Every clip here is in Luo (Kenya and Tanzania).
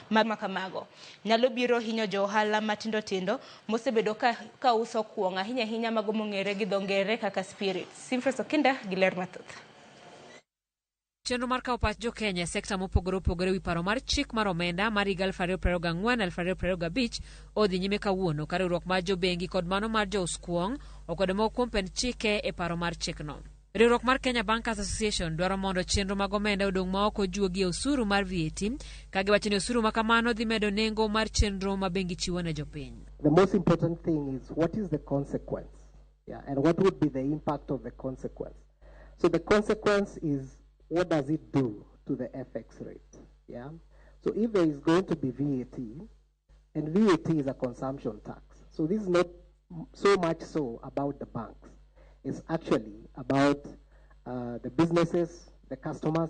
Ma kamago nyalo biro hinyo jo ohala matindo tindo mosebedo ka uso kuong' ahinya ahinya mago mong'ere gi dho ngere kaka spirits. Simfres Okinda gi ler mathoth. Chenro mar kawo pach jo-Kenya e sekta mopogore opogore ewi paro mar chik mar omenda mar higa 2024-2025 odhi nyime kawuono ka riwruok mar jobengi kod mano mar jous kuong' okwedo moko kuom pend chike e paro mar chikno. Riwruok mar Kenya Bankers Association dwaro mondo chenro mag omenda odong' ma ok ojuogi e osuru mar VAT ka giwacho ni osuru ma kamano dhi medo nengo mar chenro ma bengi chiwo ne jopiny. The most important thing is what is the consequence? Yeah, and what would be the impact of the consequence? So the consequence is what does it do to the FX rate? Yeah. So if there is going to be VAT, and VAT is a consumption tax, so this is not so much so about the banks. It's actually about the businesses, the customers,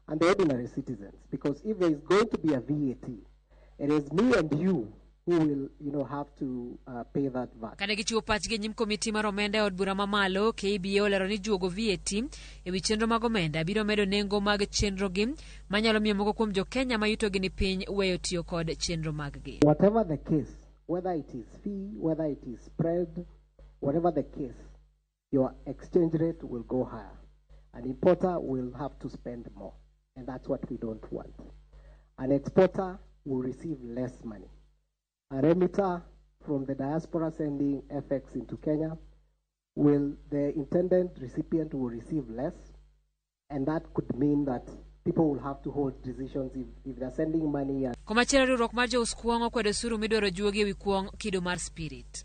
and the ordinary citizens. Because if there is going to be a VAT, it is me and you who will, have to pay that VAT. Kane gichiwo pachgi e nyim komiti mar omenda e od bura mamalo, KBA olero ni juogo VAT e wi chenro mag omenda biro medo nengo mag chenrogi manyalo miyo moko kuom jo-Kenya ma yutogi ni piny weyo tiyo kod chenro maggi. Whatever the case, whether it is fee, whether it is spread, whatever the case, your exchange rate will go higher. An importer will have to spend more, and that's what we don't want. An exporter will receive less money. A remitter from the diaspora sending FX into Kenya, will the intended recipient will receive less, and that could mean that people will have to hold decisions if they're sending money. And Komachielo riwruok mar jous kuong' okwedo osuru midwaro juogi ewi kuong' kido mar spirit.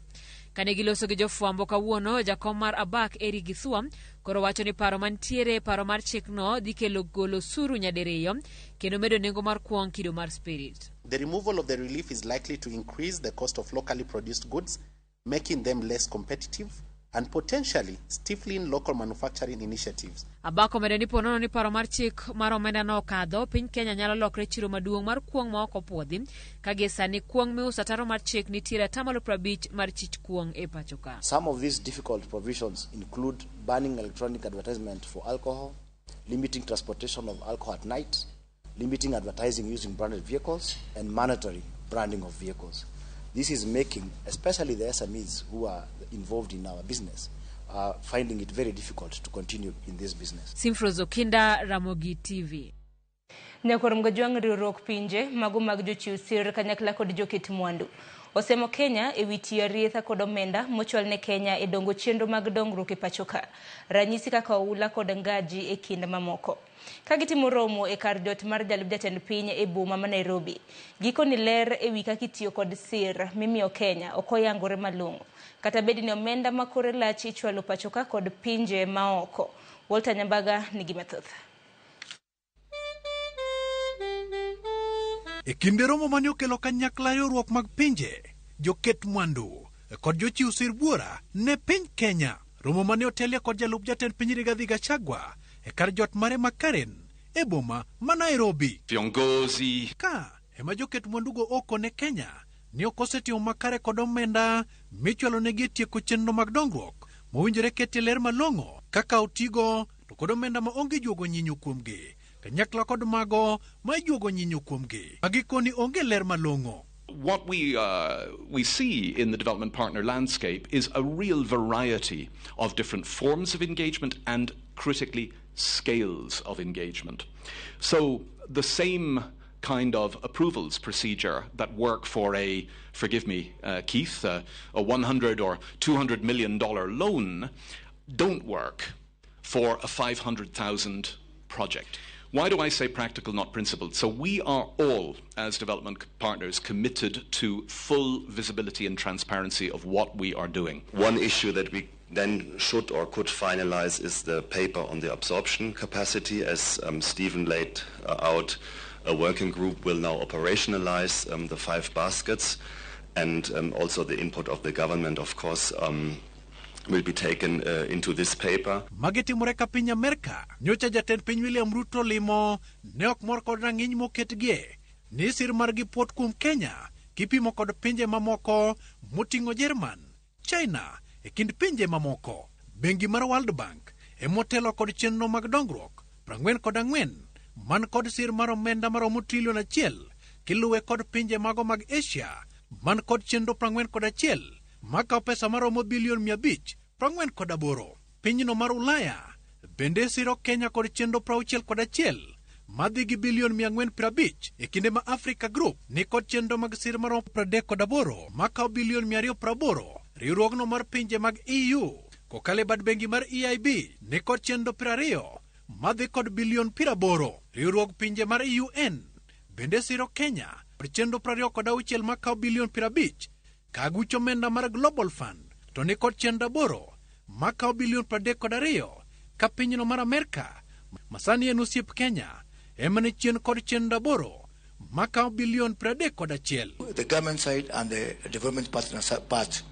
Kane giloso gi jofwambo kawuono, jakom mar ABAK Eric Githua koro wacho ni paro mantiere e paro mar chikno dhi kelo golo osuru nyadiriyo kendo medo nengo mar kuong' kido mar spirit. The removal of the relief is likely to increase the cost of locally produced goods, making them less competitive and potentially stifling local manufacturing initiatives. ABAK omedo ni ponono ni paro mar chik mar omenda no okadho, piny Kenya nyalo lokre chiro maduong' mar kuong' ma ok opuodhi. Ka gie sani kuong' miuso ataro mar chik nitiere atamalo 50 mar chich kuong' e pacho ka. Some of these difficult provisions include banning electronic advertisement for alcohol, limiting transportation of alcohol at night, limiting advertising using branded vehicles, and mandatory branding of vehicles. This is making, especially the SMEs who are involved in our business, finding it very difficult to continue in this business. Simfrozo Kinda, Ramogi TV. Nyakwar Mgajwang' riwruok pinje mago mag jochiw sir kanyakla kod joket mwandu osemo Kenya e wi tiyo arietha kod omenda mochwal ne Kenya e dongo chenro mag dongruok e pacho ka, ranyisi kaka oula kod ngaji e kind mamoko. Ka gitimo romo e kar jot mar jalup jatend piny e boma ma Nairobi, gikoni ler e wi kaka itiyo kod sir mimiyo Kenya ok oyangore malong'o, kata bed ni omenda ma kore lach ichwalo pacho ka kod pinje maoko. Walter Nyambaga nigi mathoth. E kinde romo mane okelo kanyakla riwruok mag pinje, joket mwandu kod jochiw sir buora ne piny Kenya. Romo mane otelie kod jalup jatend piny Rigathi Gachagua e kar jot mare ma Karen e boma ma Nairobi. Viongozi Ka ema joket mwandugo oko ne Kenya ni ok osetimo makare kod omenda michwalonegi e tieko chenro mag dongruok mowinjore ketie ler malong'o kaka otigo to kod omenda ma onge juogo nyinyo kuomgi kanyakla kod mago ma ijuogo nyinyo kuomgi ma gikoni onge ler malong'o. What we see in the development partner landscape is a real variety of different forms of engagement and, critically, scales of engagement. So the same kind of approvals procedure that work for a, forgive me, Keith, a $100 or $200 million loan don't work for a 500,000 project. Why do I say practical, not principled? So we are all, as development partners, committed to full visibility and transparency of what we are doing. One issue that we then should or could finalize is the paper on the absorption capacity. As Stephen laid out, a working group will now operationalize the 5 baskets, and also the input of the government, of course, will be taken into this paper. Magi timore ka piny Amerka nyocha jatend piny William Ruto limo ne ok mor kod rang'iny moketgie ni sir margi puot kuom Kenya kipimo kod pinje mamoko moting'o Jerman, China e kind pinje mamoko. Bengi mar World Bank emotelo kod chenro mag dongruok 44 man kod sir mar omenda maromo trilion 1. Kiluwe kod pinje mago mag Asia man kod chenro 41 makawo pesa maromo bilion 548. Pinyno mar Ulaya bende siro Kenya kod chenro 61 madhi gi bilion 450 e kinde ma Africa Group ni kod chenro mag sir maromo 38 makawo bilion 280. Riwruogno mar pinje mag EU kokalo e bad bengi mar EIB ni kod chenro 20 madhi kod bilion 80. Riwruog pinje mar UN bende siro Kenya kod chenro 26 makawo bilion 50 ka guch omenda mar Global Fund to ni kod chenro 8 makawo bilion 32 ka pinyno mar Amerka masani en osiep Kenya ema ni chien kod chenro 8 makawo bilion 31. The government side and the development partner part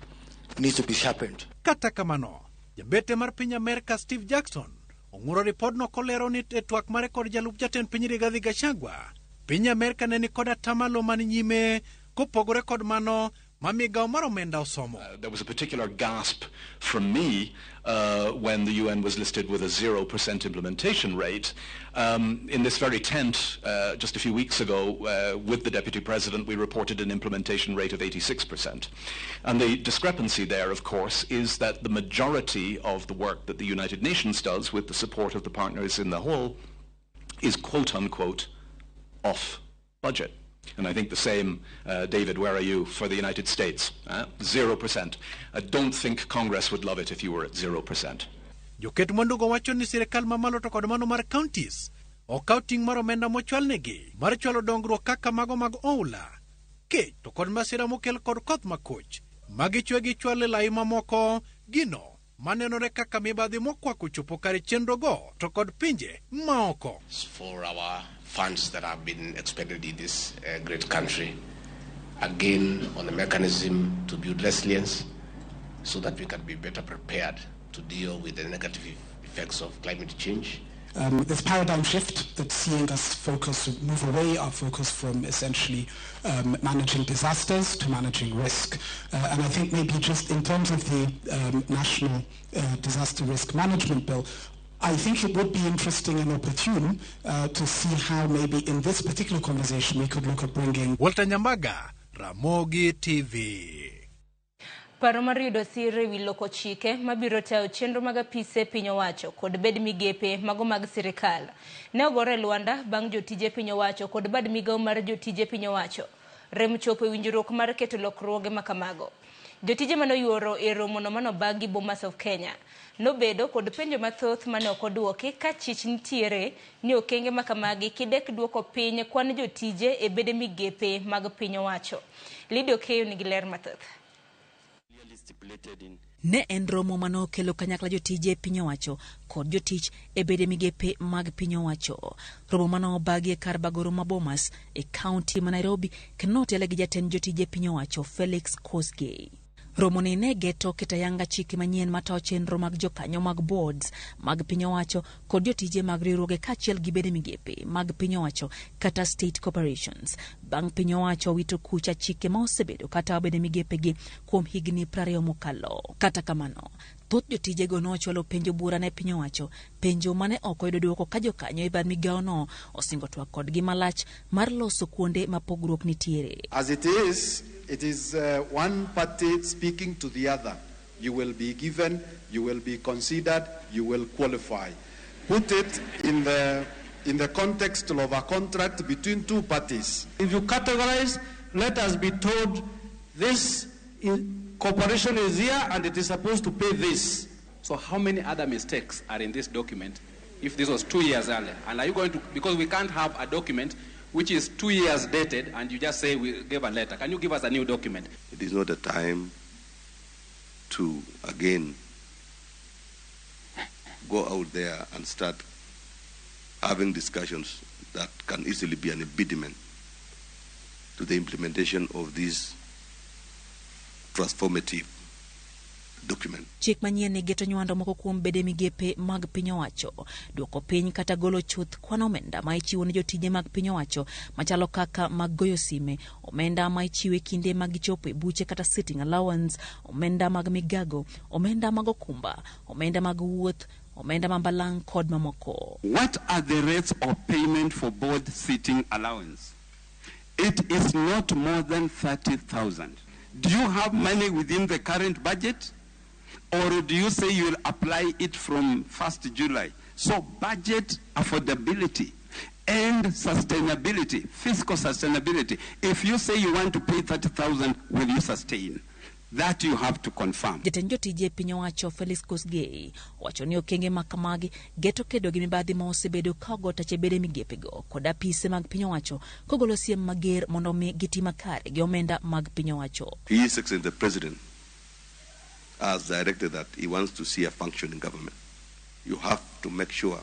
needs to be sharpened. Kata kamano, jabete mar piny Amerka Steve Jackson ong'uro ripodno kolero ni e twak mare kod jalup jatend piny Rigathi Gachagua, piny Amerka ne ni kod atamalo man nyime kopogore kod mano ma migawo mar omenda osomo. There was a particular gasp from me when the UN was listed with a 0% implementation rate. In this very tent, just a few weeks ago, with the Deputy President, we reported an implementation rate of 86%. And the discrepancy there, of course, is that the majority of the work that the United Nations does with the support of the partners in the hall is quote-unquote off budget. And I think the same, David, where are you, for the United States? 0%. I don't think Congress would love it if you were at 0%. Joket mwandugo wacho ni sirikal mamalo to kod mano mar counties okaw ting' mar omenda mochwalnegi mar chwalo dongruok kaka mago mag oula, kech to kod masira mokel kod koth makoch magichwe gichwal e lai mamoko gino manenore kaka mibadhi mokwako chopo kare chenrogo to kod pinje maoko. For our funds that have been expended in this great country, again on the mechanism to build resilience so that we can be better prepared to deal with the negative effects of climate change. This paradigm shift that's seeing us focus, move away our focus from essentially managing disasters to managing risk. And I think maybe just in terms of the National Disaster Risk Management Bill, I think it would be interesting and opportune to see how maybe in this particular conversation we could look at bringing... Walter Nyambaga, Ramogi TV. Paro mar yudo sir ewi loko chike mabiro tayo chenro mag apise piny owacho kod bed migepe mago mag sirikal ne ogore e lwanda bang' jotije piny owacho kod bad migawo mar jotije piny owacho rem chopo e winjruok mar keto lokruoge makamago. Jotije manoyuoro e romono manobagi Bomas of Kenya nobedo kod penjo mathoth mane ok oduoki ka chich nitiere ni okenge makamagi kidek duoko piny kwan jotije e bede migepe mag piny owacho. Lydia Okeyo nigi ler mathoth. Ne en romo mane okelo kanyakla jotije e piny owacho kod jotich e bede migepe mag piny owacho. Romo mane obagi e kar bago romo ma Bomas e kaunti ma Nairobi kendo notele gi jatend jotije e piny owacho Felix Kosgei. Romo ni ne geto keto ayanga chike manyien matayo chenro mag jokanyo mag boards mag piny owacho kod jotije mag riwruoge kaachiel gi bede migepe mag piny owacho kata state corporations. Bang' piny owacho wito kucha chike ma osebedo katayo bede migepegi kuom higni 20 mokalo. Kata kamano, thoth jotijego nochwalo penjo bura ne piny owacho, penjo mane ok oyudo dwoko ka jokanyo e bad migawono osingo twak kodgi malach mar loso kuonde ma pogruok nitiere. As it is one party speaking to the other. You will be given, you will be considered, you will qualify. Put it in the context of a contract between two parties. If you categorize, let us be told this corporation is here and it is supposed to pay this. So how many other mistakes are in this document if this was 2 years earlier? And are you going to, because we can't have a document which is 2 years dated and you just say we gave a letter. Can you give us a new document? It is not a time to, again, go out there and start having discussions that can easily be an impediment to the implementation of this transformative document. Chik manyien ni geto nywando moko kuom bede migepe mag piny owacho, duoko piny kata golo chuth kwan omenda ma ichiwo ne jotije mag piny owacho machalo kaka mag goyo sime, omenda ma ichiwo e kinde mag gichopo e buche kata sitting allowance, omenda mag migago, omenda mag okumba, omenda mag wuoth, omenda ma mbalang' kod mamoko. What are the rates of payment for board sitting allowance? It is not more than 30,000. Do you have money within the current budget? Or do you say you will apply it from 1st July? So budget affordability and sustainability, fiscal sustainability. If you say you want to pay 30,000, will you sustain? That you have to confirm. Jatend jotije piny owacho Felix Kosgei owacho ni okenge ma kamagi geto kedo gi mibadhi ma osebedo ka ogo tache bede migepego kod apise mag piny owacho kogolo siem mager mondo mi giti makare gi omenda mag piny owacho. His Excellency the President has directed that he wants to see a functioning government. You have to make sure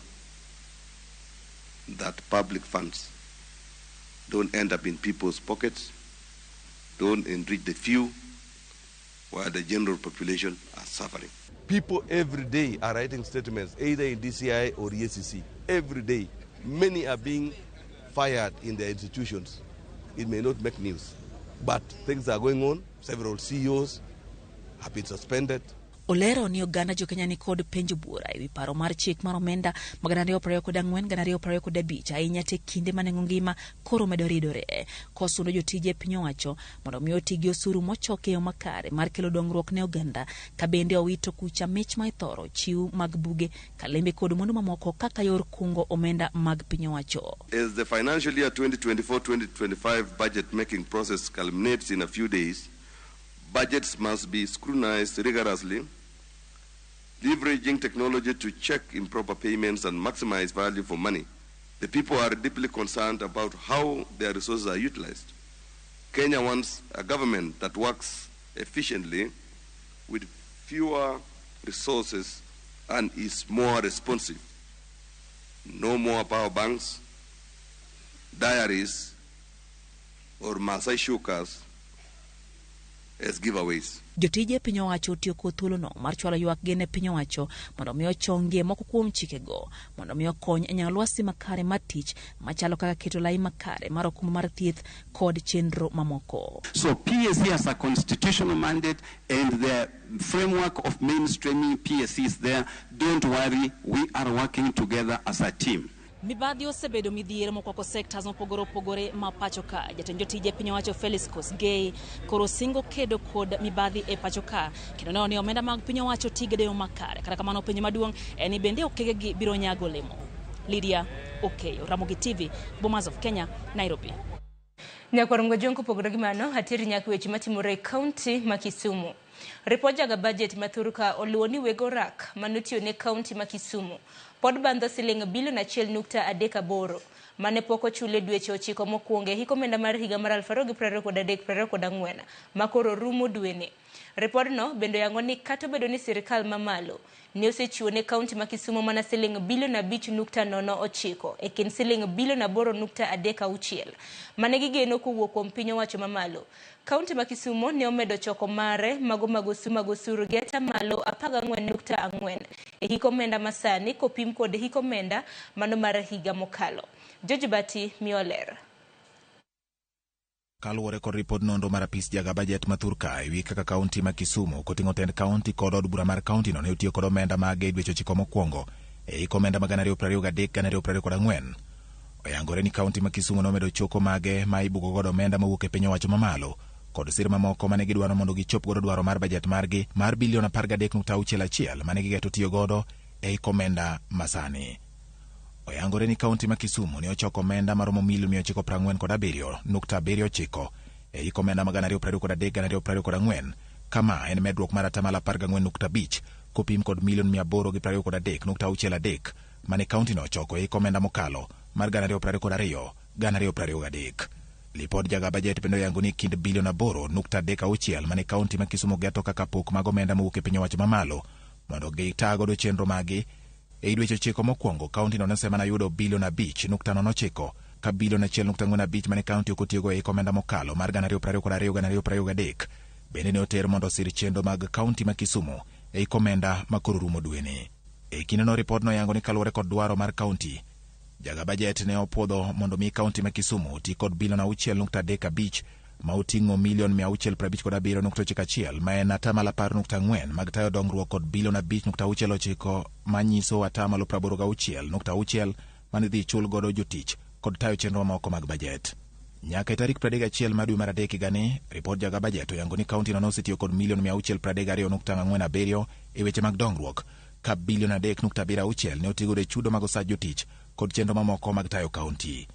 that public funds don't end up in people's pockets, don't enrich the few, while the general population are suffering. People every day are writing statements, either in DCI or EACC. Every day. Many are being fired in their institutions. It may not make news, but things are going on. Several CEOs have been suspended. Olero ni oganda jokenya ni kod penjo buora ewi paro mar chik mar omenda mag 2024 2025 ahinya te kinde ma nengo ngima koro medo ridore kosundo jotije piny owacho mondo mi oti gi osuru mochok e yo makare mar kelo dongruok ne oganda ka bende owito kucha mich ma ithoro chiw mag buge kalembe kod mwandu mamoko kaka yor kungo omenda mag piny owacho. As the financial year 2024-2025 budget making process culminates in a few days, budgets must be scrutinized rigorously, leveraging technology to check improper payments and maximize value for money. The people are deeply concerned about how their resources are utilized. Kenya wants a government that works efficiently with fewer resources and is more responsive. No more power banks, diaries, or Maasai shukas as giveaways. Jotije piny owacho otiyo kod thuolono mar chwalo ywakgi ne piny owacho mondo mi ochongie moko kuom chikego mondo mi okony e nyago lwasi makare mar tich machalo kaka keto lai makare mar okumba mar thieth kod chenro mamoko. So PSC has a constitutional mandate and the framework of mainstreaming PSC is there. Don't worry, we are working together as a team. Mibadhi osebedo midhiero mokwako sectors mopogore opogore ma pacho ka. Jatend jotije piny owacho Felix Kosgei koro singo kedo kod mibadhi e pacho ka kendo neno ni omenda mag piny owacho tigede yo makare. Kata kamano penjo maduong' en ni bende okengegi biro nyago olemo. Lydia Okeyo, Ramogi TV, Bomas of Kenya, Nairobi. Nyakwar Mgajong kopogore gi mano, ateri nyaka weche matimore e kaunti ma Kisumu. Ripod jaga budget ma thurka oluwo ni weg orak manotiyo ne kaunti ma Kisumu pod bandho siling bilion 1.38 mane pok ochule dweche 9 mokwongo e hik omenda mar higa mar 2023-2024 ma koro rumo dweni. Ripodno bende oyango ni kata obedo ni sirikal mamalo ne osechiwo ne kaunti ma Kisumu mana siling bilion 5.09 e kind siling bilion 8.36 mane gigeno kowuok kuom piny owacho mamalo. Kaunti ma Kisumu ne omedo choko mare mago mag osuru gi atamalo 14.4 e hik omenda masani kopim kod hik omenda mano mar higa mokalo. George Bati miyo ler. Kaluwore kod ripod nonro mar apis jaga bajet ma thurka ewi kaka kaunti ma Kisumu koting'o tend kaunti kod od bura mar kaunti no ne otiyo kod omenda mage e dweche 9 mokwongo e hik omenda mag 2023-2024. Oyangore ni kaunti ma Kisumu nomedo choko mage ma ibugo godo omenda mowuok e piny owacho mamalo kod sir mamoko mane gidwaro mondo gichop godo dwaro mar bajet margi mar bilion 13.61 mane gigeto tiyo godo e hik omenda masani. Oyangore ni kaunti ma Kisumu ne ochoko omenda maromo milion 947.79 e hik omenda mag 2023-2024, kama en medruok mar atamalo 14.5 kopim kod milion 823.63 mane kaunti no ochoko e hik omenda mokalo mar 2022-2023. Lipod jaga bajet bende oyango ni kind bilion 8.36 mane kaunti ma Kisumu geto kaka pok mag omenda mowuok e piny owacho mamalo mondo gita godo chenro magi. E dweche 9 mokwongo, kaunti no nosemana yudo bilion 5.09 ka bilion 1.45 mane kaunti ok otiyogo e hik omenda mokalo mar 2022-2023 bende ne oter mondo osir chenro mag kaunti ma Kisumu e hik omenda ma koro rumo dweni. E kindeno ripodno oyango ni kaluwore kod dwaro mar kaunti, jaga bajet ne opuodho mondo mi kaunti ma Kisumu oti kod bilion 6.35 ma oting'o milion 657.91 ma en atamalo 10.4 mag tayo dongruok kod bilion 5.69 manyiso atamalo 86.6 mane idhi chul godo jotich kod tayo chenro mamoko mag bajet. Nyaka e tarik 31 mar dwe mar adek higani, ripod jaga bajet oyango ni kaunti no nosetiyo kod milion 632.47 e weche mag dongruok, ka bilion 3.76 ne otigodo e chudo mag osach jotich kod chenro mamoko mag tayo kaunti.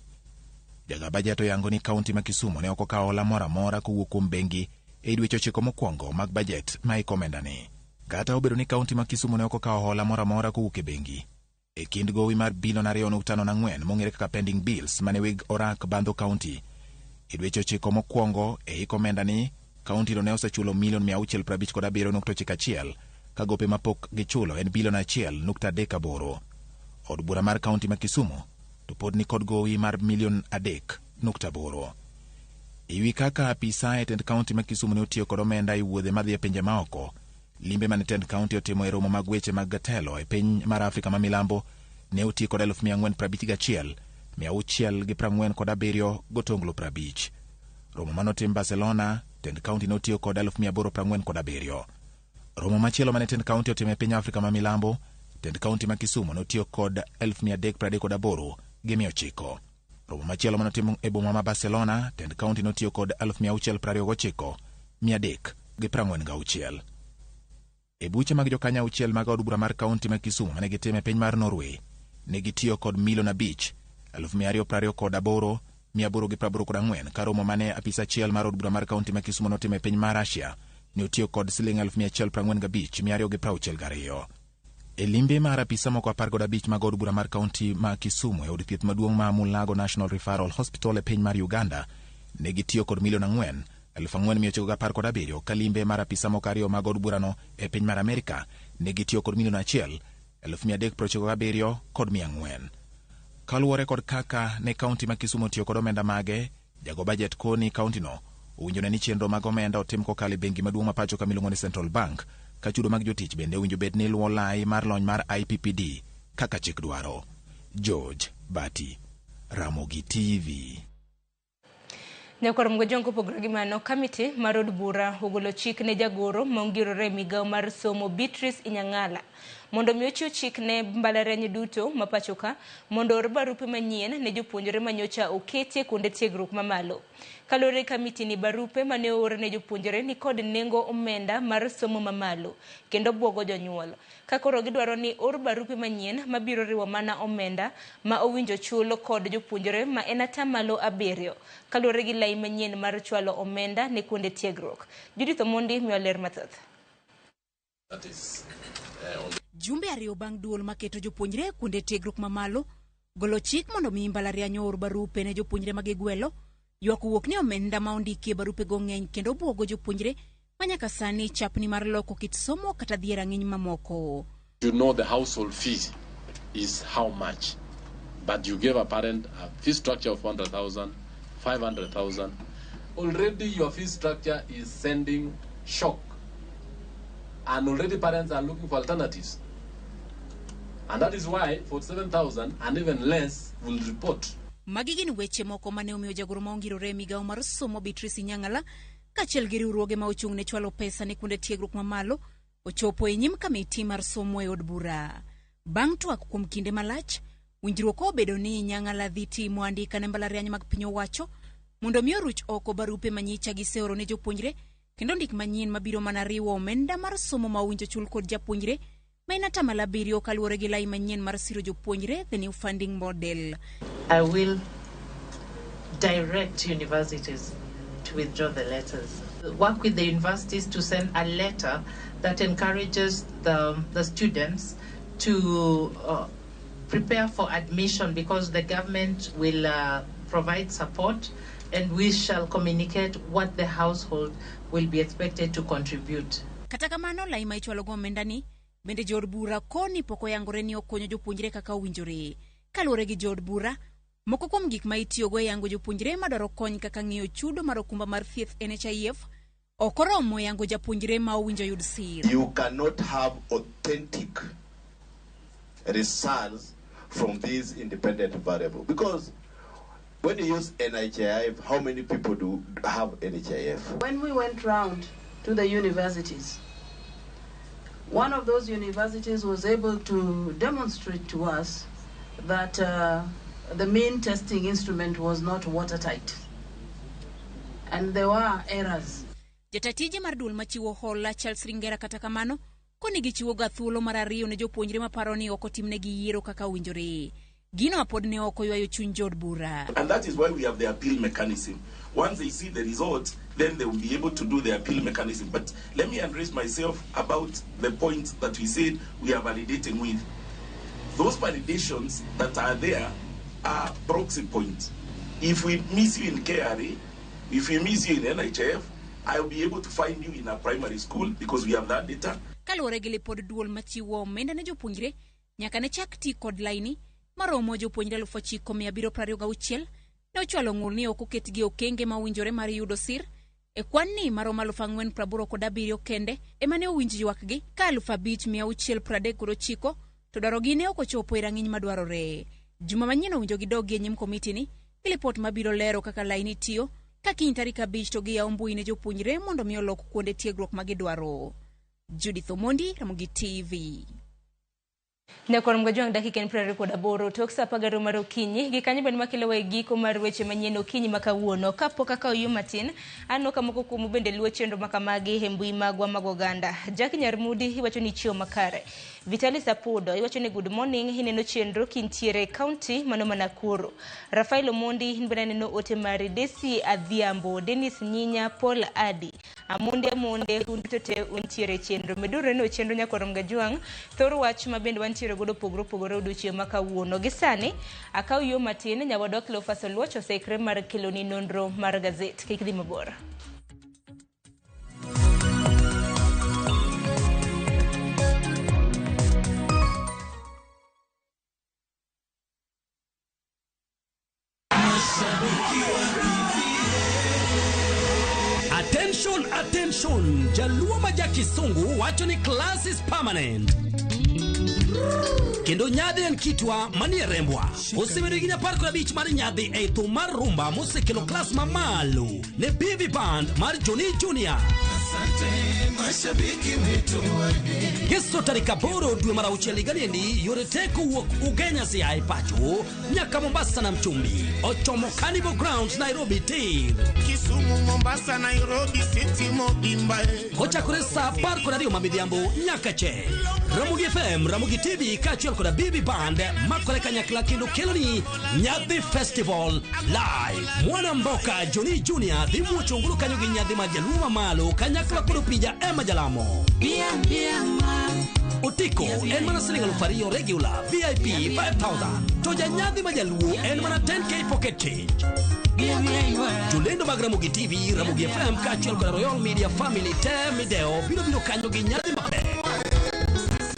Jaga bajet oyango ni kaunti ma Kisumu ne ok okawo hola moro amora kowuok kuom bengi e dweche 9 mokwongo mag bajet ma iko omendani. Kata obedo ni kaunti ma Kisumu ne ok okawo hola moro amora kowuok e bengi, e kind gowi mar bilion 2.04 mong'ere kaka pending bills mane weg orak bandho kaunti, e dweche 9 mokwongo e hik omendani, kaunti no ne osechulo milion 657.91 ka gope mapok gichulo en bilion 1.38. Od bura mar kaunti ma Kisumu to pod ni kod gowi mar milion 3.8. Ewi kaka apisa e tend kaunti ma Kisumu ne otiyo kod omenda e wuodhe madhi e pinje maoko, limbe mane tend kaunti otimo e romo mag weche mag telo e piny mar Afrika ma Milambo ne oti kod 451,647 gotonglo 50. Romo manotim Barcelona, tend kaunti notiyo kod 847. Romo machielo mane tend kaunti otimo e piny Afrika ma Milambo, tend kaunti ma Kisumu notiyo kod 338,900. Romo machielo manotim e boma ma Barcelona, tend kaunti notiyo kod 629,346. E buche mag jokanya 6 mag od bura mar kaunti ma Kisumu mane gitimo e piny mar Norway, ne gitiyo kod milion 5,228,884 ka romo mane apisa achiel mar od bura mar kaunti ma Kisumu notimo e piny mar Russia ne otiyo kod siling 145,262. E limbe mar apisa moko 15 mag od bura mar kaunti ma Kisumu e od thieth maduong' ma Mulago National Referral Hospital e piny mar Uganda, ne gitiyo kod milion 4,917 ka limbe mar apisa moko 2 mag od burano e piny mar Amerika ne gitiyo kod milion 1,397,400. Kaluwore kod kaka ne kaunti ma Kisumu otiyo kod omenda mage, jago bajet koni kaunti no owinjo ni chenro mag omenda otim kokalo e bengi maduong' ma pacho kama iluongo ni Central Bank, ka chudo mag jotich bende owinjo bed ni luwo lai mar lony mar IPPD kaka chik dwaro. George Bati, Ramogi TV. Nyakwar Mgojongo kopogore gi mano, kamiti mar od bura ogolo chik ne jagoro maongirore e migawo mar somo Beatrice Inyang'ala mondo mi ochiw chik ne mbalariany duto ma pacho ka mondo oor barupe manyien ne jopuonjre manyocha oketi e kuonde tiegruok mamalo. Kaluwore gi kamiti ni barupe mane oor ne jopuonjre ni kod nengo omenda mar somo mamalo kendo buogo jonyuol. Ka koro gidwaro ni or barupe manyien mabiro riwo mana omenda ma owinjo chul kod jopuonjre ma en 7% kaluwore gi lai manyien mar chwalo omenda ne kuonde tiegruok. Judith Omondi miyo ler mathoth. Jumbe 2 bang' duol maketo jopuonjre kuonde tiegruok mamalo golo chik mondo mi mbalariany oor barupe ne jopuonjre magigwelo, ywak owuok ni omenda ma ondikie barupego ng'eny kendo buogo jopuonjre ma nyaka sani chapni mar loko kit somo kata dhi e rang'iny mamoko. You know the household fee is how much, but you gave a parent a fee structure of 100,000, 500,000. Already your fee structure is sending shock, and already parents are looking for alternatives. And that is why 47,000 and even less will report. Magi gin weche moko mane omiyo jagoro ma ongirore e migawo mar somo Beatrice Inyang'ala kaachiel gi riwruoge ma ochung' ne chwalo pesa ne kuonde tiegruok mamalo ochopo e nyim kamiti mar somo e od bura. Bang' twak kuom kinde malach, winjruok obedo ni Inyang'ala dhi timo andika ne mbalariany mag piny owacho mondo mi oruch oko barupe manyicha giseoro ne jopuonjre kendo ndik manyien mabiro mana riwo omenda mar somo ma owinjo chul kod japuonjre ma en 7% kaluwore gi lai manyien mar siro jopuonjre, the new funding model. I will direct universities to withdraw the letters. Work with the universities to send a letter that encourages the students to prepare for admission, because the government will provide support and we shall communicate what the household will be expected to contribute. Kata kamano, lai ma ichwalo go omenda ni bende jood bura koni pok oyangore ni okonyo jopuonjre kaka owinjore. Kaluwore gi jood bura, moko kuom gik ma itiyogo e yango jopuonjre madwaro kony kaka ng'iyo chudo mar okumba mar thieth NHIF ok oromo yango japuonjre ma owinjo yud sir. You cannot have authentic results from these independent variable, because when you use NHIF, how many people do have NHIF? When we went round to the universities, one of those universities was able to demonstrate to us that the main testing instrument was not watertight. And there were errors. Jata tije mar duol machiwo hola Charles Ringera kata kamano koni gichiwoga thuolo mar ariyo ne jopuonjre maparo ni ok otimnegi yiero kaka owinjore. Gino ma pod ne ok oywayo chuny jood bura. And that is why we have the appeal mechanism. Once they see the results, then they will be able to do the appeal mechanism. But let me address myself about the point that we said we are validating with. Those validations that are there are proxy points. If we miss you in KRA, if we miss you in NHIF, I'll be able to find you in a primary school because we have that data. Kaluwore gi lipod duol machiwo omenda ne jopuonjre, nyaka ne chak ti kod laini maromo jopuonjre 9,726 ne ochwalo ng'ur ni ok oketgi e okenge ma owinjore mar yudo sir e kwan ni maromo 4,087 kende ema ne owinj ywakgi ka 5,639 to dwarogi ne ok ochopo e rang'iny madwarore. Juma manyien owinjo gidogi e nyim komiti ni gi lipot mabiro lero kaka laini tiyo ka kiny tarik 5 to giyawo mbui ne jopuonjre mondo mi olok kuonde tiegruok ma gidwaro. Judith Omondi, Ramogi TV. Nyakwar Mgajwang' dakika en 28 tok saa 12 mar okinyi. Gikanyo bende makelowa e giko mar weche manyien okinyi ma kawuono. Kapok akawo yo matin, aneno ka moko kuomu bende luwo chenro makamagi e mbui magwa mag oganda. Jack Nyarmudi iwacho ni chiewo makare. Vitalis Apudo iwacho ni good morning, ineno chenro kintiere e county mano ma Nakuru. Rafael Omondi in bende aneno ote mari. Desi Adhiambo, Dennis Nyinya, Paul Adi, Amonde Amonde, un duto te untiere e chenro. Meduru neno chenro nyakwar Mgajwang', thor wach ma bende wantiere godo opogore opogore odiochieng' ma kawuono. Gi sani, akaw yo matin, nyawadwa Cleophas Oluoch oseikre mar keloni nonro mar gazet. Kik dhi mabor. Attention, attention! Jaluo ma ja Kisungu wacho ni class is permanent. Kendo nyadhi en kitwa manie rembwa. Osebedo higni 15 mar nyadhi ei thum mar rumba mosekelo klas mamalo ne BV Band mar Johnny Junior. Ngeso tarik 8 dwe mar 6 higaniendi yore te kowuok Ugenya Siaya pacho nyaka Mombasa nam chumbi ochomo Carnival Grounds Nairobi tir. Kisumu, Mombasa, Nairobi City, Mobimba. Kochakore saa 12 ma midhiambo nyaka che. Ramogi FM, Ramogi TV kaachiel koda BB Band makore kanyakla kendo keloni Nyadhi Festival Live. Mwana Mboka Johnny Junior dhi muocho ongulu kanyo gi nyadhi mar jaluo mamalo kanyakla kod opija Emma Jalamo. Otiko en mana siling 2,000 regular, VIP 5,000. To janyadhi ma jaluo en mana 10k pocket change. Jolendo mag Ramogi TV, Ramogi FM kaachiel kod Royal Media Family te mideo biro biro kanyo gi nyadhi mapek.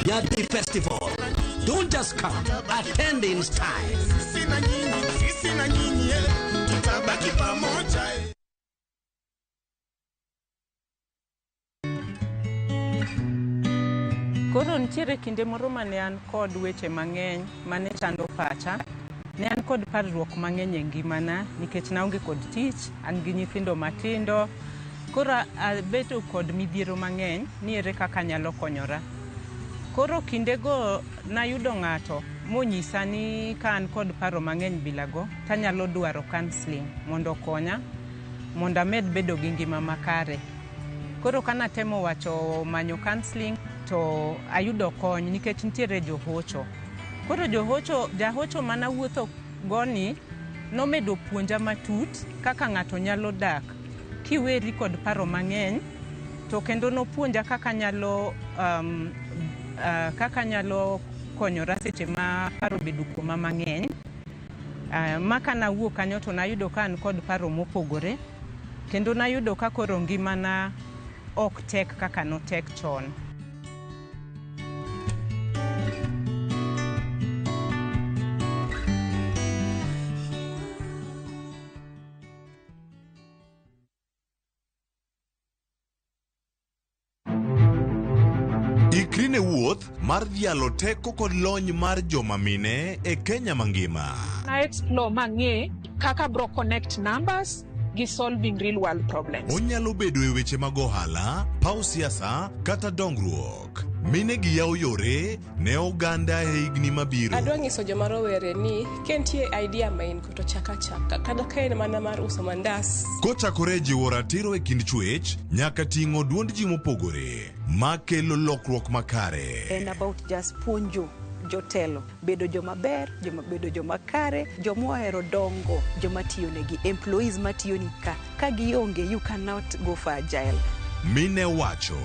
Nyadhi Festival. Don't just come, attend in style. Sisi na nyinyi, sisi na nyinyi, tutabaki pamoja. Koro nitiere kinde moro mane an kod weche mang'eny mane chando pacha. Ne an kod parruok mang'eny e ngimana nikech naonge kod tich, an gi nyithindo matindo. Koro abedo kod midhiero mang'eny ni ere kaka anyalo konyora. Koro kindego nayudo ng'ato monyisa ni ka an kod paro mang'eny bilago tanyalo dwaro counselling mondo okonya mondo amed bedo gi ngima makare. Koro kanatemo wacho manyo counselling to ayudo kony nikech nitiere johocho. Koro johocho, jahocho manawuotho goni nomedo puonja matut kaka ng'ato nyalo dak kiweri kod paro mang'eny, to kendo nopuonja kaka nyalo kaka nyalo konyora seche ma paro obedo kuoma mang'eny. Ma kanawuok kanyo to nayudo ka an kod paro mopogore, kendo nayudo ka koro ngimana ok tek kaka notek chon. Ikri ne wuoth mar dhialo teko kod lony mar joma mine e Kenya mangima. Na explore mang'e kaka bro connect numbers gi solving real world problems. Onyalo bedo e weche mag ohala, paw siasa kata dongruok. Mine gi yawo yore ne oganda e higni mabiro. Adwa nyiso joma rowere ni ka nitie idea ma in go to chak achaka kata ka en mana mar uso mandas. Kochakore e jiwo ratiro e kind chwech nyaka ting'o duond ji mopogore ma kelo lokruok makare. En about just puonjo jotelo bedo joma ber, joma bedo joma kare, joma ohero dongo, joma tiyo negi, employees matiyo ni ka. Ka gionge, you cannot go for agile. Mine wacho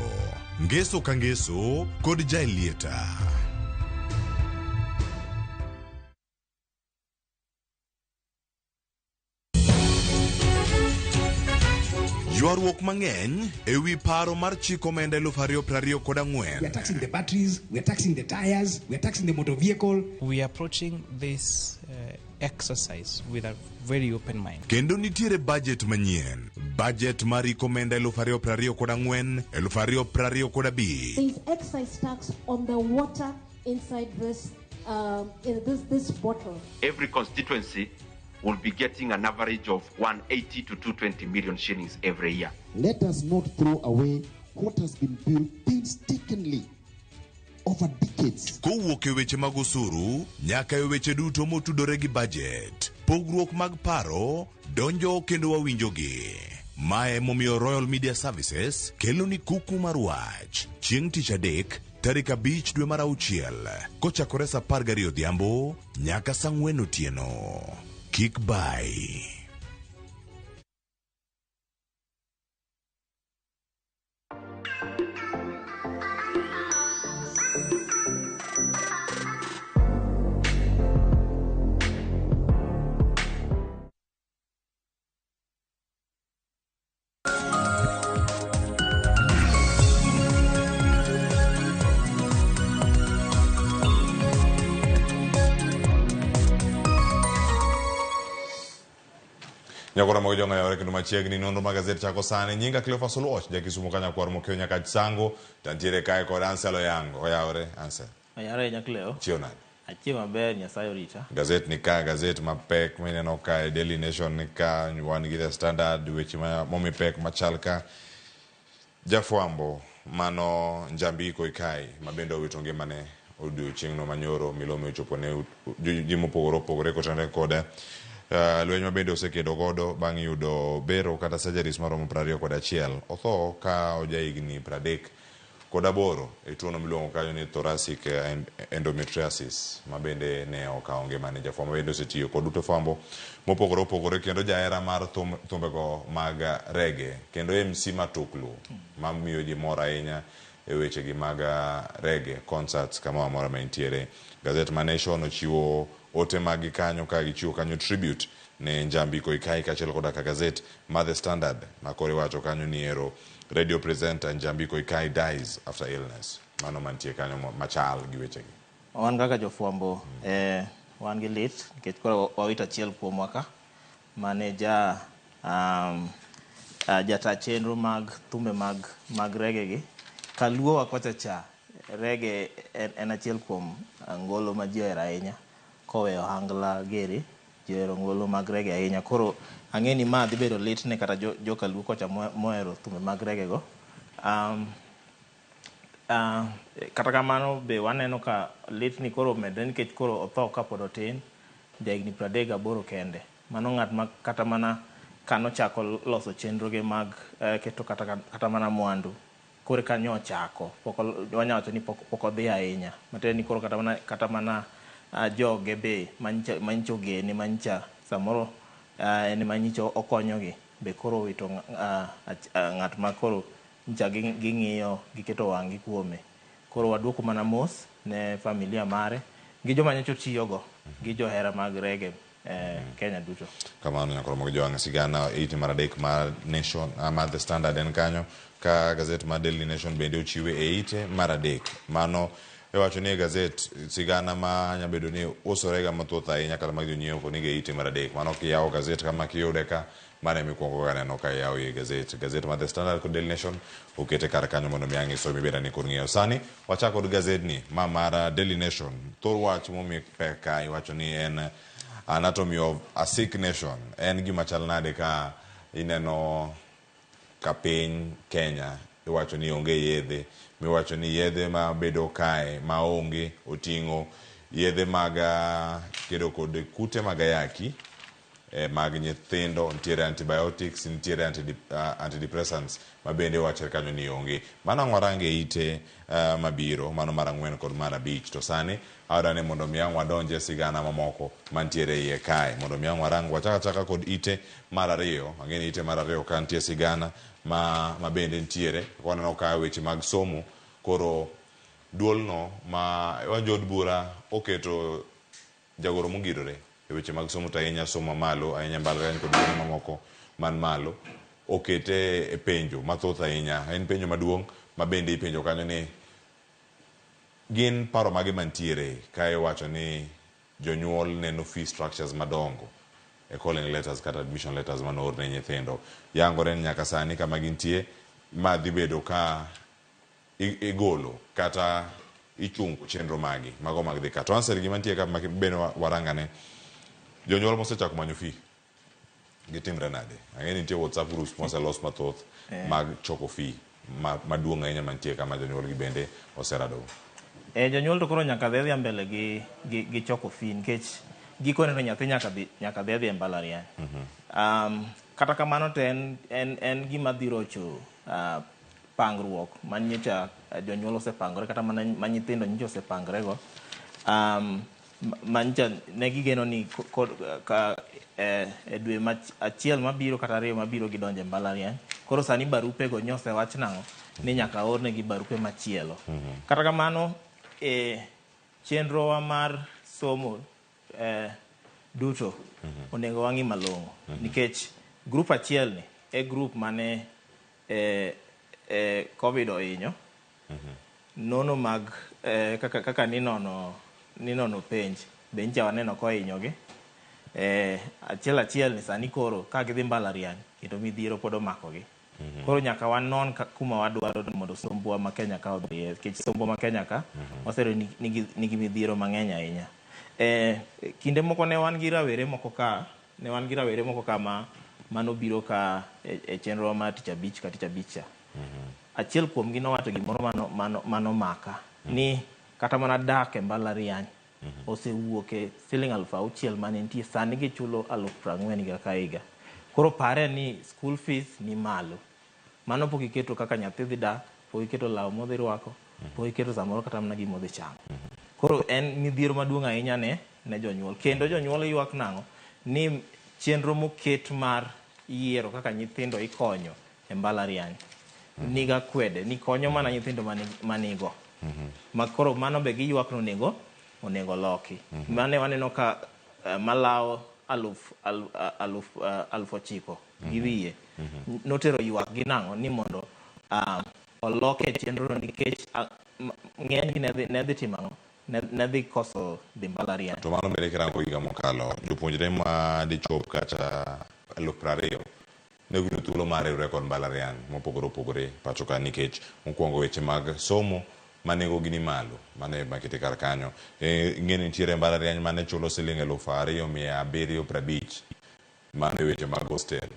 ngeso ka ngeso kod Jaelieta. Ywaruok mang'eny e wi paro mar chik omenda 2024. We are taxing the batteries, we are taxing the tires, we are taxing the motor vehicle. We are approaching this exercise with a very open mind. Kendo nitiere budget manyien. Budget mar iko omenda 2024 2025. There is excise tax on the water inside this, in this bottle. Every constituency will be getting an average of 180 to 220 million shillings every year. Let us not throw away what has been built painstakingly over decades. Kowuok e weche mag osuru nyaka e weche duto motudore gi budget. Pogruok mag paro donjo kendo wawinjogi. Mae momiyo Royal Media Services kelo ni kuku mar wach. Chieng' tich adek tarik 5 dwe mar 6 kochakore saa 12 odhiambo nyaka saa 4 otieno. Kik bai. Nyakora mag jong'a yawre kendo machiegni nonro mag gazet chako sani. Nyinga Cleophas Oluoch, jakisumo ka nyakwar Mokeo nyaka Sango, tantiere kae kod Ansel Oyango. Oyawre, Ansel. Oyawre Nyakleo. Chiew nade? Achiew maber, Nyasaye orita. Gazet ni ka, gazet mapek mineno kae, Daily Nation ni ka, wan gi The Standard, weche momi pek machal ka. Jafwambo mano Njambi Koikai, ma bende owito ngimane odiochieng'no manyoro, milome ochopo ne ji mopogore opogore kotenore kode. Lweny ma bende osekedo godo bang' yudo bero kata surgeries maromo 21. Otho ka ojahigni 38 e tuono miluongo kanyo ni thoracic endometriosis ma bende ne okawo ngimane. Jafwambo bende osetiyo kod ute fwambo mopogore opogore kendo jahera mar thumbego mag reggae kendo MC Matuklu mamiyo ji mor ahinya e wechegi mag reggae concerts kamoro amora ma entiere. Gazet ma Nation ochiwo ote magi kanyo ka gichiwo kanyo tribute ne Njambi Koikai kaachiel koda ka gazet ma The Standard ma koro iwacho kanyo ni ero radio presenter Njambi Koikai dies after illness. Mano mantie kanyo machal gi wechegi. Wan kaka jofwambo wan gi lit nikech koro wawito achiel kuomwa ka mane ja jata chenro mag thumbe mag reggae gi. Kaluo wa kocha cha reggae en achiel kuom ngolo ma ji ohero ahinya. Koweyo hangla geri, ji ohero ngolo mag reggae ahinya. Koro ang'e ni ma dhi bedo lit ne kata joka Luo kocha mohero thumbe mag reggae go. Kata kamano be waneno ka lit ni koro omedre nikech koro otho kapod otin, jahigni 38 kende. Mano ng'at ma kata mana kanochako loso chenroge mag keto kata mana mwandu, koro eka nyochako, wanyalo wacho ni pok odhi ahinya. Matiende ni koro kata mana joge be manyicha ogene, manyicha samoro en manyicha okonyogi be koro owito ng'at ma koro nyicha ging'iyo giketo wang'gi kuome. Koro waduoko mana mos ne familia mare gi joma nyocha otiyogo gi johera mag reggae Kenya duto. Kamano nyakoro mag jowang' sigana ite mar adek mar Nation mar The Standard en kanyo ka gazet mar Daily Nation bende ochiwe e ite mar adek. Mano iwacho ni e gazet sigana ma nyabedo ni usorega mathoth ahinya kata mag jonyiewo koni e ite mar adek. Mano kiyawo gazet kama kiyude ka mano ema ikuongo ga neno ka iyawo e gazet. Gazet mar The Standard kod Daily Nation okete kar kanyo mondo mi ang' isom ibed ane kod ng'eyo. Sani wachako kod gazetni ma mar Daily Nation. Thor wach momi pek ka iwacho ni en Anatomy of a Sick Nation. En gima chal nade ka ineno ka piny Kenya iwacho ni onge yedhe, miwacho ni yedhe ma bedo kae ma onge oting'o yedhe mag kedo kod kute mag ayaki mag nyithindo, nitiere antibiotics, nitiere antidepressants ma bende wachre kanyo ni onge. Mano ang' warange ite mabiro, mano mar 4 kod mar 5. To sani adwa ni mondo mi ang' wadonje sigana mamoko mantiere iye kae, mondo mi ang' warang wachak achaka kod ite mar 2. Ang'e ni ite mar 2 ka nitie sigana ma bende nitiere. Waneno ka weche mag somo, koro duolno ma jood bura oketo jagoro mongirore e weche mag somo, to ahinya somo mamalo, ahinya mbalariany kod kuonde mamoko man malo, okete e penjo mathoth ahinya. En penjo maduong' ma bende ipenjo kanyo ni gin paro mage mantiere ka iwacho ni jonyuol neno fee structures madongo e calling letters kata admission letters manoor ne nyithindo. Yangore ni nyaka sani kama gintie ma dhi bedo ka igolo kata ichungo chenro magi mago mag dhi ka. To answer gima nitie ka bende warangane, jonyuol mosechako manyo fee gitimre nade? Ang'e ni nitie WhatsApp groups moselos mathoth mag choko fee maduong' ahinya mantie kama jonyuol gi bende oserado. Jonyuol to koro nyaka dhi adhiya mbele gi choko fee, nikech gikone to nyathi nyaka dhi adhiya e mbalariany. Kata kamano to en gima dhi rocho pangruok ma nyocha jonyuol osepangore, kata mana ma nyithindo nyocha osepangorego. Ma nyocha ne gigeno ni ka e dwe achiel mabiro kata 2 mabiro gidonje e mbalariany. Koro sani barupego nyosewach nang'o ni nyaka ornegi barupe machielo. Kata kamano chenrowa mar somo duto onego wang'i malong'o, nikech grup achiel ni e grup mane COVID ohinyo. Nono mag kaka ninono penj be nyicha waneno kohinyogi. Achiel achiel ni sani koro ka gidhi mbalariany kendo midhiero pod omakogi. Koro nyaka wanon kuma wadwaro mondo sombwa ma Kenya ka odhiye, nikech sombwa ma Kenya ka waseyudo nigi midhiero mang'eny ahinya. Kinde moko ne wan gi rawere moko ka, ne wan gi rawere moko ka ma manobiro ka e chenro mar tich abich ka tich abich cha. Achiel kuomgi nowacho gimoro mano maka ni kata mana dak e mbalariany osewuok e siling 6,000 mane nitie, sani gichulo 40,000 higa ka higa. Koro pare ni school fees ni malo. Mano pok iketo kaka nyathi dhi dak, pok iketo law modhi rwako, pok iketo samoro kata mana gima odhi chamo. Koro en midhiero maduong' ahinya ne jonyuol. Kendo jonyuol ywak nang'o? Ni chenro moket mar yiero kaka nyithindo ikonyo e mbalariany niga kwede, ni konyo mana nyithindo manigo. Ma koro mano be giywak ni onego loki. Mane waneno ka malawo 9,000 gi wiye notero ywak gi nang'o ni mondo oloke chenro no, nikech ng'enygi ne dhi timo ang'o? Ne dhi koso dhi mbalariany. To mano bende kirango higa mokalo, jopuonjre ma dichop kata 20,000 ne oyudo thuolo mar riwre kod mbalariany mopogore opogore pacho ka, nikech mokwongo weche mag somo ma nengogi ni malo. Mano ema kete kar kanyo. Ing'e ni nitiere mbalariany mane chulo siling 2,750, mano e weche mag hostel.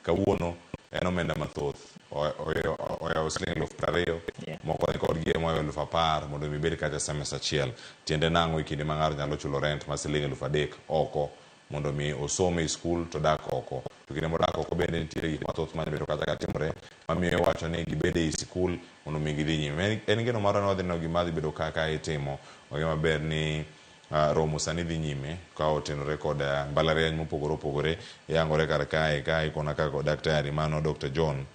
Kawuono en omenda mathoth, oyawo siling 20,000, moko ni kodgi moyo 10,000 mondo mi ibed kata semester achiel. Tiende nang'o e kinde ma ng'ato nyalo chulo rent ma siling 3,000 oko mondo mi osom e skul to dak oko. To kinde modak oko bende nitiere gik mathoth manyalo bedo kata ka timore mamiyo iwacho ni gibed ei sikul mondo mi gidhi nyime. En geno marwa ni wadhi neno gima dhi bedo kaka itimo. Wang'e maber ni romo sani dhi nyime ka otenore kod mbalariany mopogore opogore yangore kar kae ka ikona ka kod daktari mano Dr. John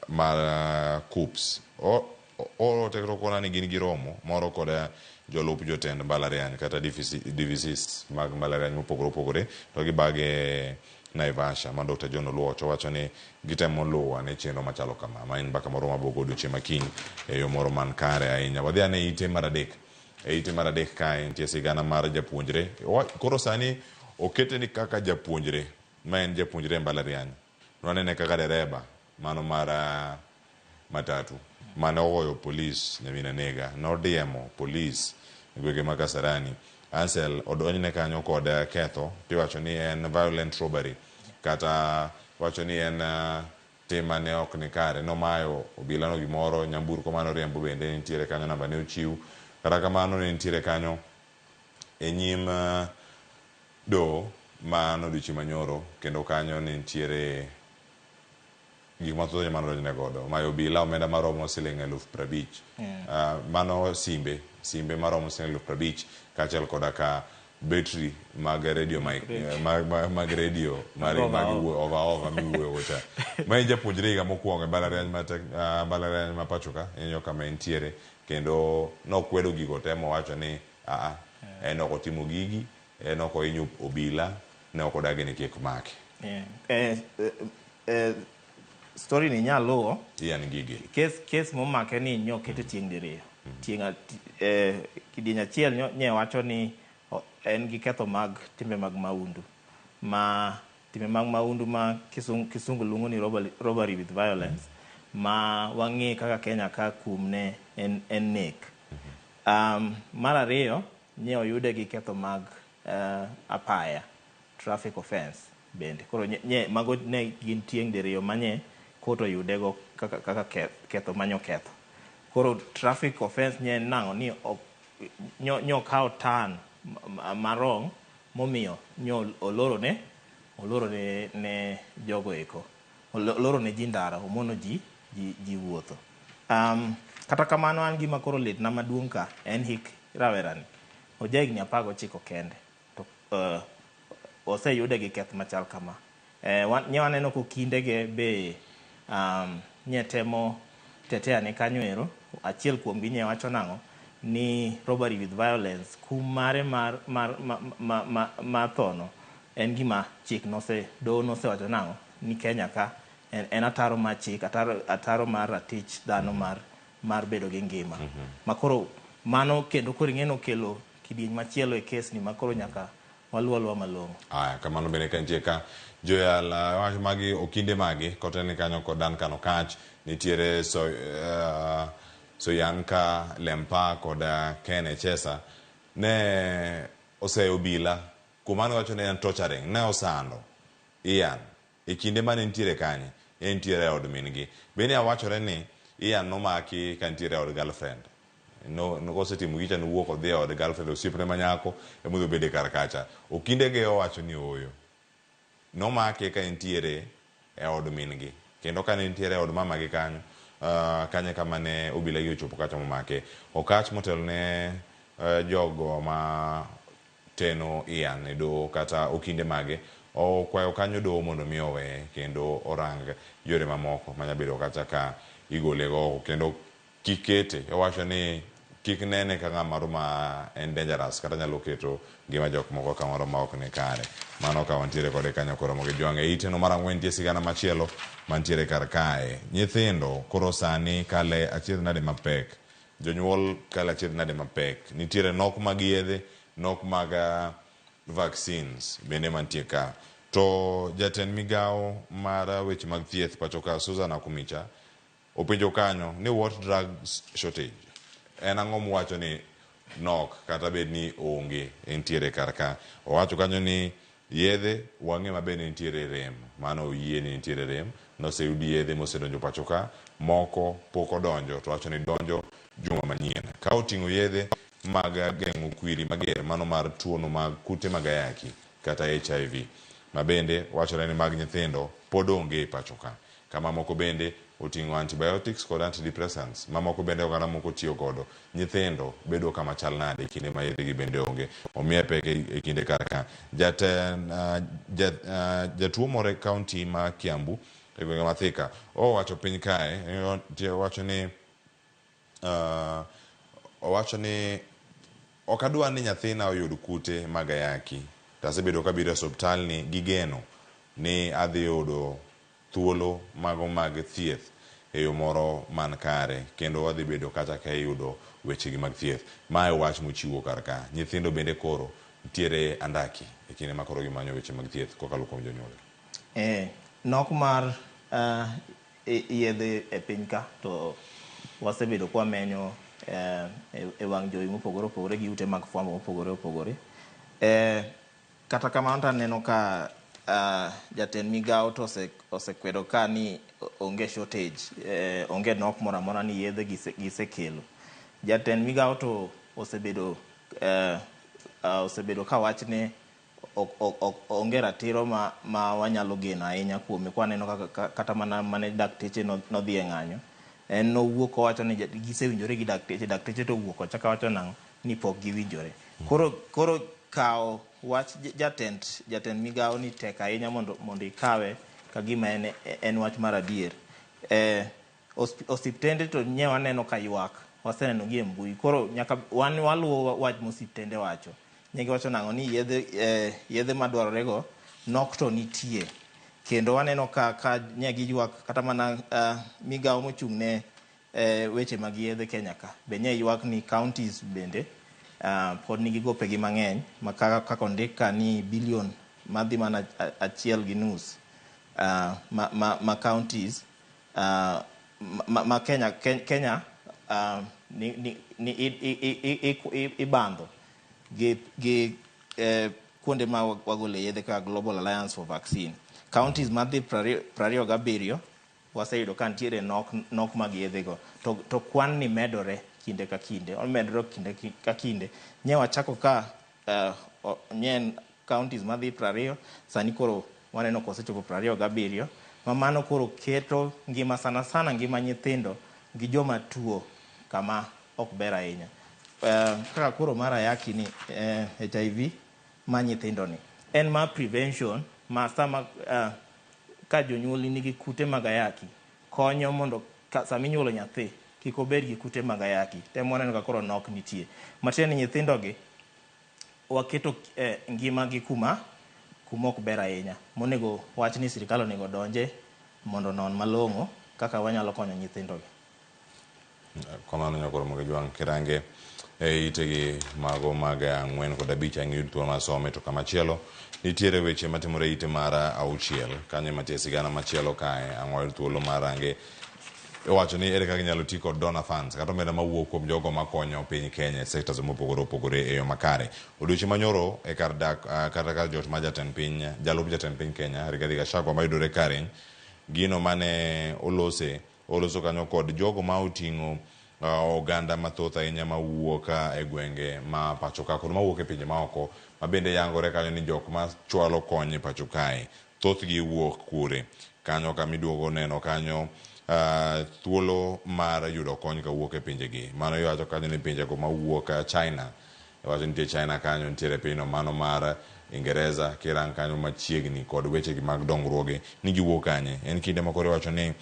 mar KUCCPS. Oro kona ni gin gi romo moro kod jolup jotend mbalariany kata DVCs mag mbalariany mopogore opogore to gibage Naivasha ma Dr. John Oluoch owacho ni gitemo luwo ane chenro machalo kama ma en mbaka moro mabogo odiochieng' makiny e yo moro man kare ahinya. Wadhi ane ite mar 3. E ite mar 3 kae nitie sigana mar japuonjre. Koro sani okete ni kaka japuonjre ma en japuonjre e mbalariany. Nwanene kaka dereba mano mar matatu mane ogoyo polis Nyamina Nega, nodiemo polis e gwenge ma Kasarani. Ansel odonjne kanyo kod ketho tiwacho ni en violent robbery kata wacho ni en tim mane ok ni kare. Nomayo obilano gimoro, nyamburko mane oriembo bende nitiere kanyo, namba ne ochiw. Kata kamano ne nitiere kanyo e nyim doho mano odiochieng' manyoro, kendo kanyo ne nitiere gik mathoth mane odonjne godo. Mayo obila omenda maromo siling 50,000. Mano simbe maromo siling 50,000 kaachiel koda ka betri mag radio mic, mag radio mar Over, mag over. Over miwuoyo go cha. Ma en japuonjre higa mokwongo e mbalariany ma mbalariany ma pacho ka, ineno kama entiere, kendo nokwedo gigo te mowacho ni aa, en ok otimo gigi, en ok ohinyo obila, ne ok odagi ni kik make. Yeah. Story ni nyaluwo. Ian Ngige. Kes momake ni nyokete tieng' diriyo. Tieng' kidieny achiel nye wacho ni en gi ketho mag timbe mag maundu. Ma timbe mag maundu ma kisungu luongo ni robbery with violence, ma wang'e kaka Kenya ka kum ne en nek. Mar ariyo, nye oyude gi ketho mag apaya, traffic offense bende. Koro nye mago ne gin tieng' diriyo manye kot oyudego kaka ketho manyo ketho. Koro traffic offense nye nang'o ni ok, nyo okawo turn marong momiyo nyo oloro ne jogo eko. Oloro ne ji ndara, omono ji wuotho. Kata kamano an gima koro litna maduong' ka en hik rawerani. Oja higni 19 kende. To oseyude gi keth machal kama. Nye waneno kokindege be nye temo tetea ne kanyo ero. Achiel kuomgi nye wacho nang'o ni robbery with violence kum mare mar thono en gima chik nose doho nosewacho nang'o ni Kenya ka en ataro mar chik, ataro mar ratich dhano mar bedo gi ngima. Makoro mano kendo koro ing'e nokelo kidieny machielo e kes ni makoro nyaka waluwa malong'o. Aya, kamano bende ka nitie ka joyal wach magi okinde magi kotelni kanyo kod Duncan Okach, nitiere Soyanka Lempa kod Ken Echesa ne oseyo obila kuom mano wacho ni en torturing, ne osando Ian e kinde mane nitiere kanye, ne nitiere e od min-gi. Bende awachore ni Ian nomaki ka nitiere e od girlfriend. No, kosetimo gicha nowuok odhi e od girlfriend, osiepne ma nyako ema odhi obede kar kacha. Okindege owacho ni ooyo. Nomake ka entiere e od min-gi. Kendo ka ne nitiere e od mamagi kanyo, kanyo kama ne obila gi ochopo kacha momake. Okach motelo ne jogo ma teno Ian e doho kata okinde mage, okwayo kanyo doho mondo mi oweye kendo orang yore mamoko manya bedo kacha ka igole go oko. Kendo kik kete, owacho ni kik nene ka ng'ama ma en dangerous kata nyalo keto ngima jok moko kamoro ma ok ni kare. Mano ka wantiere kode kanyo koro mogi jwang'e. E ite no mar 4 nitie sigana machielo mantiere kar kae. Nyithindo koro sani kale achiedh nade mapek. Jonyuol kale achiedh nade mapek. Nitiere nok mag yedhe, nok mag vaccines bende mantie ka. To jatend migawo mar weche mag thieth pacho ka Susan Akumicha openjo kanyo ni what drugs shortage? En ang'o mowacho ni nok kata bed ni onge entiere kar ka. Owacho kanyo ni yedhe wang'e maber ni nitiere rem. Mano oyie ni nitiere rem. Noseyud yedhe mosedonjo pacho ka, moko pok odonjo to wacho ni donjo juma manyien. Ka oting'o yedhe mag geng'o kwiri mager mano mar tuono mag kute mag ayaki kata HIV. Ma bende wachore ni mag nyithindo pod onge e pacho ka. Kama moko bende oting'o antibiotics kod antidepressants. Mamoko bende oganda moko tiyo godo. Nyithindo bedo kama chal nade e kinde ma yedhe gi bende onge. Omiye pek e kinde kar ka. Jatuo moro e kaunti ma Kiambu e gwenge ma Thika owacho piny kae, owacho ni ok adwa ni nyathina oyud kute mag ayaki. To asebedo kabiro e osiptal ni gi geno ni adhi yudo thuolo mago mag thieth e yo moro man kare, kendo wadhi bedo kata ka iyudo wechegi mag thieth. Mae wach mochiwo kar ka. Nyithindo bende koro nitiere andaki e kinde ma koro gimanyo weche mag thieth kokalo kuom jonyuol. Nok mar yedhe e piny ka to wasebedo kwa menyo e wang' jowi mopogore opogore gi ute mag fwambo mopogore opogore. Kata kamano to aneno ka jatend migawo to osekwedo ka ni onge shortage, onge nok moro amora ni yedhe gisekelo. Jatend migawo to osebedo ka wachne onge ratiro ma wanyalo geno ahinya kuome, kwa neno kaka kata mana mane dakteche nodhi e ng'anyo, en nowuok owacho ni gisewinjore gi dakteche, dakteche to owuok ochako wacho nang'o ni pok giwinjore. Koro kawo wach jatend migawo ni tek ahinya mondo ikawe ka gima en wach mar adier. Osiptende to nye waneno ka ywak, waseneno gi e mbui. Koro nyaka wan waluwo wach mosiptende wacho. Nye giwacho nang'o ni yedhe madwarore go nok to nitie. Kendo waneno ka nye giywak kata mana migawo mochung' ne weche mag yedhe Kenya ka. Be nye ywak ni counties bende pod nigi gopegi mang'eny ma kaka ondik ka ni bilion madhi mana 1.5 ma counties ma Kenya ni ibandho gi kuonde ma wagole yedhe kaka Global Alliance for Vaccine. Counties madhi 27 waseyudo ka nitiere nok mag yedhego to kwan ni medore kinde ka kinde, omedore kinde ka kinde. Nye wachako ka nye counties madhi 20, sani koro waneno kosechopo 27, ma mano koro keto ngima sana sana ngima nyithindo gi joma tuo kama ok ber ahinya. Kaka koro mar ayaki ni HIV ma nyithindo ni en ma prevention ma sama ka jonyuol nigi kute mag ayaki konyo mondo sama inyuolo nyathi kik obed gi kute mag ayaki. Temo waneno ka koro nok nitie. Matiende ni nyithindo gi waketo ngima gi kuma ok ber ahinya. Monego wach ni sirikal onego donje mondo non malong'o kaka wanyalo konyo nyithindo gi. Kamano nyakoro Mogejwang' kirange e itegi mago mag 4 kod 5 ang' yud thuolo mar some. To kamachielo nitiere weche matimore ite mar 6 kanyo ema sigana machielo kae ang' wayud thuolo mar range. Iwacho ni ere kaka inyalo ti kod donor funds kata omenda mawuok kuom jogo makonyo piny Kenya e sectors mopogore opogore e yo makare. Odiochieng' manyoro e kar dak kata kar jot mar jatend piny, jalup jatend piny Kenya Rigathi Gachagua mayudore Karen, gino mane oloso kanyo kod jogo ma oting'o oganda mathoth ahinya mawuok e gwenge ma pacho ka kod mawuok e pinje maoko ma bende yangore kanyo ni jok ma chwalo kony e pacho kae thothgi wuok kure. Kanyo kama iduogo neno kanyo thuolo mar yudo kony kawuok e pinjegi. Mano iwacho kanyo ni pinjego mawuok China, iwacho nitie China kanyo, nitiere pinyno mano mar Ingereza, kirang kanyo machiegni kod wechegi mag dongruoge ni giwuok kanye. En kinde ma koro iwacho ni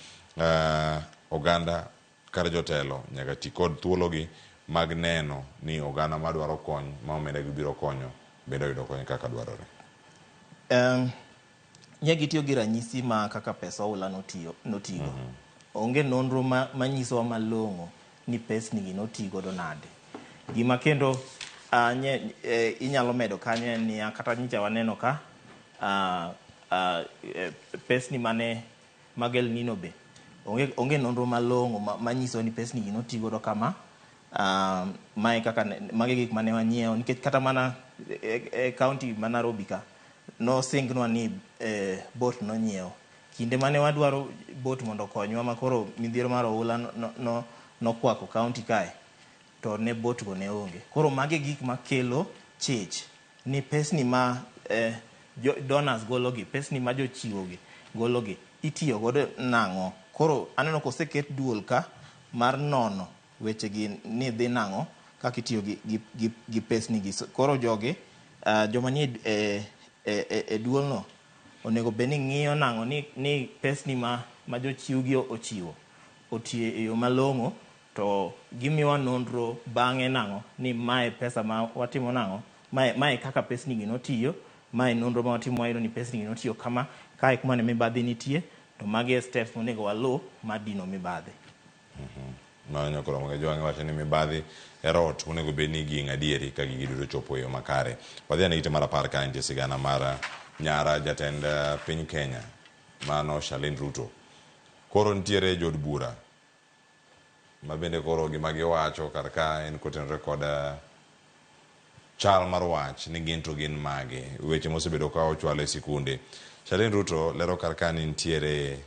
oganda kar jotelo nyaka ti kod thuologi mag neno ni oganda madwaro kony ma omenda gibiro konyo bende oyudo kony kaka dwarore. Nye gitiyo gi ranyisi ma kaka pesa oula notigo. Onge nonro manyisowa malong'o ni pesni gi notigodo nade. Gima kendo inyalo medo kanyo en niya, kata nyicha waneno ka pesni mane mag El Nino be onge nonro malong'o manyiso ni pesni gi notigodo kama. Mae kaka mage gik mane wanyiewo, nikech kata mana e county ma Nairobi ka nosingnwa ni boat nonyiew. Kinde mane wadwaro boat mondo okonywa ma koro midhiero mar oula nokwako county kae, to ne boat go ne onge. Koro mage gik makelo chich ni pesni ma donors gologi, pesni ma jochiwogi gologi itiyo godo nang'o. Koro aneno koseket duol ka mar nono wechegi ni dhi nang'o kaka itiyo gi pesni gi. Koro jogi joma nie e duolno onego bed ni ng'iyo nang'o ni pesni ma jochiwgi ochiwo otiyo e yo malong'o, to gimiwa nonro bang'e nang'o ni mae pesa ma watimo nang'o, mae kaka pesni gi notiyo, mae nonro ma watimo wayudo ni pesni gi notiyo kama, kae kuma ne mibadhi nitie, to magi e steps monego waluw mar dino mibadhi. Mano nyakoro Mogejwang' wacho ni mibadhi e rot onego bed ni ging adieri ka gigi duto chopo e yo makare. Wadhi ane ite mar 10 ka nitie sigana mar nyara jatend piny Kenya mano Charlene Ruto. Koro nitiere jood bura ma bende koro gima giwacho kar ka en kotenore kod chal mar wach ni gin to gin mage, weche mosebedo ka ochwalo e sikunde. Charlene Ruto lero kar ka ni nitiere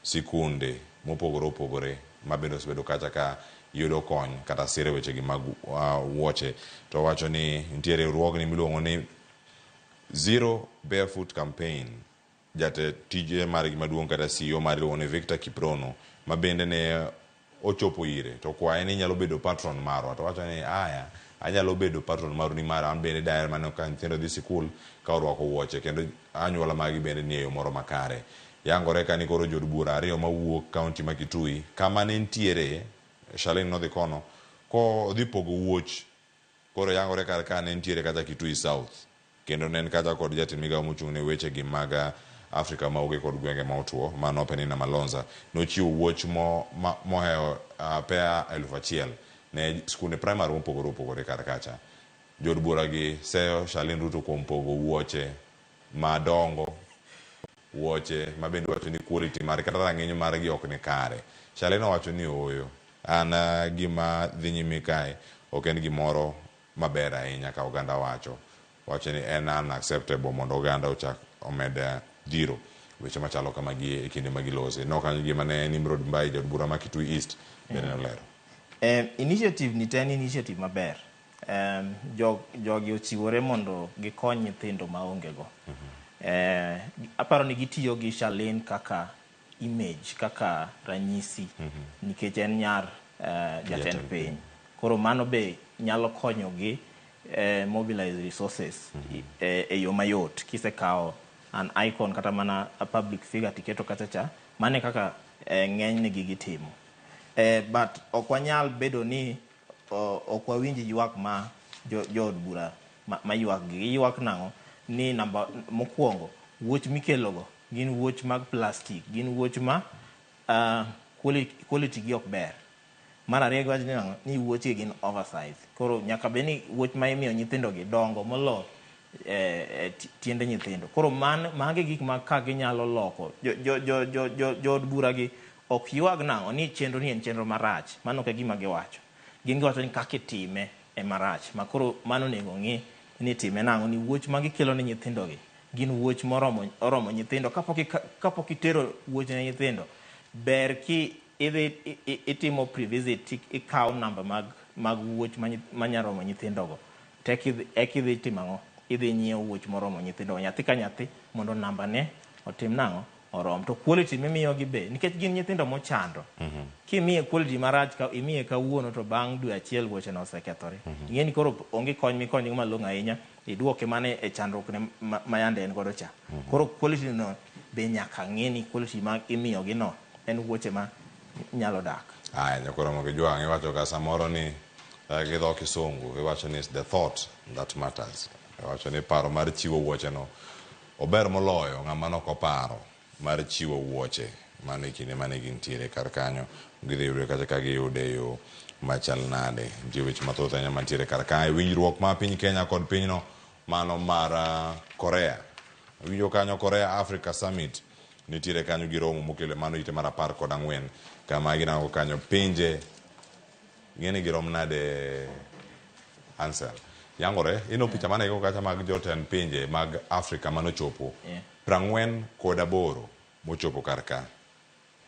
sikunde mopogore opogore ma bende osebedo kacha ka yudo kony kata siro wechegi mag wuoche. To owacho ni nitie riwruogni miluongo ni Zero Barefoot Campaign. Jatend tije margi maduong' kata CEO mare iluongo ni Victor Kiprono ma bende ne ochopo ire to okwaye ni inyalo bedo patron marwa to owacho ni aya anyalo bedo patron maru nimar an bende daher mana ka nyithindo dhi sikul ka orwako wuoche kendo anyuola margi bende nie yo moro makare. Yangore ka ni koro jood bura ariyo mawuok kaunti ma Kitui kama ne nitiere Charlene nodhi kono kodhi pogo wuoch koro yangore kar ka ne nitiere kata Kitui South kendo ne en kacha kod jatend migawo mochung' ne weche gi mag Afrika ma Ugwe kod gwenge ma otuo mano Penina Malonza nochiwo wuoch mohewo pea 1000 ne skunde primary mopogore opogore kar kacha. Jood bura gi seyo Charlene Ruto kuom pogo wuoche madongo, wuoche ma bende wacho ni quality mar kata rang'iny margi ok ni kare. Charlene owacho ni ooyo, an gima dhi nyime kae ok en gimoro maber ahinya ka oganda wacho. Wacho ni en unacceptable mondo oganda ochak omed dhiro weche machalo kamagi e kinde ma gilose. No kanyo gima ne Nimrod Mbai jaod bura ma Kitui East bende nolero. Initiative ni to en initiative maber. Jogi ochiwore mondo gikony nyithindo maonge go. Aparo ni gitiyo gi Charlene kaka image, kaka ranyisi nikech en nyar jatend piny. Koro mano be nyalo konyogi mobilize resources e yo mayot. Kisekawo an icon kata mana a public figure tiketo kacha cha, mano e kaka ng'enyne gigi timo. But ok wanyal bedo ni ok wawinj ywak ma jood bura ma ywak gi. Giywak nang'o? Ni namba mokwongo, wuoch mikelogo gin wuoch mag plastic, gin wuoch ma quality gi ok ber. Mar ariyo giwacho ni nang'o? Ni wuoch gi gin oversize. Koro nyaka bed ni wuoch ma imiyo nyithindo gi dongo molo tiende nyithindo. Koro magi gik ma ka ginyalo loko. Jood bura gi ok ywag nang'o ni chenro ni en chenro marach. Mano ok e gima giwacho. Gin giwacho ni kaka itime ema rach. Ma koro mano onego ng'i ni itime nang'o ni wuoch ma gikelo ne nyithindo gi gin wuoch moromo oromo nyithindo. Kapok itero wuoch ne nyithindo, ber ki idhi itimo pre-visit, ikawo namba mag wuoch manyalo romo nyithindogo. To eka idhi timo ang'o? Idhi nyiewo wuoch moromo nyithindogo. Nyathi ka nyathi mondo namba ne otim nang'o? Orom. To quality mimiyogi be, nikech gin nyithindo mochando. Kimiye quality marach ka imiye kawuono to bang' dwe achiel wuoche no osekethore. Ing'e ni koro onge kony mikonyogo malong'o ahinya, iduoke mana e chandruok ne ma yande en godo cha. Koro quality no be nyaka ng'e ni quality ma imiyogi no en wuoche ma nyalo dak. Aya, nyakoro Ramogi Jwang' iwacho ka samoro ni gi dho kisungu iwacho ni it's the thought that matters. Iwacho ni paro mar chiwo wuoche no ober moloyo ng'ama nok oparo mar chiwo wuoche mano e kinde mane gintiere kar kanyo. Gidhi yudo kacha ka giyude e yo machal nade. Nitie weche mathoth ahinya mantiere kar kae. Winjruok ma piny Kenya kod pinyno mano mar Korea. Winjo kanyo Korea Africa Summit nitiere kanyo gi romo mokelo mano ite mar 14 kama girango kanyo pinje ing'e ni girom nade Ansel. Yangore ino picha mane go kacha mag jotend pinje mag Afrika manochopo 48 mochopo kar ka.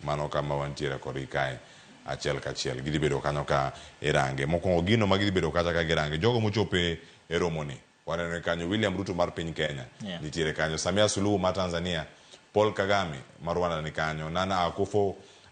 Mano kama wantiere kodgi kae achiel kachiel. Gidhi bedo kanyo ka irange. Mokwongo gino ma gidhi bedo kacha ka girange. Jogo mochopo e romoni. Waneno kanyo William Ruto mar piny Kenya. Nitiere kanyo Samia Suluhu mar Tanzania. Paul Kagame mar Rwanda ni kanyo. Nana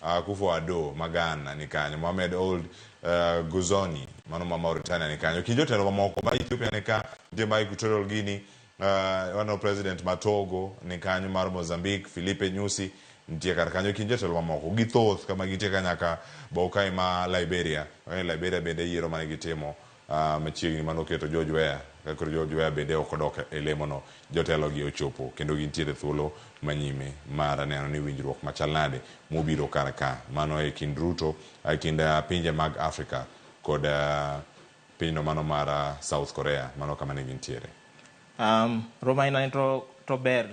Akufo-Addo ma Ghana ni kanyo. Mohamed Ould Ghazouani mano ma Mauritania ni kanyo. Kind jotelo mamoko ma Ethiopia ni ka, nitie ma Equatorial Guinea, waneno president ma Togo ni kanyo, mar Mozambique, Filipe Nyusi nitie kar kanyo. Kind jotelo mamoko githoth kama gintie ka nyaka Boakai ma Liberia. Liberia bende yiero mane gitimo machiegni manoketo George Weah. Koro George Weah bende ok odok e lemono. Jotelo gi ochopo kendo gintiere thuolo manyime mar neno ni winjruok machal nade mobiro kar ka. Mano e kind Ruto, e kind pinje mag Afrika kod pinyno mano mar South Korea. Mano kama ne gintiere. Romo aina ni to ber,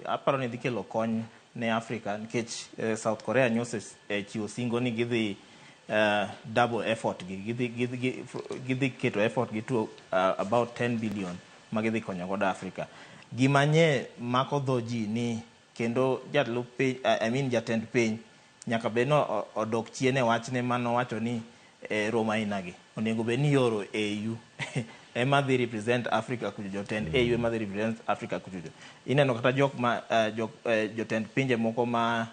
aparo ni dhi kelo kony ne Afrika nikech South Korea nyose chiwo singo ni gidhi double effort gi gidhi keto effort gi to about 10 billion ma gidhi konyo godo Afrika. Gima nye mako dho ji ni kendo jalup piny, I mean jatend piny nyaka bed ni odok chien e wachne manowacho ni romo ainagi onego bed ni ioro AU ema dhi represent Africa kucho, jotend AU ema dhi represent Africa kucho. Ineno kata jok ma jotend pinje moko ma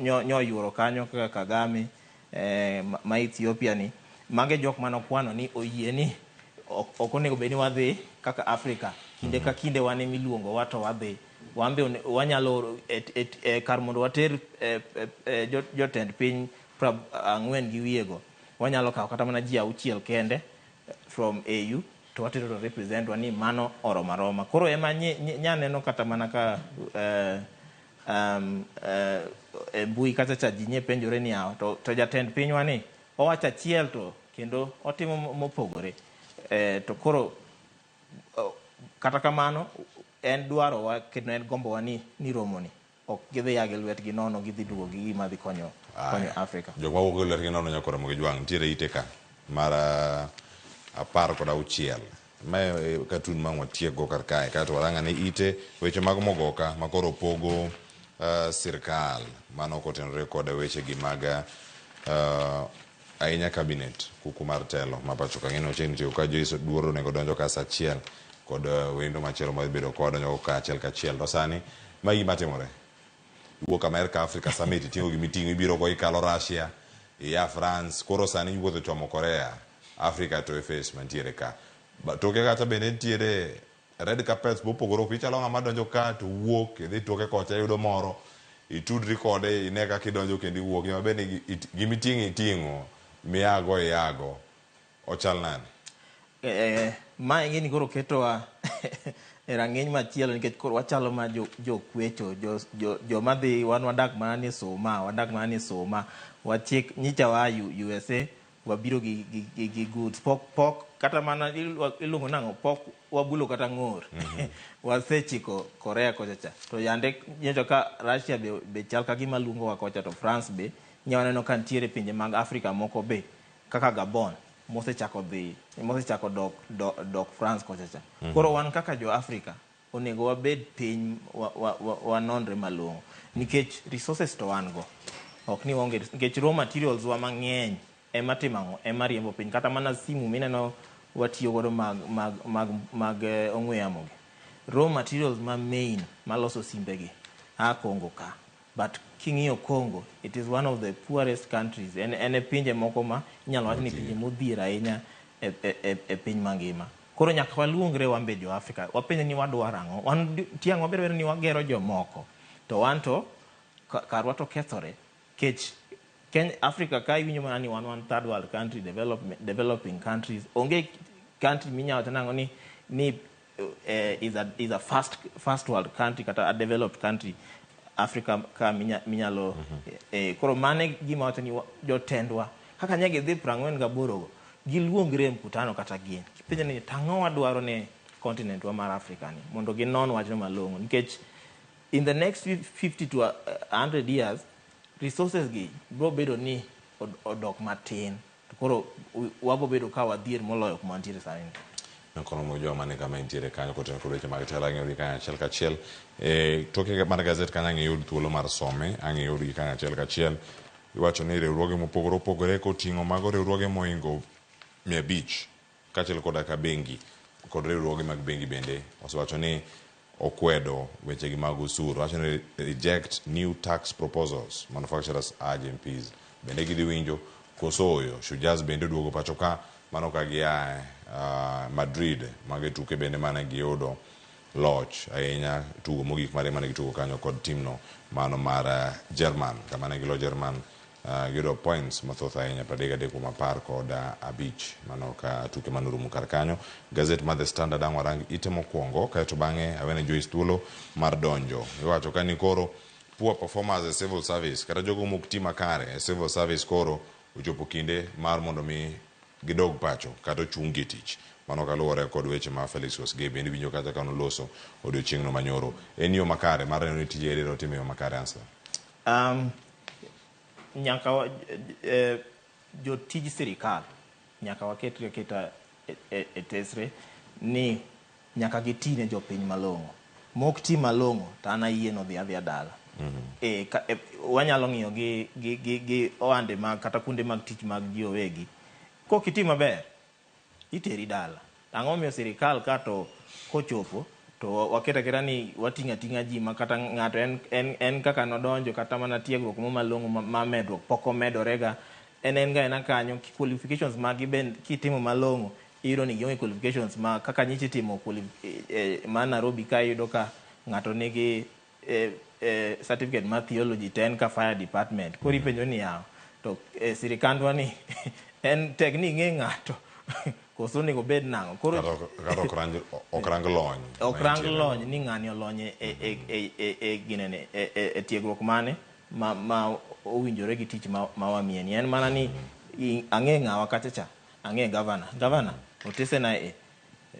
nyo yuoro kanyo kaka Kagame ma Ethiopia ni, mage jok manokwano ni oyie ni ok onego bed ni wadhi kaka Africa kinde ka kinde wan emiluongo wa to wadhi wan be wanyalo kar mondo water jotend piny 40 gi wiyego, wanyalo kawo kata mana ji 6 kende from AU to watero to represent wa ni mano oromo aroma. Koro ema nyaneno kata mana ka e mbui kacha cha ji nye penjore ni yawa to jatend pinywa ni owacho achiel to kendo otimo mopogore. To koro kata kamano en dwarowa kendo en gombowa ni romoni ok gidhi ya gi lwetgi nono, gidhi duogo gi gima dhi konyo Africa. Jok mawuok gi lwetgi nono nyaka Ramogi Jwang' nitiere ite ka mar 16. Mae katun ma watiekgo kar kae, kaeto warang' ane ite weche mag mogoka makoro pogo sirkal mano kotenore kod weche gi mag ahinya cabinet kuku mar telo ma pacho ka. Ng'eno chiegni tieko ka Joyce Oduor onego donjo ka saa 1 kod wendo machielo madhi bedo ka wadonjo ka achiel kachiel. To sani ma gima timore, iwuok America Africa Summit iting'o gimiting'o ibiro go ikalo Russia iya France, koro sani iwuotho chomo Korea, Africa to e face mantiere ka. Toke kata bende nitiere red carpets mopogore opogore, ichalo ng'ama donjo ka to wuok idhi toke kocha iyudo moro itudri kode ine kaka idonjo kendo iwuok. Gima bende gimiting'o iting'o miago iago ochal nade? Ma ing'eni koro ketowa e rang'iny machielo nikech koro wachalo ma jokwecho, joma dhi wan wadak mana ni Soma, wadak mana ni Soma, wachik nyicha wa USA wabiro gi goods pok kata mana iluongo nang'o pok wabulo kata ng'or. Wasechiko Korea kocha cha to yande nyocha ka Russia be chal ka gima luongowa kocha, to France be nya waneno ka nitiere pinje mag Afrika moko be kaka Gabon mosechako dhi mosechako dok France kocha cha. Koro wan kaka jo Afrika onego wabed piny wanonre malong'o nikech resources to wan go, ok ni waonge, nikech raw materials wa mang'eny ema timo ang'o, ema riembo piny. Kata mana simu mineno watiyo godo mag ong'we yamo gi, raw materials ma main maloso simbegi a Congo ka, but king'iyo Congo it is one of the poorest countries, en e pinje moko ma inyalo wach ni pinje modhier ahinya e piny mangima. Koro nyaka waluongre wan be jo Afrika, wapenje ni wadwaro ang'o, wan tiang' wabedo ni wagero jomoko to wan to karwa to kethore. Kech Kenya, Africa ka iwinjo mana ni wan third world country, developing countries, onge country minyalo wacho nang'o ni is a first world country kata a developed country Africa ka minyalo. Koro mane gima wacho ni jotendwa kaka nye gidhi 48 go giluongre e mkutano kata gin kipenjo ni tang'o wadwaro ne continent wa mar Africa ni mondo ginon wachno malong'o, nikech in the next 50 to 100 years resources gi biro bedo ni odok matin, to koro wabo bedo ka wadhier moloyo kuma wantiere sani. Nakono mojo mane kama intiere kanyo kotenore kod weche mag telo ang'eyo gi kanyo achiel kachiel. Toke mar gazet kanyo ang' iyud thuolo mar some, ang' iyud gi kanyo achiel kachiel. Iwacho ni riwruoge mopogore opogore koting'o mago riwruoge mohingo 500 kaachiel koda ka bengi kod riwruoge mag bengi bende osewacho ni okwedo wechegi mag osuru. Wacho ni reject new tax proposals, manufacturers urge MPs. Bende gidhi winjo koso oyo. Shujaz bende oduogo pacho ka mano ka gia Madrid mage tuke bende mane giyudo loch ahinya tugo mogik mare mane gitugo kanyo kod timno mano mar German, kama ne gilo German giyudo points mathoth ahinya 33 kuom 15 mano ka tuke manorumo kar kanyo. Gazet mar The Standard ang' warang ite mokwongo kaeto bang'e awene Joyce thuolo mar donjo. Iwacho ka ni koro poor performers e civil service kata jogo mok ti makare e civil service koro ochopo kinde mar mondo mi gidog pacho kata ochung' e tich. Mano kaluwore kod weche ma Felix Kosgei bende winjo kata ka noloso odiochieng'no manyoro. En yo makare mar neno ni tije edero otime yo makare answer. Nyaka jotij sirikal nyaka waketre aketa e tesre ni Nyaka giti ne jopiny malong'o. Mok ti malong'o to an ayie ni odhi adhiya dala. Wanyalo ng'iyo gi ohande mag kata kuonde mag tich mag ji owegi. Kok iti maber, iteri dala. Ang'o miyo sirikal ka to kochopo to waketo aketa ni wating'o ating'a ji ma kata ng'ato en kaka nodonjo kata mana tiegruok mo malong'o ma medruok pok omedorega. En ga ena kanyo qualifications magi ben kitimo malong'o iyudo ni gionge qualifications ma kaka nyichi itimo ma Nairobi ka iyudo ka ng'ato nigi certificate mar theology to en ka fire department. Koro ipenjo ni yawa to sirikandwa ni en tek ni ing'e ng'ato koso onego bed nang'o. Koro Kata ok rang lony. Ok rang lony ni ng'ani olony e ginene e tiegruok mane ma owinjore gi tich ma wamiye ni. En mana ni ang'e ng'awa kacha cha, ang'e governor. Governor otesena e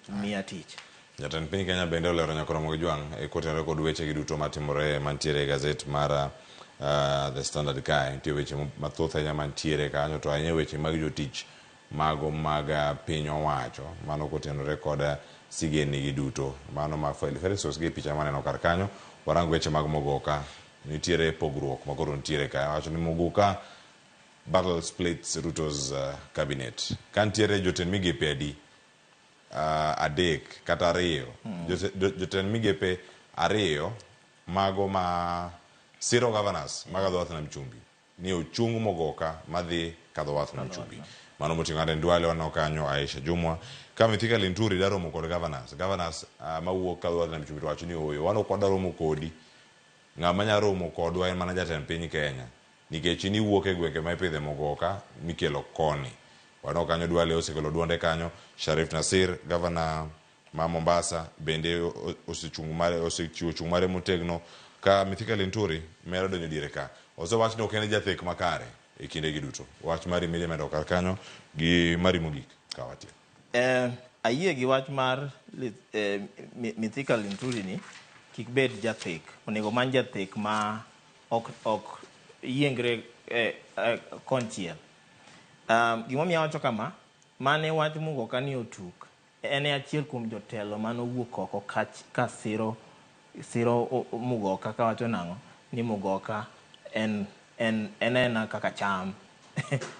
miya tich. Jatend piny Kenya bende olero nyakoromo gi jwang' kotenore kod weche gi duto matimore mantiere e gazet mar The Standard kae. Nitie weche mathoth ahinya mantiere kanyo to ahinya weche mag jotich mago mag piny owacho mano kotenore kod sigendni gi duto. Mano ma Felix Osgi picha maneno kar kanyo. Warang weche mag Muguka. Nitiere pogruok makoro nitiere kae. Wacho ni Muguka battle splits Ruto's cabinet. Ka nitiere jotend migepe adi? Adek kata ariyo. Jotend migepe ariyo mago ma siro governors mag dho wath Nam Chumbi ni ochung Muguka madhi kadho wath Nam Chumbi. Mano moting'o Aden Duale waneno kanyo, Aisha Jumwa. Ka Mithika Linturi dwa romo kod governors. Governors mawuok kadho wath Nam Chumbi to wacho ni ooyo, wan ok wadwa romo kodi. Ng'ama nyalo romo kodwa en mana jatend piny Kenya. Nikech in iwuok e gwenge ma ipidhe Muguka mikelo koni. Waneno kanyo Duale osekelo duonde kanyo. Sharif Nasir, governor ma Mombasa, bende osechiwo chung' mare motegno. Ka Mithika Linturi medo donjo diere ka. Osewach ni ok en jathek makare e kinde gi duto. Wach mari media medo kar kanyo gi mari mogik ka watieko. Ayie gi wach mar Mithika Linturi ni kik bed jathek. Onego many jathek ma ok yiengre konchiel. Gimomiyo awacho kama, mane wach Muguka ni otuk, en e achiel kuom jotelo manowuok oko ka siro Muguka kawacho nang'o ni Muguka en ena kaka cham.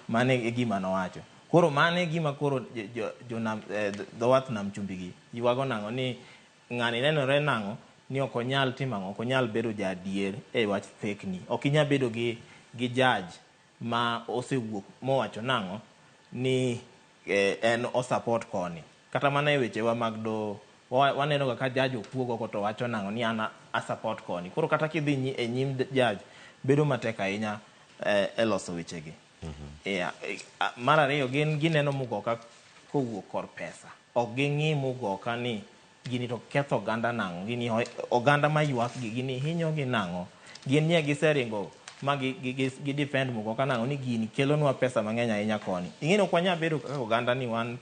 Mane e gima nowacho. Koro mane gima koro dho wath Nam Chumbi gi ywago nang'o ni ng'ani nenore nang'o ni ok onyal timo ang'o, ok onyal bedo jaadier e wach thekni. Ok inyal bedo gi judge ma osewuok mowacho nang'o ni en o support koni. Kata mana e wechewa mag doho waneno ga ka judge okuog oko to wacho nang'o ni an a support koni. Koro kata kidhi e nyim judge bedo matek ahinya e loso wechegi. Mar ariyo gin gineno Muguka kowuok kor pesa. Ok ging'i Muguka ni gini to ketho oganda nang'o, gini oganda maywak gi gini hinyo gi nang'o. Gin nye giseringo ma gi defend Muguka nang'o ni gini kelonwa pesa mang'eny ahinya koni. Ing'e ni ok wanyal bedo kaka oganda ni wan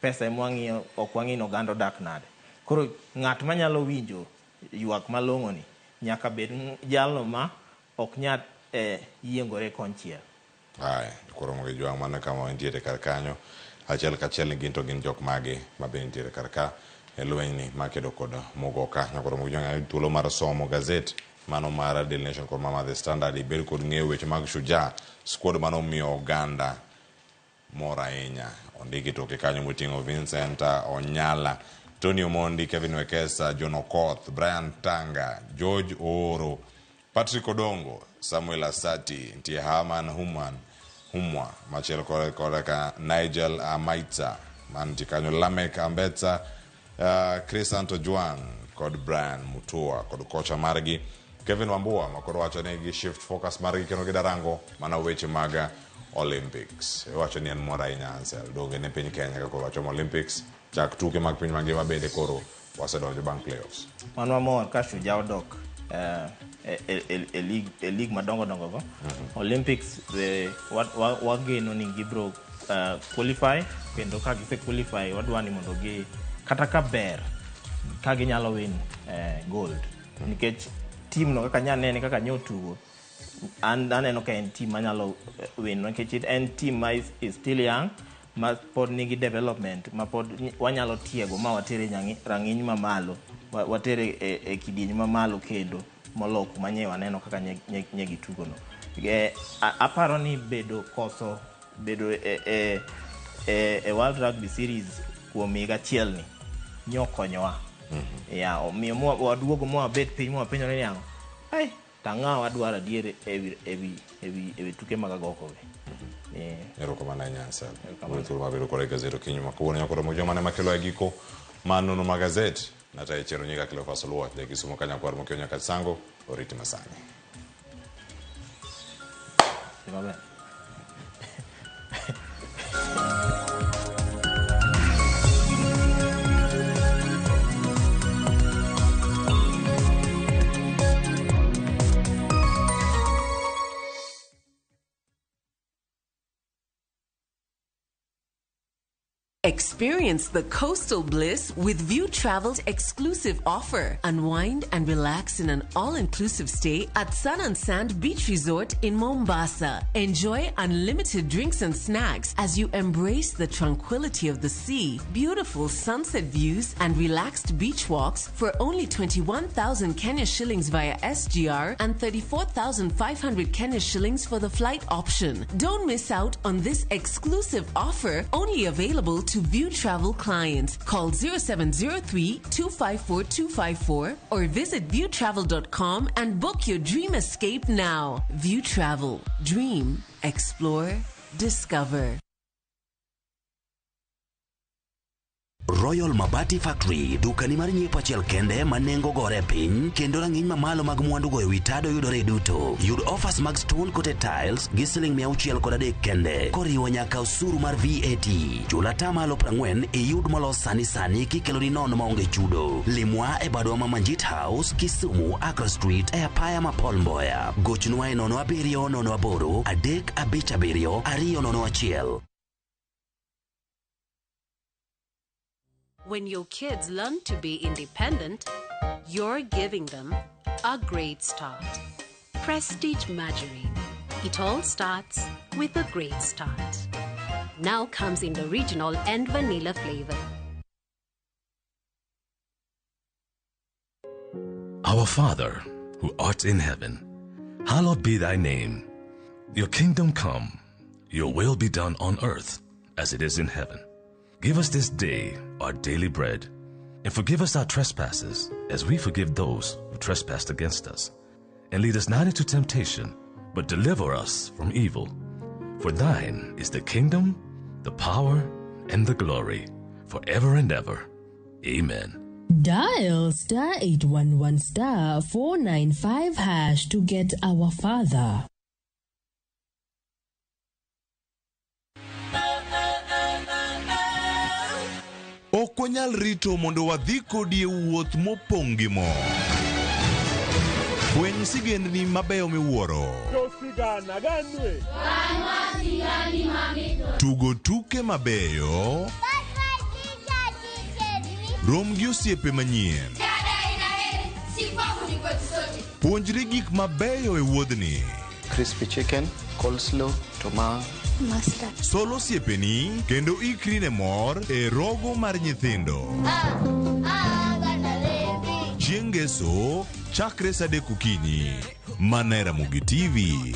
pesa ema wang'iyo, ok wang'i ni oganda odak nade. Koro ng'at manyalo winjo ywak malong'o ni nyaka bed jalno ma ok nyal yiengore konchiel. Aya, koro mogi jwang' mana kama wantiere kar kanyo. Achiel kachiel ni gin to gin jok mage ma be nitiere kar ka e lweny ni makedo kod Muguka. Nyakoro mogi jwang' thuolo mar somo gazet mano mar Daily Nation kod mama The Standard ibed kod ng'eyo weche mag Shujaa squad mano omiyo oganda mor ahinya. Ondiki toke kanyo moting'o Vincent Onyala, Tony Omondi, Kevin Wekesa, John Okoth, Brian Tanga, George Ooro, Patrick Odongo, Samuel Asati, nitie Herman Humwa, machielo kod ka Nigel Amaitsa, mantie kanyo Lamek Ambetsa, Chris Anto Juang kod Brian Mutua kod kocha margi Kevin Wambua makoro wacho ni gi shift focus margi kendo gidarango mana weche mag Olympics. Wacho ni en mor ahinya Ansel donge ne piny Kenya ka koro wachomo Olympics chak tuke mag piny mangima bende koro wasedonjo bang' playoffs. Wan mamor ka Shujaa odok e league madongo dongo go. Olympics wageno ni gibro qualify kendo ka gise qualify wadwa ni mondo gi kata ka ber ka ginyalo win gold. Nikech team no kaka nyanene kaka nyotugo an aneno ka en team manyalo win nikech en team ma is still young ma pod nigi development ma pod wanyalo tiego ma watere rang'iny mamalo, watere e kidieny mamalo kendo molo kuma nye waneno kaka nye gitugo no. Aparo ni bedo koso bedo e World Rugby Series kuom higa achiel ni nyokonyowa. Ya omiyo waduogo mwabet piny mwapenjore ni ang'o, ai tang'a wadwaro adier ewi tuke mag agoko gi. Erokamano ahinya Ansel. Thuolo mabedo kod e gazet okinyi ma kawuono nyaka romo joma ne makelo e giko mar nono mag gazet. Nataye chero nyinga Cleophas Oluoch, ja Kisumo Kanyakwar Mokio nyaka Sango, oriti masani. Maber. Experience the coastal bliss with View Travel's exclusive offer. Unwind and relax in an all-inclusive stay at Sun and Sand Beach Resort in Mombasa. Enjoy unlimited drinks and snacks as you embrace the tranquility of the sea, beautiful sunset views, and relaxed beach walks for only 21,000 Kenya shillings via SGR and 34,500 Kenya shillings for the flight option. Don't miss out on this exclusive offer, only available to View Travel clients. Call 0703 254 254 or visit viewtravel.com and book your dream escape now. View Travel. Dream, explore, discover. Royal Mabati Factory, dukani mar nyiepo achiel kende ma nengo gore piny kendo rang'iny mamalo mag mwandu go ewi tado yudore duto. Yud offers mag stone coated tiles gi siling 603 kende koriwo nyaka osuru mar VAT. Chul atamalo 40 iyud molos sani sani kikeloni nono maonge chudo. Limwa e badwa ma Manjit House, Kisumu, Accra Street e apaya ma Paul Mboya. Gochnwa e 07 08 357 201. When your kids learn to be independent, you're giving them a great start. Prestige Margarine. It all starts with a great start. Now comes in the original and vanilla flavor. Our Father, who art in heaven, hallowed be thy name. Your kingdom come, your will be done on earth as it is in heaven. Give us this day our daily bread, and forgive us our trespasses as we forgive those who trespass against us. And lead us not into temptation, but deliver us from evil. For thine is the kingdom, the power, and the glory, forever and ever. Amen. Dial star 811 star 495 hash to get our Father. Ok wanyal rito mondo wadhi kodi e wuoth mopong' gi mor. Fweny sigendni mabeyo miwuoro. Tugo tuke mabeyo. Rom gi osiepe manyien. Puonjri gik mabeyo e wuodhni. Crispy chicken, coleslaw, tomato. Sol osiepeni kendo ikri ne mor e rogo mar nyithindo. Chieng' Ngeso chakre saa 3 okinyi. Mana e Ramogi TV.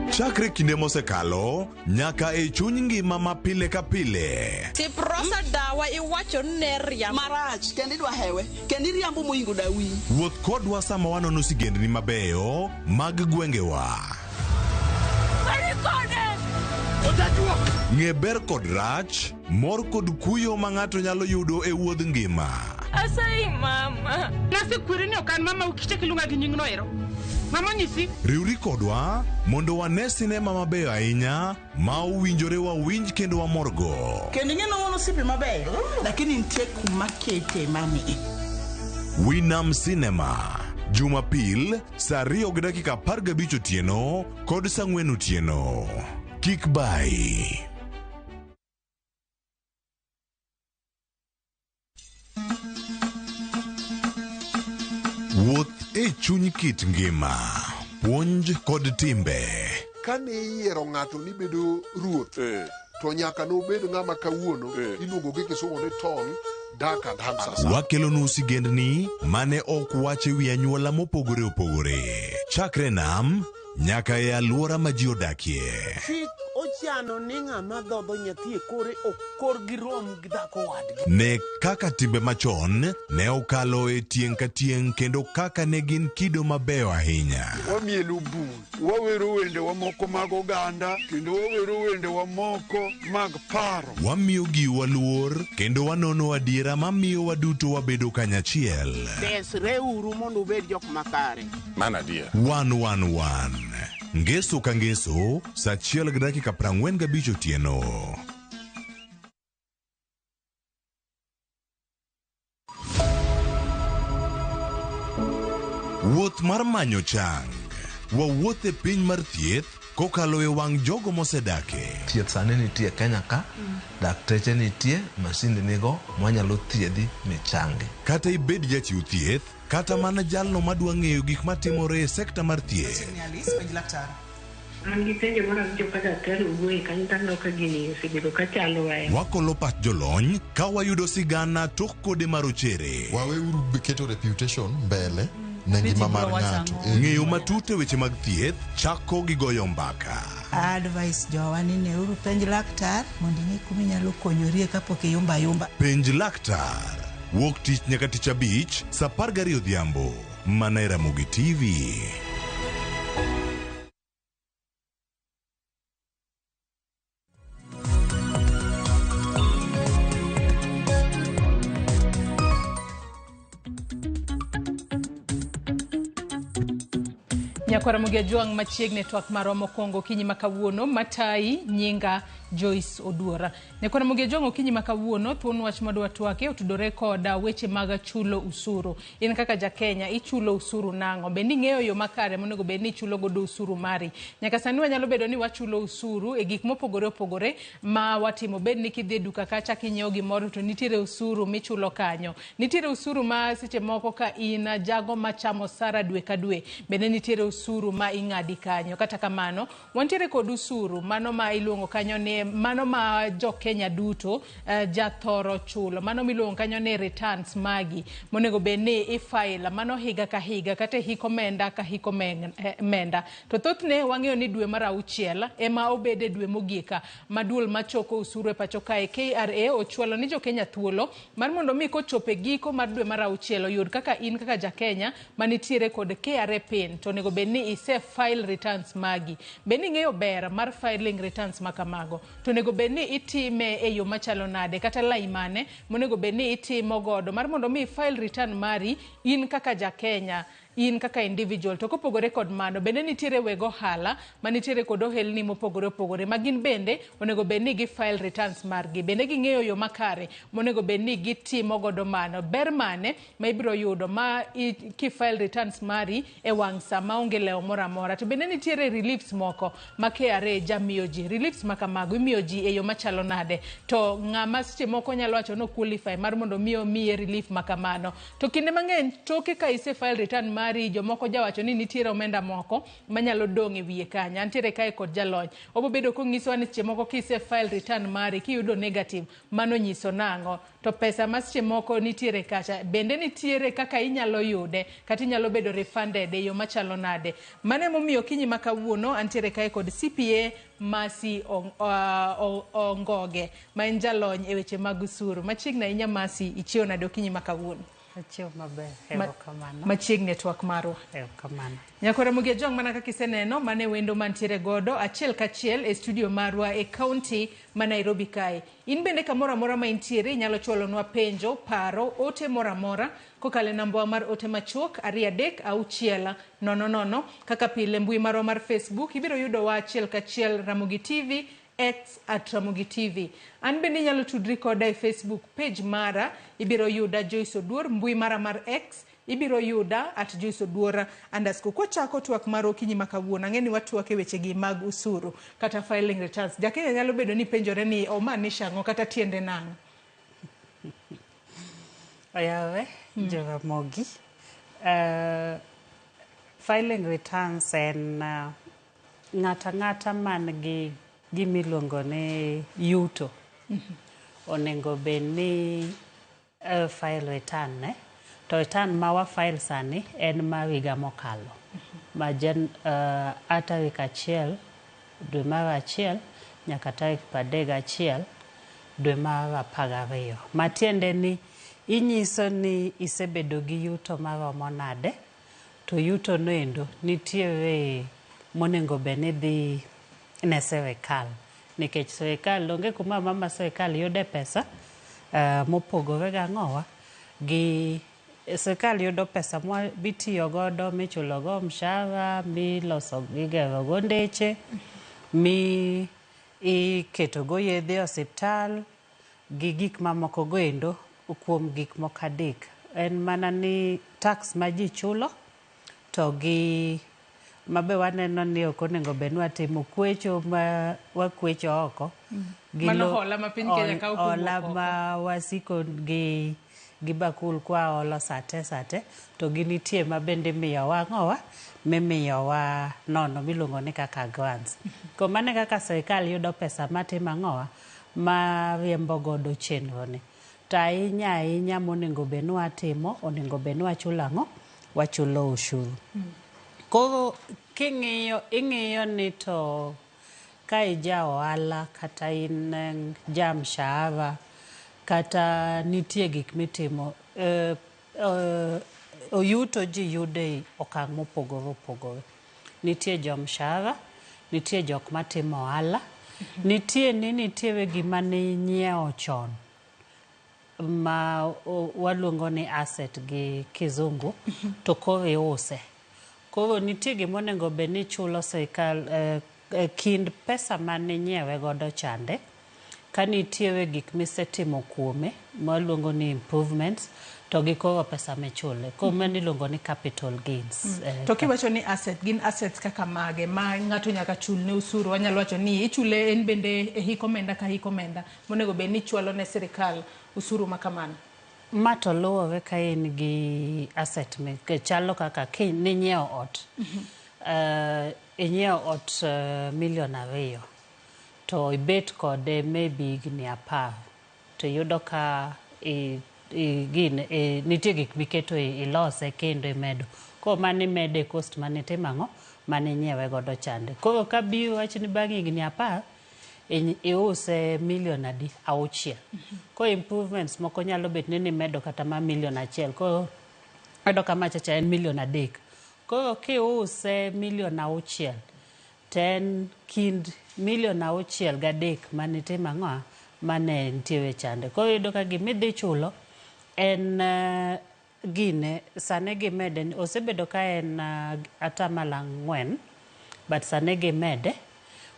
Chakre kinde mosekalo nyaka e chuny ngima ma pile ka pile. Tiprosa dawa iwacho ni riambo marach kendo idwa hewe kendo iriambo moingo dawi. Wuoth kodwa sama wanono sigendni mabeyo mag gwengewa. Ng'e ber kod rach, mor kod kuyo ma ng'ato nyalo yudo e wuodh ngima. Asayi mama. Nasekweri ni ok an mama ukichak iluonga gi nyingno ero. Mama onyisi. Riwri kodwa mondo wane sinema mabeyo ahinya ma owinjore wawinj kendo wamorgo. Kendo ing'e ni wan osiepe mabeyo, lakini nitie kuma kete mami. Winam Cinema, Jumapil saa 2:15 otieno kod saa 4 otieno. Kik bayi. Wuoth e chuny kit ngima. Puonj kod timbe. Kane iyiero ng'ato ni bedo ruoth, to nyaka nobed ng'ama kawuono iluongo gi kisungu ni tall, dark and handsome. Wakelonu sigendni mane ok wach e wi anyuola mopogore opogore. Chakre nam nyaka e alwora ma ji odakie. Chik ochano ni ng'ama dhodho nyathi e kore ok korgi rom gi dhako wadgi. Ne kaka timbe machon ne okalo e tieng' ka tieng' kendo kaka ne gin kido mabeyo ahinya. Wamielo bul, wawero wendewa moko mag oganda kendo wawero wendewa moko mag paro. Wamiyo giwa luor kendo wanono adiera mamiyo waduto wabedo kanyachiel. Desreuru mondo ubed jok makare. Mano adier. 111 Ngeso ka ngeso, saa achiel gi dakika 45 otieno. Wuoth mar manyo chang. Wawuoth e piny mar thieth kokalo e wang' jogo mosedake. Thieth sani nitie Kenya ka, dakteche nitie, masinde nigo mwanyalo thiedhi michangi. Kata ibed jachiw thieth, kata mana jalno madwa ng'eyo gik matimore e sekta mar thieth. An gi penjo moro awinjo ka daktari owuoye kanyo to aneno ka gini osebedo ka chandowa. Wakolo pach jolony ka wayudo sigana tok kode marochere. Waweuru keto reputation mbele ne ngima mar ng'ato. Ng'eyo matut e weche mag thieth chako gi goyo mbaka. Advice jowa ni neuru penj laktar mondo ing'e kuma inyalo konyorie kapok iyumba ayumba. Penj laktar. Wuok tich nyaka tich abich, saa 12 odhiambo. Mana e Ramogi TV. Nyakwara Ramogi Ajwang' machiegni e twak marwa mokwongo okinyi ma kawuono matayi nyinga Joyce Oduora. Nyakwara Ramogi Ajwang' okinyi ma kawuono thuon wach madwa twake otudore koda weche mag chulo usuru. In kaka ja Kenya ichulo usuru nang'o? Bende ing'eyo yo makare monego bed ni ichulo godo usuru mari? Nyaka sani wanyalo bedo ni wachulo usuru e gik mopogore opogore ma watimo. Bed ni kidhi e duka kacha kinyiewo gimoro to nitiere usuru michulo kanyo. Nitiere usuru ma seche moko ka in jago machamo sara dwe ka dwe, bende nitiere usuru ma ing'adi kanyo. Kata kamano, wantiere kod usuru mano ma iluongo kanyo ni mano ma jo Kenya duto jathoro chulo, mano miluongo kanyo ni returns magi monego bed ni ifile mano higa ka higa kata e hik omenda ka hik omenda. To thothne wang'eyo ni dwe mar auchiel ema obede dwe mogik ma duol machoko usuru e pacho kae KRA ochwalo ni jo Kenya thuolo mar mondo mi kochopo e giko mar dwe mar auchiel oyud kaka in kaka ja Kenya manitiere kod KRA pin to onego bed ni ise file returns magi. Bed ni ing'eyo ber mar filing returns ma kamago to onego bed ni itime e yo machalo nade kata lai mane monego bed ni itimo godo mar mondo mi file return mari in kaka ja Kenya, in kaka individual. To kopogore kod mano, bende nitiere weg ohala manitiere kod ohelni mopogore opogore ma gin bende onego bed ni gi file returns margi. Bende ging'eyo yo makare monego bed ni gitimo godo mano. Ber mane ma ibiro yudo ma ki file returns mari e wang' sa maonge lewo moro amora. To bende nitiere reliefs moko ma KRA jamiyo ji. Reliefs ma kamago imiyo ji e yo machalo nade? To ng'ama seche moko nyalo wacho ni qualify mar mondo mi omiye relief ma kamano. To kinde mang'eny toke ka ise file return mari, jomoko jawacho ni nitiere omenda moko manyalo dong' e wiye kanyo. Antiere kae kod jalony. Obo bedo kong'isowa ni seche moko kise file return mari kiyudo negative, mano nyiso nang'o? To pesa ma seche moko nitiere kacha, bende nitiere kaka inyalo yude kata inyalo bedo refunded e yo machalo nade? Mano emomiyo okinyi ma kawuono antiere kae kod CPA Mercy Ongoge ma en jalony e weche mag usuru. Machiegni ahinya Mercy, ichiewo nade okinyi ma kawuono? Achiewo maber, erokamano. Machiegni e twak marwa. Erokamano. Nyakwara Ramogi Ajwang' mana kaka iseneno, mane wendo mantiere godo achiel kachiel e studio marwa e kaunti ma Nairobi kae. In bende kamoro amora ma intiere inyalo chwalonwa penjo, paro, ote moro amora kokalo e namba mar ote machuok 2 3 6 0 0. Kaka pile mbui marwa mar Facebook ibiro yudowa achiel kachiel Ramogi TV, X at Ramogi TV. An bende inyalo tudri koda e Facebook page mara, ibiro yuda Joyce Oduor, mbui mara mar X ibiro yuda at Joyce Oduor underscore. Kwachako twak mar okinyi ma kawuono, ang'e ni watwak e wechegi mag usuru kata filing returns. Jakenya nyalo bedo ni penjore ni omaanisha ang'o kata tiende nang'o? Oyawe, Joramogi. Filing returns en ng'ato ang'ata man gi gimiluongo ni yuto onego bed ni file return ne. To return ma wa file sani en mar higa mokalo ma a tarik 1 dwe mar 1 nyaka tarik 31 dwe mar 12. Matiende ni inyiso ni isebedo gi yuto maromo nade, to yuto noendo nitiere monego bed ni dhi ne sirikal, nikech sirikal onge kuma mama sirikal yude pesa mopogore gang'owa gi sirikal yudo pesa mitiyo godo, michulo go mshahara, miloso igero go ndeche, mi iketo go yedhe e osiptal gi gik mamoko go endo kuom gik moko adek. En mana ni tax ma ji chulo to gi mabe waneno ni ok onego bed ni watimo kwecho ma wakwecho oko. Mano hola ma piny Kenya kawo kowuok hola oko. Ma wasiko gi bakul kwa olo sate sate to gi nitie ma bende imiyowa ang'owa mimiyowa nono miluongo ni kaka grants. Kuom mano e kaka sirikal yudo pesa matimo ang'owa ma riembo godo chenro ni. To ahinya ahinya monego bed ni watimo, onego bed ni wachulo ang'o? Wachulo ushuru. Koro king'iyo ing'iyo ni to ka ija ohala kata in ja mshahara kata nitie gik mitimo, yuto ji yudo e okang' mopogore opogore. Nitie jo mshahara, nitie jok matimo ohala, nitie ni nitiere gima ninyiewo chon ma waluongo ni asset gi kizungu to koro iuse. Koro nitie gima onego bed ni ichulo sirikal kind pesa maninyiewe godo chande, ka nitiere gik misetimo kuome mawaluongo ni improvements to gi koro pesa michule. Koro mano iluongo ni capital gains. To kiwacho ni asset, gin assets kaka mage ma ng'ato nyaka chul ne osuru? Wanyalo wacho ni ichule en bende e hik omenda ka hik omenda monego bed ni ichwalo ne sirikal osuru ma kamano. Ma to luwore ka in gi asset chalo kaka ninyiewo ot. Inyiewo ot milion 2 to ibet kode maybe higni 10 to iyudo ka gine, nitie gik miketo ilose kendo imedo. Koro mano imede cost mane itimo ang'o? Mane inyiewe godo chande. Koro ka bi wach ni bang' higni 10 iuse milion adi? 6. Koro improvements moko nyalo bet ni nimedo kata ma milion 1. Koro iyudo ka macha cha en milion 3. Koro kiuse milion 6 to en kind milion 6 gi 3 mane itimo ang'o? Mane nitiere chande. Koro iyudo ka gimidhi chulo en gine sani gimede, osebedo ka en 4% but sani gimede.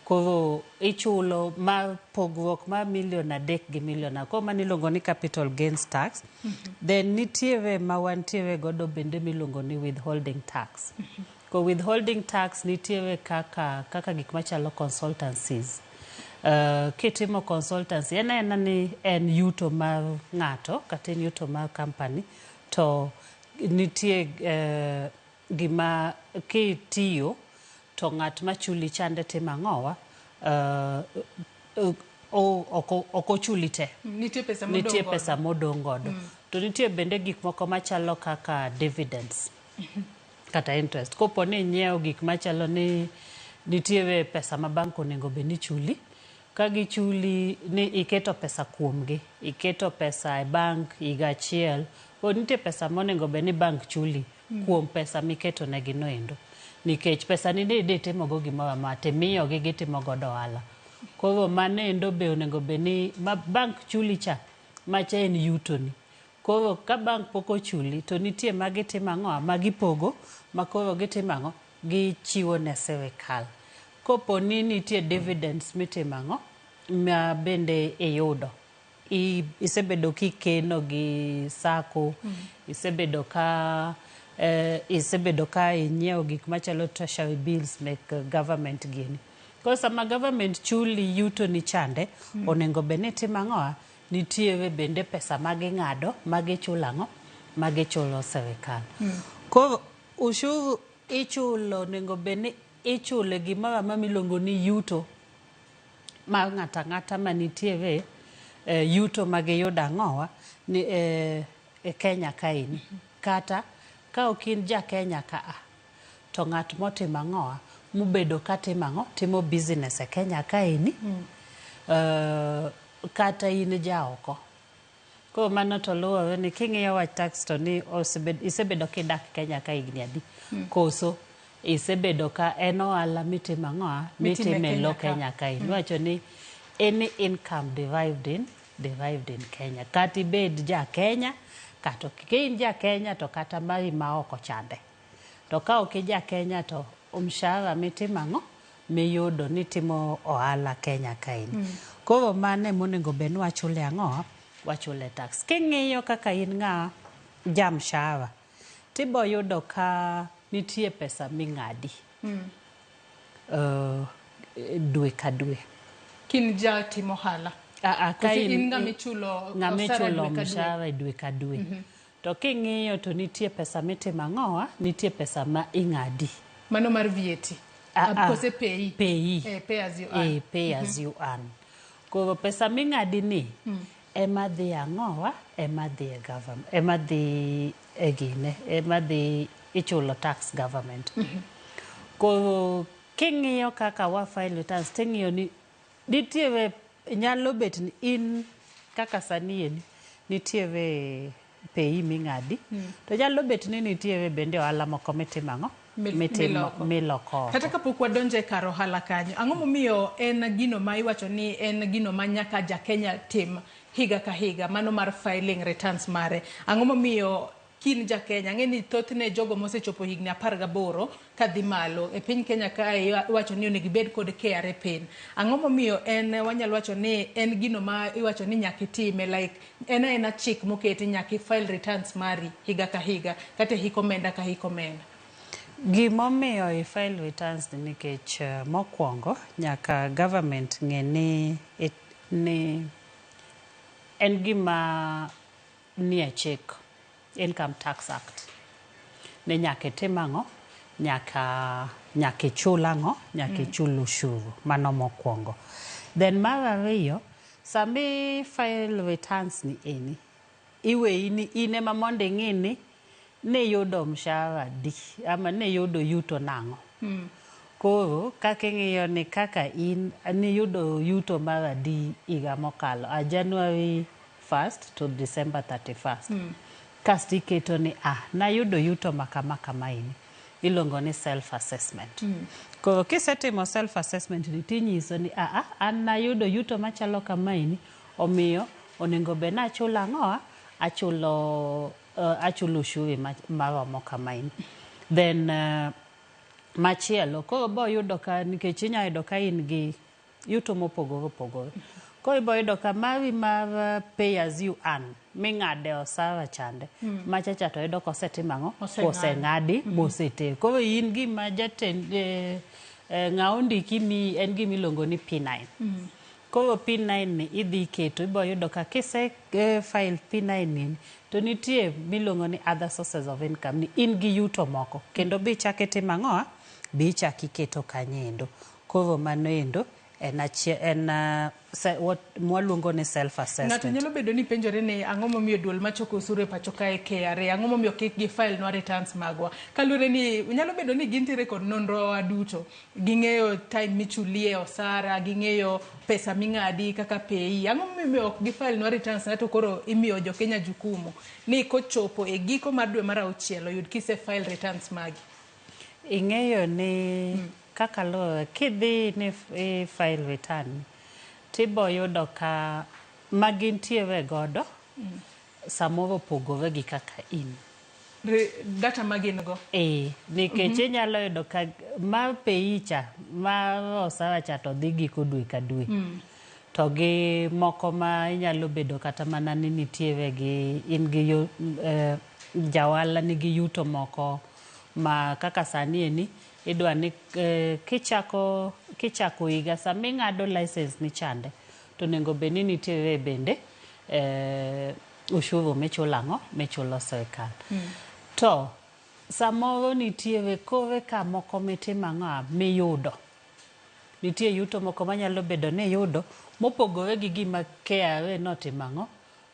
Koro ichulo mar pogruok mar milion 3 gi milion. Koro mano iluongo ni capital gains tax. Then nitiere ma wantiere godo bende miluongo ni withholding tax. Ko withholding tax nitiere kaka gik machalo consultancies. Kitimo consultancy en aena ni en yuto mar ng'ato kata en yuto mar company to nitie gima kitiyo to ng'at machuli chande timo ang'owa ok ochuli te. Nitie pesa modong' Nitie godo. pesa modong' godo. To nitie bende gik moko machalo kaka dividends kata interest. Kopo ni inyiewo gik machalo ni nitiere pesa ma bank onego bed ni chuli, ka gichuli ni iketo pesa kuomgi, iketo pesa e bank higa achiel, koro nitie pesa monego bed ni bank chuli kuom pesa miketo negi no endo. Nikech pesa ni ne itimo go gimoro amora timiyogi gitimo godo ohala. Koro mano endo be onego bed ni ma bank chuli cha, macha en yutoni. Koro ka bank pok ochuli to nitie ma gitimo ang'o? Ma gipogo ma koro gitimo ang'o? Gichiwo ne sirikal. Kopo ni nitie dividends mitimo ang'o? Ma bende iyudo. Isebedo kikeno gi sacco, isebedo ka inyiewo gik machalo treasury bills mek government gini. Koro sama government chuli yuto ni chande, onego bed ni itimo ang'o? Nitiere bende pesa ma ging'ado ma gichulo ang'o? Ma gichulo sirikal. Koro ushuru Ichulo onego bed ni ichule gimoro amora miluongo ni yuto mar ng'ato ang'ata manitiere e, yuto ma giyudo ang'owa ni e, e Kenya kaeni. Kata ka ok in ja Kenya ka a, to ng'at motimo ang'owa mobedo ka timo ang'o timo business e Kenya kaeni kata in jaoko. Koro mano to luwore ni king'iyo wach tax to ni osebed, isebedo kidak Kenya ka higni adi koso isebedo ka en ohala mitimo ang'owa Mitime mitime e lo Kenya ka. Kenya kae iwacho ni any income derived in Kenya kata ibed ja Kenya kata ok ka in ja Kenya to kata mari ma oko chande to ka ok ija Kenya to mshahara mitimo ang'o miyudo nitimo ohala Kenya kaeni koro mano emonego bed ni wachule ang'o wachule tax king'iyo kaka in ng'a ja mshahara tibo yudo ka nitie pesa ming'adi dwe ka dwe Kin ja timo ohala. Ah, ah, ka Koso in ng'ama ichulo ng'ama osara ichulo dwe ka dwe? mshahara e dwe ka dwe to king'iyo to nitie pesa mitimo ang'owa nitie pesa ma ing'adi Mano mar VAT. Ah, ah. Kose PAYE. PAYE. Eh, pay as you earn. Eh, pay as you earn. Koro pesa ming'adi ni ema dhi ang'owa ema dhi e government ema dhi e gine ema dhi ichulo tax government. Koro king'iyo kaka wa file returns ting'iyo ni nitiere nyalo bet ni in kaka sani eni nitiere PAYE ming'adi to nyalo bet ni nitiere bende ohala moko mitimo ang'o Mitimo- miloko oko. Kata kapok wadonjo e kar ohala kanyo, ang'o momiyo en gino ma iwacho ni en gino ma nyaka ja Kenya tim higa ka higa, mano mar filing returns mare? Ang'o momiyo kin ja Kenya, ang'e ni thothne jogo mosechopo higni 18 kadhi malo e piny Kenya kae iwacho ni onego ibed kod KRA PIN. Ang'o momiyo en wanyalo wacho ni en gino ma iwacho ni nyaka itime like en aena chik moketi nyaka i-file returns mari higa ka higa kata e hik omenda ka hik omenda? Gimomiyo i file returns ni nikech mokwongo nyaka government ng'e ni, it, ni en gima nie chik Income Tax Act ni nyaka itim ang'o nyaka ichul ang'o nyaka ichul ushuru mano mokwongo then mar ariyo sami file returns ni eni iweyi ni in ema mondo ing'i ni niyudo mshahara adi ama niyudo yuto nang'o koro kaka ing'iyo ni kaka in niyudo yuto mar adi higa mokalo a January 1st to December 31st kasto iketo ni ah nayudo yuto ma kama kamaeni iluongo ni self assessment koro kisetimo self assessment ni tinyiso ni ah, ah an nayudo yuto machalo kamaeni omiyo onego bed ni achulo ang'owa achulo achulo ushuru maromo kamaeni then machielo koro bo yudo ka nikech inya yudo ka in gi yuto mopogore opogore koro ibo yudo ka mari mar pay as you earn ming'ade osara chande macha cha to yudo kosetimo ang'o Oseng'adi. koseng'adi moseter koro in gima jatend ng'a ondiki miyi en gima iluongo ni P9 koro P9 ni idhi keto ibo yudo ka kise file P9 ni to nitie miluongo ni other sources of income ni in gi yuto moko kendo bi ichak itimo ang'o bi ichak iketo kanyo endo koro mano endo en achiel en what mwaluongo ni self Ng'ato assessment nyalo bedo ni penjore ni ang'o momiyo duol machoko osuru e pacho kae KRA, ang'o momiyo kik gi file nwa returns magwa. Kaluwore ni nyalo bedo ni gintiere kod nonro wa duto. Ging'eyo time michulie osara, ging'eyo pesa ming'adi kaka PAYE. Ang'o momiyo ok gi file nwa returns na to koro imiyo jo Kenya jukumu ni kochopo e giko mar dwe mar auchiel oyud kise file returns magi. Ing'eyo ni kaka luwore kidhi ni i file return tibo yudo ka magintiere godo samoro opogore gi kaka in. Data ma gin go. Eh, nikech inyalo yudo ka mar PAYE cha mar osara cha to dhi giko dwe ka dwe. To gi moko ma inyalo bedo kata mana ni nitiere gi in gi yo, jaohala nigi yuto moko ma kaka sani eni idwa ni kichako higa sama ing'ado license ni chande to onego bed ni nitiere bende ushuru michulo ang'o michulo sirikal. To Samoro nitiere kore ka moko mitimo ang'o miyudo. Nitie yuto moko manyalo bedo ni iyudo mopogore gi gima KRA notimo ang'o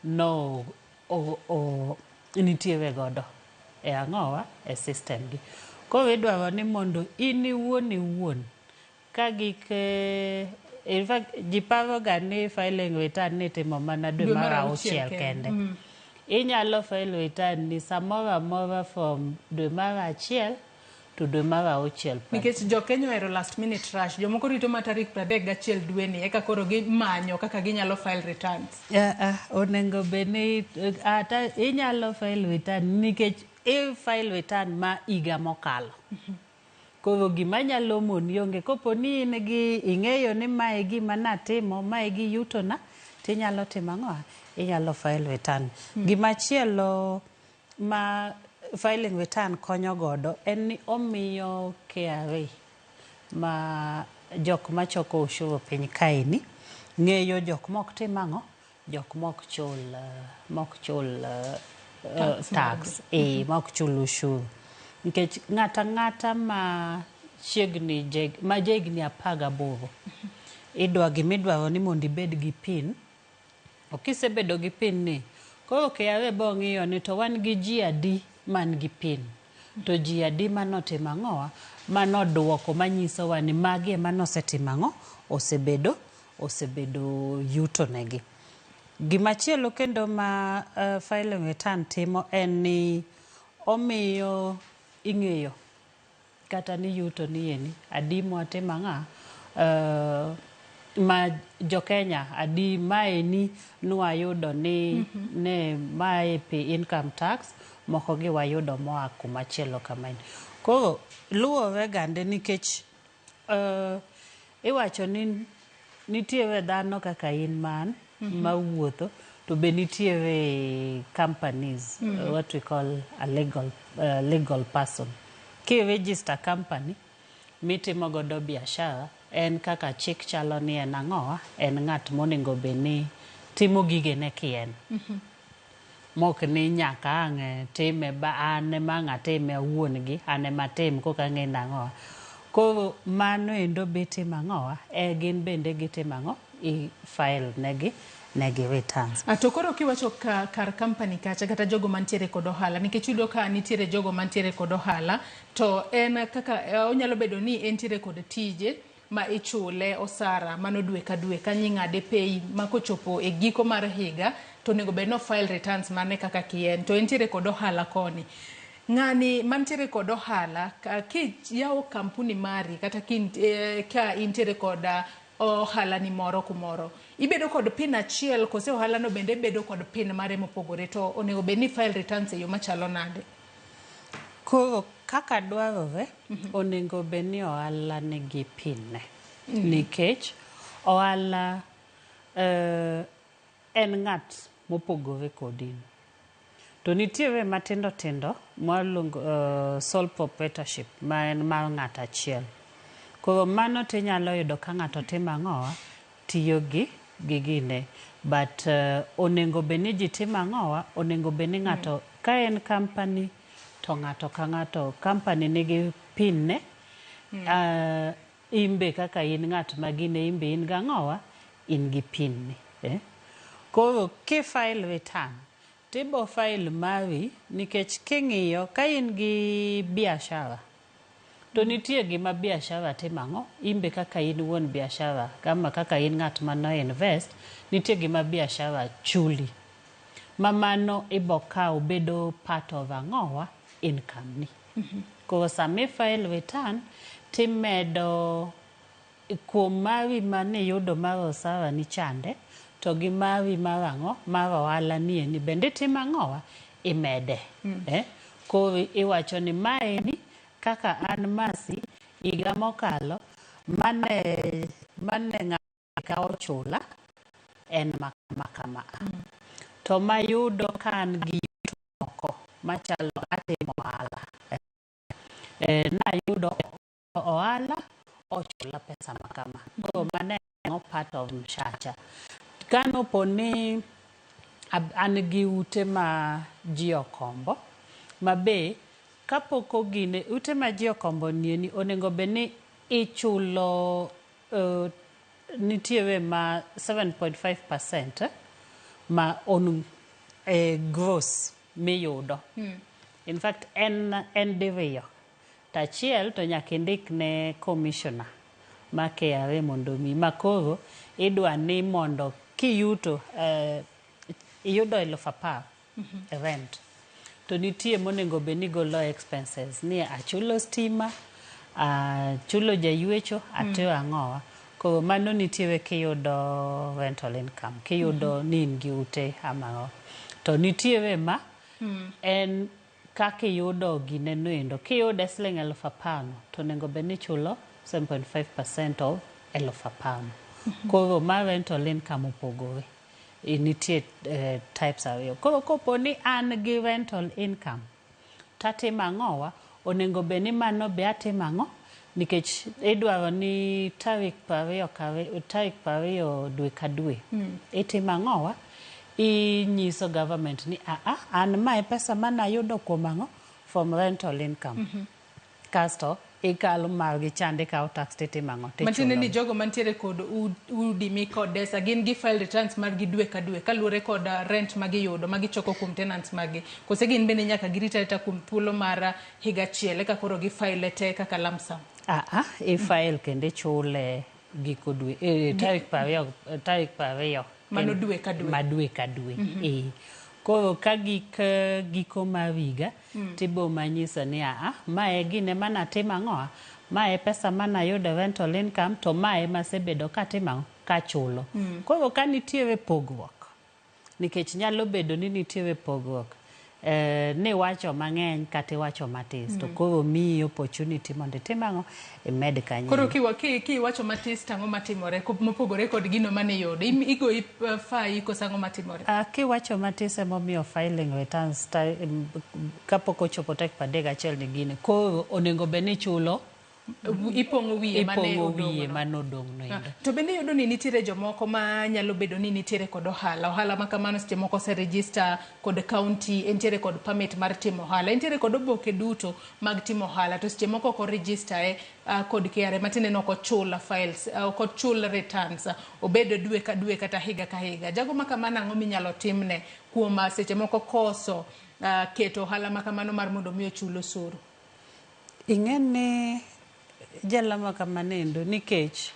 no o, o, nitiere godo e ang'owa e system gi. Koro idwaro ni mondo in iwuon iwuon ka gik in fact ji paro ga ni filing return ni itimo mana dwe mar auchiel kende. Inyalo file return ni samoro amora from dwe mar achiel to dwe mar auchiel. Nikech jo Kenya ohero last minute rush. Jomoko rito ma tarik 31 dweni eka koro gimanyo kaka ginyalo file returns. Onego bed ni ata inyalo file return nikech i file return ma higa mokalo. Koro gima nyalo moni onge. Kopo ni in gi ing'eyo ni mae e gima natimo, mae gi yutona, tinyalo timo ang'o? Inyalo file return. Gimachielo ma filing return konyo godo en ni omiyo KRA ma jok machoko ushuru piny kaeni ng'eyo jok mok tim ang'o? Jok mok chul mok chul Tax tax mok chul ushuru. Nikech ng'ata ng'ata ma chiegni ma jahigni 18 idwa gimidwaro ni mondo ibed gi PIN. Kisebedo gi PIN ni, koro KRA bo ng'iyo ni to wan gi ji adi man gi PIN. To ji adi manotimo ang'owa, manoduoko manyisowa ni magi ema nosetimo ang'o, osebedo yuto negi. Gimachielo kendo ma filing return timo en ni omiyo ing'eyo kata ni yuto ni eni adi mwatimo ang'a ma jo Kenya adi maeni nwayudo ni ne mae pi income tax moko gi wayudo moa kumachielo kamaeni. Koro luwore gande nikech iwacho ni nitiere dhano kaka in man mawuotho to be nitiere companies, what we call a legal person. Ki register company mitimo godo biashara en kaka chik chalo ni en ang'owa, en ng'at monego bed ni timo gigene kien. Mok ni nyaka ang' time ba an ema ang' atime awuon gi an ema atim koka ang'e nang'owa. Koro mano endo be timo ang'owa, gin bende gitimo ang'o, i file negi returns. To koro kiwacho ka, kar company kacha kata jogo mantiere kod ohala nikech iyudo ka nitiere jogo mantiere kod ohala to en kaka onyalo bedo ni entiere kod tije ma ichule osara mano dwe ka dwe kanyo ing'ade pay ma kochopo e giko mar higa to onego bed ni file returns mane kaka kien to entiere kod ohala koni. Ng'ani mantiere kod ohala kiyawo kampuni mari kata ka intiere kod ohala ni moro kumoro ibedo kod PIN achiel kose ohala no bende bedo kod PIN mare mopogore to onego bed ni file returns e yo machalo nade? Koro kaka dwarore onego bed ni ohala nigi PIN ne. Nikech ohala en ng'at mopogore kod in. To nitiere matindo tindo mwaluongo sole proprietorship ma en mar ng'at achiel. Koro mano tinyalo yudo ka ng'ato timo ang'owa, tiyo gi gine. But onego bed ni ji timo ang'owa, onego bed ni ng'ato ka en company to ng'ato ka ng'ato company nigi PIN ne. Imbe kaka in ng'at ma gine imbe in gang'owa, in gi PIN ni. Koro ki file return, tibo file mari nikech king'iyo ka in gi biashara to nitie gima biashara timo ang'o, imbe kaka in wuon biashara kama kaka in ng'at mano invest, nitie gima biashara chuli. Ma mano ibo kawo bedo part of ang'owa, income ni. Koro sama i file return, timedo kuom mari maniyudo mar osara ni chande, to gi mari mar ang'o, mar ohala ni eni bende itimo ang'owa, imede. Koro iwacho ni maeni kaka an Mercy higa mokalo mane ng'aka ochula en makama. To mayudo ka an gi yuto moko machalo atimo ohala. Nayudo ohala ochula pesa makama. Koro mano en part of mshacha. Kanopo ni an gi ute ma ji okombo, ma be Kapok ogine, ute ma ji okombo nieni onego bed ni ichulo nitiere ma 7.5% ma on gross miyudo. In fact, en diriyo. To achiel to nyaka indik ne commissioner ma KRA mondo omiyi. Ma koro idwa ni mondo kiyuto iyudo 10,000 e rent. To nitie monego bed ni golo expenses ni achulo stima, achulo jaywecho, atimo ang'owa. Koro mano nitiere kiyudo rental income, kiyudo ni in gi ute ama ang'o. To nitiere ma en kaka iyudo gineno endo. Kiyude siling 10,000 no, to onego bed ni ichulo 7.5% of 10,000 no. Koro ma rental income opogore. Nitie types ariyo. Koro kopo ni an gi rental income, tatimo ang'owa, onego bed ni mano be atimo ang'o? Nikech idwaro ni tarik 20 dwe ka dwe. Itimo ang'owa? Inyiso government ni a an mae pesa manayudo kuom ang'o? From rental income. Kasto ikalo margi chande ikawo tax titimo ang'o? Matiende ni jogo mantiere kod udi mikodesa gin gi file returns margi dwe ka dwe kaluwore kod rent magiyudo magichoko kuom tenants maggi. Kose gin bende nyaka girit arita kuom thuolo mar higa achiel eka koro gi file te kaka lump sum. I file kendo ichule giko dwe tarik 20. Mano dwe ka dwe. Ma dwe ka dwe. Koro ka giko mar higa tibo manyiso ni mae gine manatimo ang'o? Mae pesa manayudo rental income to mae masebedo katimo ang'o? Kachulo. Koro ka nitiere pogruok, nikech nyalo bedo ni nitiere pogruok ni wacho mang'eny kata iwacho matis, to koro miyi opportunity mondo itim ang'o? Imed kanyo. Koro kiwacho matis to ang'o matimore mopogore kod gino mane iyudo? Igoyi fai koso ang'o matimore? Kiwacho matis emomiyo filing returns kapok ochopo tarik 31 ni gine. Koro onego bed ni ichulo ipong'o wiye mane odong' no. To bende iyudo ni nitiere jomoko ma nyalo bedo ni nitiere kod ohala. Ohala ma kamano seche moko ose register kod county, entiere kod permit mar timo ohala, entiere kod oboke duto mag timo ohala, to seche moko ok oregister kod KRA, matiende ni ok ochul files, ok ochul returns, obed dwe ka dwe kata higa ka higa. Jago ma kamano ang'o minyalo timne kuom seche moko koso keto ohala ma kamano mar mondo mi ochul osuru? Ing'e ni jalama kamanendo nikech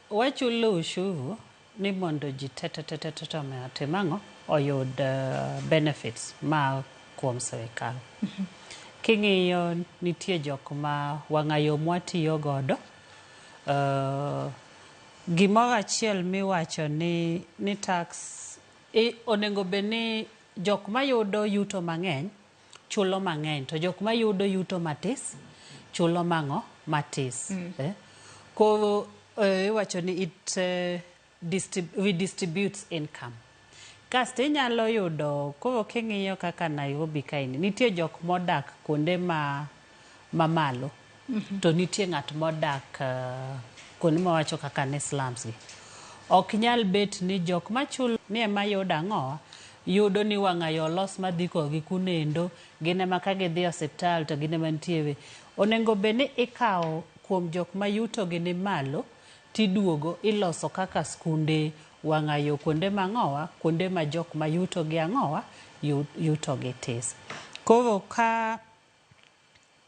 wachulo ushuru ni mondo ji te otim ang'o? Oyud benefits ma kuom sirikal. King'iyo nitie jok ma wang'ayo mwatiyo godo, gimoro achiel miwacho ni tax onego bed ni jok mayudo yuto mang'eny chulo mang'eny, to jok mayudo yuto matis chulo mang'o? Matis. Koro iwacho ni it redistributes income. Kasto inyalo yudo, koro king'iyo kaka Nairobi kaeni, nitie jok modak kuonde ma mamalo, to nitie ng'at modak kuonde mawacho kaka ni slums gi. Ok nyal bet ni jok machulo ni ema yudo ang'owa, yudo ni wang'ayo olos madhi kodgi kunendo, gin ema ka gidhi e osiptal to gin ema nitiere. Onego bed ni ikawo kuom jok ma yuto gi ni malo, tiduogo iloso kaka skunde, wang'ayo kuonde mang'owa, kuonde ma jok ma yuto gi ang'owa, yuto gi tis. Koro ka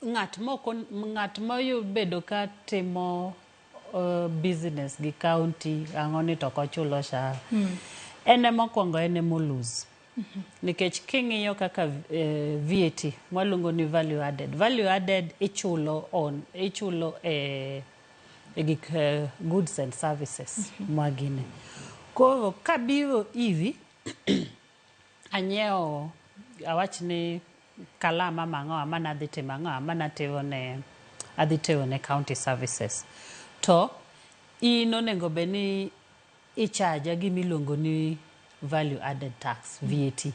ng'at mobedo ka timo business gi county ang'o ni to ok ochulo osara, en ema mokwongo en ema olose. Nikech king'iyo kaka VAT mwaluongo ni value added. Value added ichulo on ichulo e gik goods and services mwagine. Koro kabiro iri anyiewo awach ni kalam ama ang'o ama nadhi timo ang'o ama adhi tero ne county services. To in onego bed ni ichaja gimiluongo ni value added tax, VAT,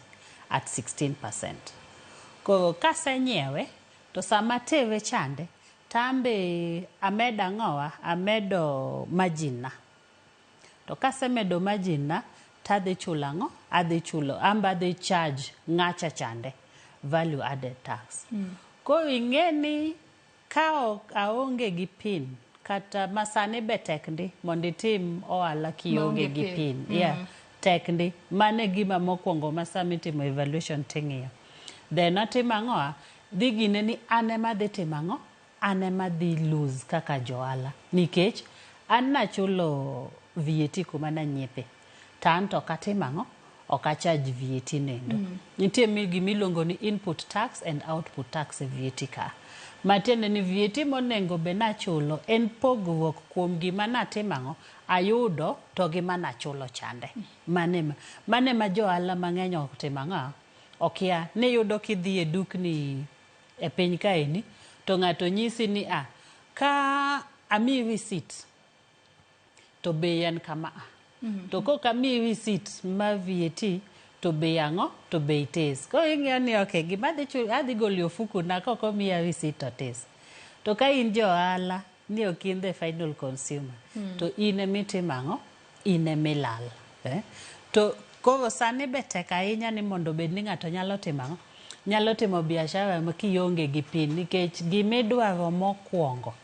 at 16%. Koro kasenyiewe to sama tere chande tambe amedo ang'owa, amedo margin na. To kasemedo margin na tadhi chulo ang'o? Adhi chulo, amba adhi charge ng'acha chande value added tax. Koro ing'e ni ka ok aonge gi pin kata masani be tek ndi mondo itim ohala kionge Maonge gi pin. pin. Yeah, tek ndi. Mano e gima mokwongo ma sama itimo evaluation ting'iyo. Then atimo ang'o? Dhi gine ni an ema adhi timo ang'o? An ema adhi lose kaka johala. Nikech an nachulo VAT kuma nanyiepe. To an to ok atimo ang'o? Ok a charge VAT nendo. Nitie gima iluongo ni input tax and output tax e VAT ka. Matiende ni VAT monego bed nachulo en pogruok kuom gima natimo ang'o? Ayudo to gi manachulo chande. Mane mane ma johala mang'eny ok timo ang'o? Okia. Niyudo kidhi e dukni e piny kaeni to ng'ato nyisi ni a ka amiyi receipt to bei en kama a. To kok amiyi receipt mar VAT to bei ang'o? To bei tis. Koro ing'iyo ni okay, gima adhi chulo adhi golo e ofuku na kok omiya receipt to tis. To ka in ja ohala ni ok in the final consumer to in emitimo ang'o? In emilal. Eh? To koro sani be tek ahinya ni mondo obed ni ng'ato nyalo timo ang'o? Nyalo timo biashara ma kionge gi pin nikech gimidwaro mokwongo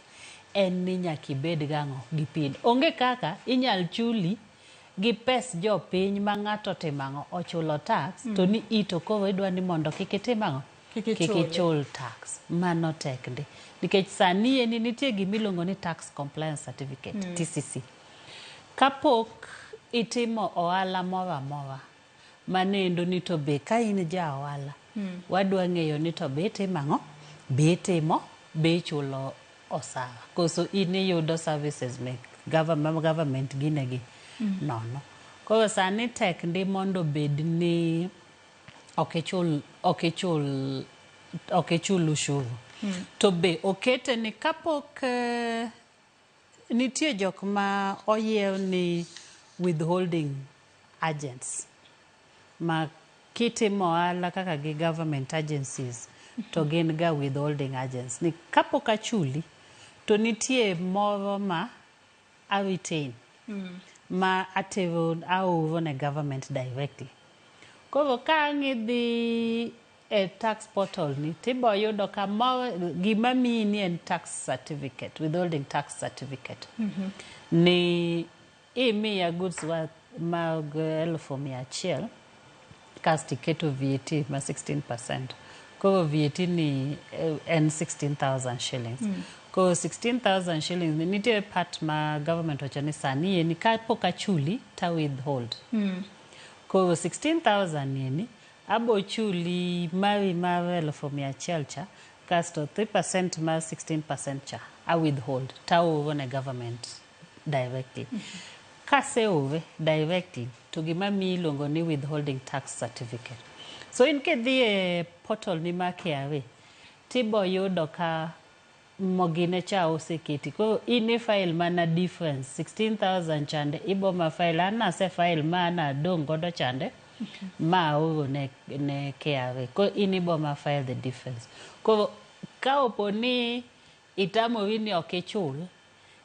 en ni nyaka ibed gang'o? Gi pin. Onge kaka inyal chuli gi pes jopiny ma ng'ato otimo ang'o? Ochulo tax to ni ito koro idwa ni mondo kik itim ang'o? Kik Kik ichule. ichul tax. Mano tek ndi. Nikech sani eni nitie gimiluongo ni tax compliance certificate, TCC. Kapok itimo ohala moro amora manendo ni to be ka in ja ohala wadwa ng'eyo ni to be itimo ang'o? Be itimo, be ichulo osara koso in iyudo services mek government, government ginegi nono. Koro sani tek ndi mondo bed ni ok ichul ok ichul ok ichul ushuru. To be okete ni kapok nitie jok ma oyiew ni withholding agents ma kitimo ohala kaka gi government agencies to gin ga withholding agents ni kapok achuli to nitie moro ma a retain ma atero aoro ne government directly. Koro ka ang' idhi e tax portal ni tibo yudo ka moro gima miyi ni en tax certificate, withholding tax certificate. Ni imiya goods worth mag 100,000 kasto iketo VAT ma 16%. Koro VAT ni en 16,000 shillings. Koro 16,000 shillings ni nitie part ma government wacho ni sani eni kapok achuli ta withhold. Koro 16,000 eni abo chuli mari mar 100,000 cha kasto 3% mar 16% cha a withhold taoro ne government directly. Kaseore directly to gima miyi iluongo ni withholding tax certificate. So in kidhi e portal ni mar KRA tibo yudo ka mogine cha oseketi. Koro in i file mana difference 16,000 chande ibo ma file an nase file ma nadong' godo chande ma aoro ne, ne KRA. Koro in ibo ma file the difference. Koro ka opo ni itamori ni ok ichul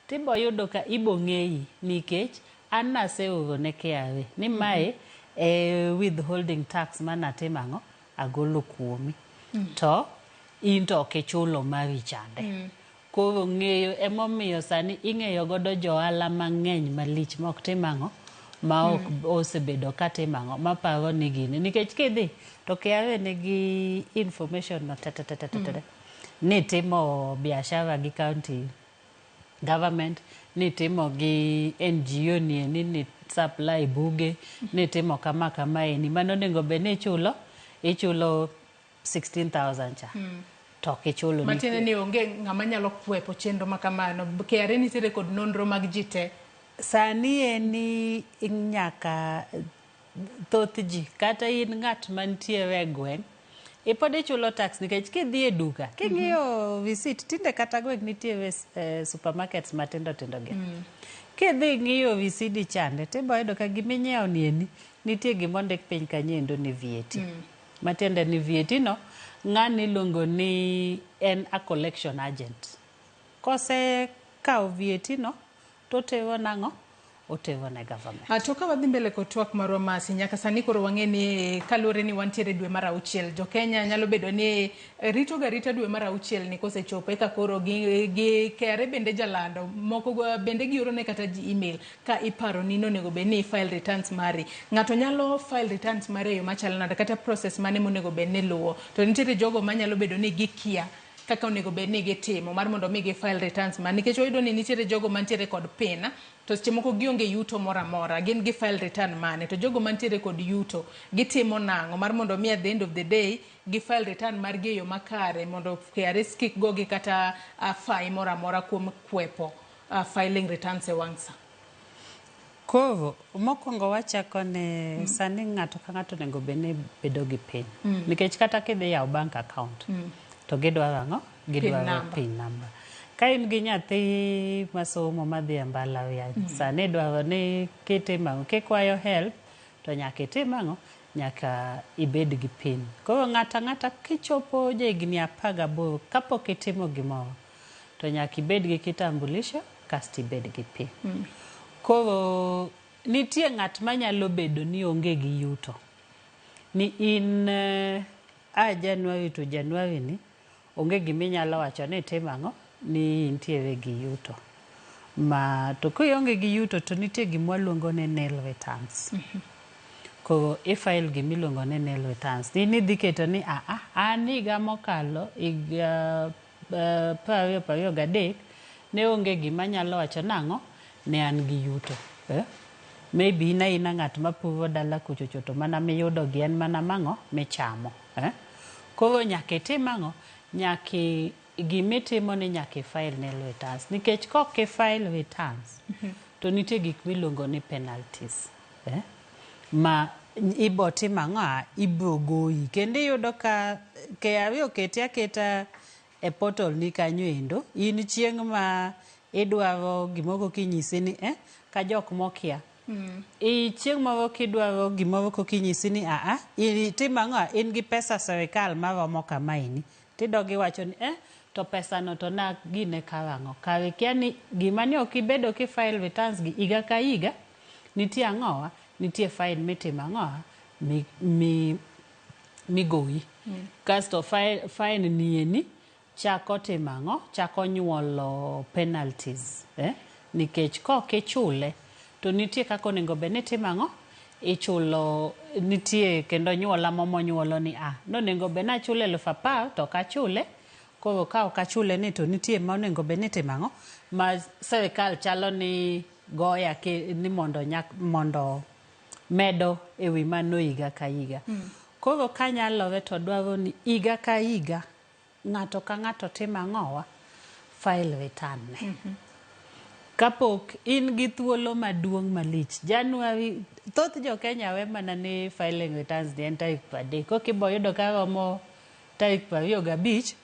tibo yudo ka ibo ng'eyi nikech an naseoro ne KRA ni mae e withholding tax manatimo ang'o agolo kuomi to in to ok ichulo mari chande. Koro ng'eyo emomiyo sani ing'eyo godo johala mang'eny malich ma ok tim ang'o ma ok osebedo ka timo ang'o maparo ni gini nikech kidhi to KRA nigi information no te te te te te te ni timo biashara gi county government ni timo gi NGO ni eni ni supply buge ni timo kama kama eni mano onego bed ni ichulo ichulo 16,000 cha to ok ichulo Matiende ni onge ng'ama nyalo kwepo chenro ma kamano. KRA nitiere kod nonro mag ji te. Sani eni nyaka thoth ji kata in ng'at mantiere e gweng' ipod ichulo tax nikech kidhi e duka king'iyo receipt tinde kata gweng' nitiere supermarkets matindo tindo gi. Kidhi ng'iyo risidi chande tibo yudo ka giminyiewo ni eni nitie gimondik piny kanyo endo ni VAT. Matiende ni VAT no ng'ani iluongo ni en a collection agent. Kosekawo VAT no totero nang'o? otero ne government. To ka wadhi mbele kod twak marwa Mercy, nyaka sani koro wang'e ni kaluwore ni wantiere dwe mar auchiel, jo Kenya nyalo bedo ni rito ga rita dwe mar auchiel ni kosechopo eka koro gi KRA bende jalando moko bende gioro ne kata ji email ka iparo ni nonego bed ni file returns mari. Ng'ato nyalo file returns mare e yo machalo nade kata process mane monego bed ni luwo? To nitiere jogo manyalo bedo ni gikia kaka onego bed ni gitimo mar mondo mi gi file returns mar, nikech wayudo ni nitiere jogo mantiere kod PIN to seche moko gionge yuto moro amora, gin gi file return mane? To jogo mantiere kod yuto gitimo nang'o mar mondo mi at the end of the day gi file return margi e yo makare mondo KRA kik gogi kata fine moro amora kuom kwepo filing returns e wang' sa? Koro, mokwongo wachako ni sani ng'ato ka ng'ato onego bed ni bedo gi PIN. Nikech kata kidhi yawo bank account, to gidwaro ang'o? Gidwaro number. PIN number. Ka in gi nyathi masomo madhi e mbalariany, sani idwaro ni kitimo ang'o? Kikwayo help, to nyaka itim ang'o? Nyaka ibed gi PIN. Koro ng'ato ang'ata kichopo jahigni 18 kapok itimo gimoro, to nyaka ibed gi kitambulisho kasto ibed gi PIN. Koro nitie ng'at manyalo bedo ni onge gi yuto. Ni in a January to January ni onge giminyalo wacho ni itimo ang'o ni intiere gi yuto. Ma to kionge gi yuto to nitie gima waluongo ni nil returns. Koro i file gimiluongo ni nil returns. In idhi keto ni a an higa mokalo higa 2023 ne onge gima nyalo wacho nang'o ne an gi yuto. Maybe in aina ng'at mapuro dala kuchocho to mana miyudo gi en mana mang'o michamo. Koro nyaka itim ang'o? Nyaka gimitimo ni nyaka i file nil returns. Nikech kok i file returns, to nitie gik miluongo ni penalties. Ma ibo timo ang'o? Ibro goyi. Kendo iyudo ka KRA oketi aketa e portal ni kanyo endo, in chieng' ma idwaro gimoro kinyisi ni ka jok mokia. I chieng' moro kidwaro gimoro kokinyisi ni aa, itimo ang'o? In gi pesa sirikal maromo kamaeni. Tidog iwacho ni to pesa no to na gine karang'o? Kare ikia ni gima ne ok ibedo ki file returns gi higa ka higa, nitie ang'owa? Nitie fine mitimo ang'owa? Migoyi. Kasto fine ni eni chako timo ang'o? Chako nyuolo penalties. Nikech kok ichule, to nitie kaka onego bed ni itimo ang'o? Ichulo, nitie kendo nyuola momonyuolo ni nonego bed ni achulo 10,000 to ok achule. Koro ka ok achule ni to nitie ma onego bed ni itimo ang'o? Ma sirikal chalo ni goya ni mondo mondo medo ewi mano higa ka higa. Koro kanyalore to dwaro ni higa ka higa ng'ato ka ng'ato timo ang'owa? File return ne. Kapok in gi thuolo maduong' malich, January, thoth jo Kenya we mana ni filing returns ni en tarik 30. Kok ibo yudo ka romo tarik 25,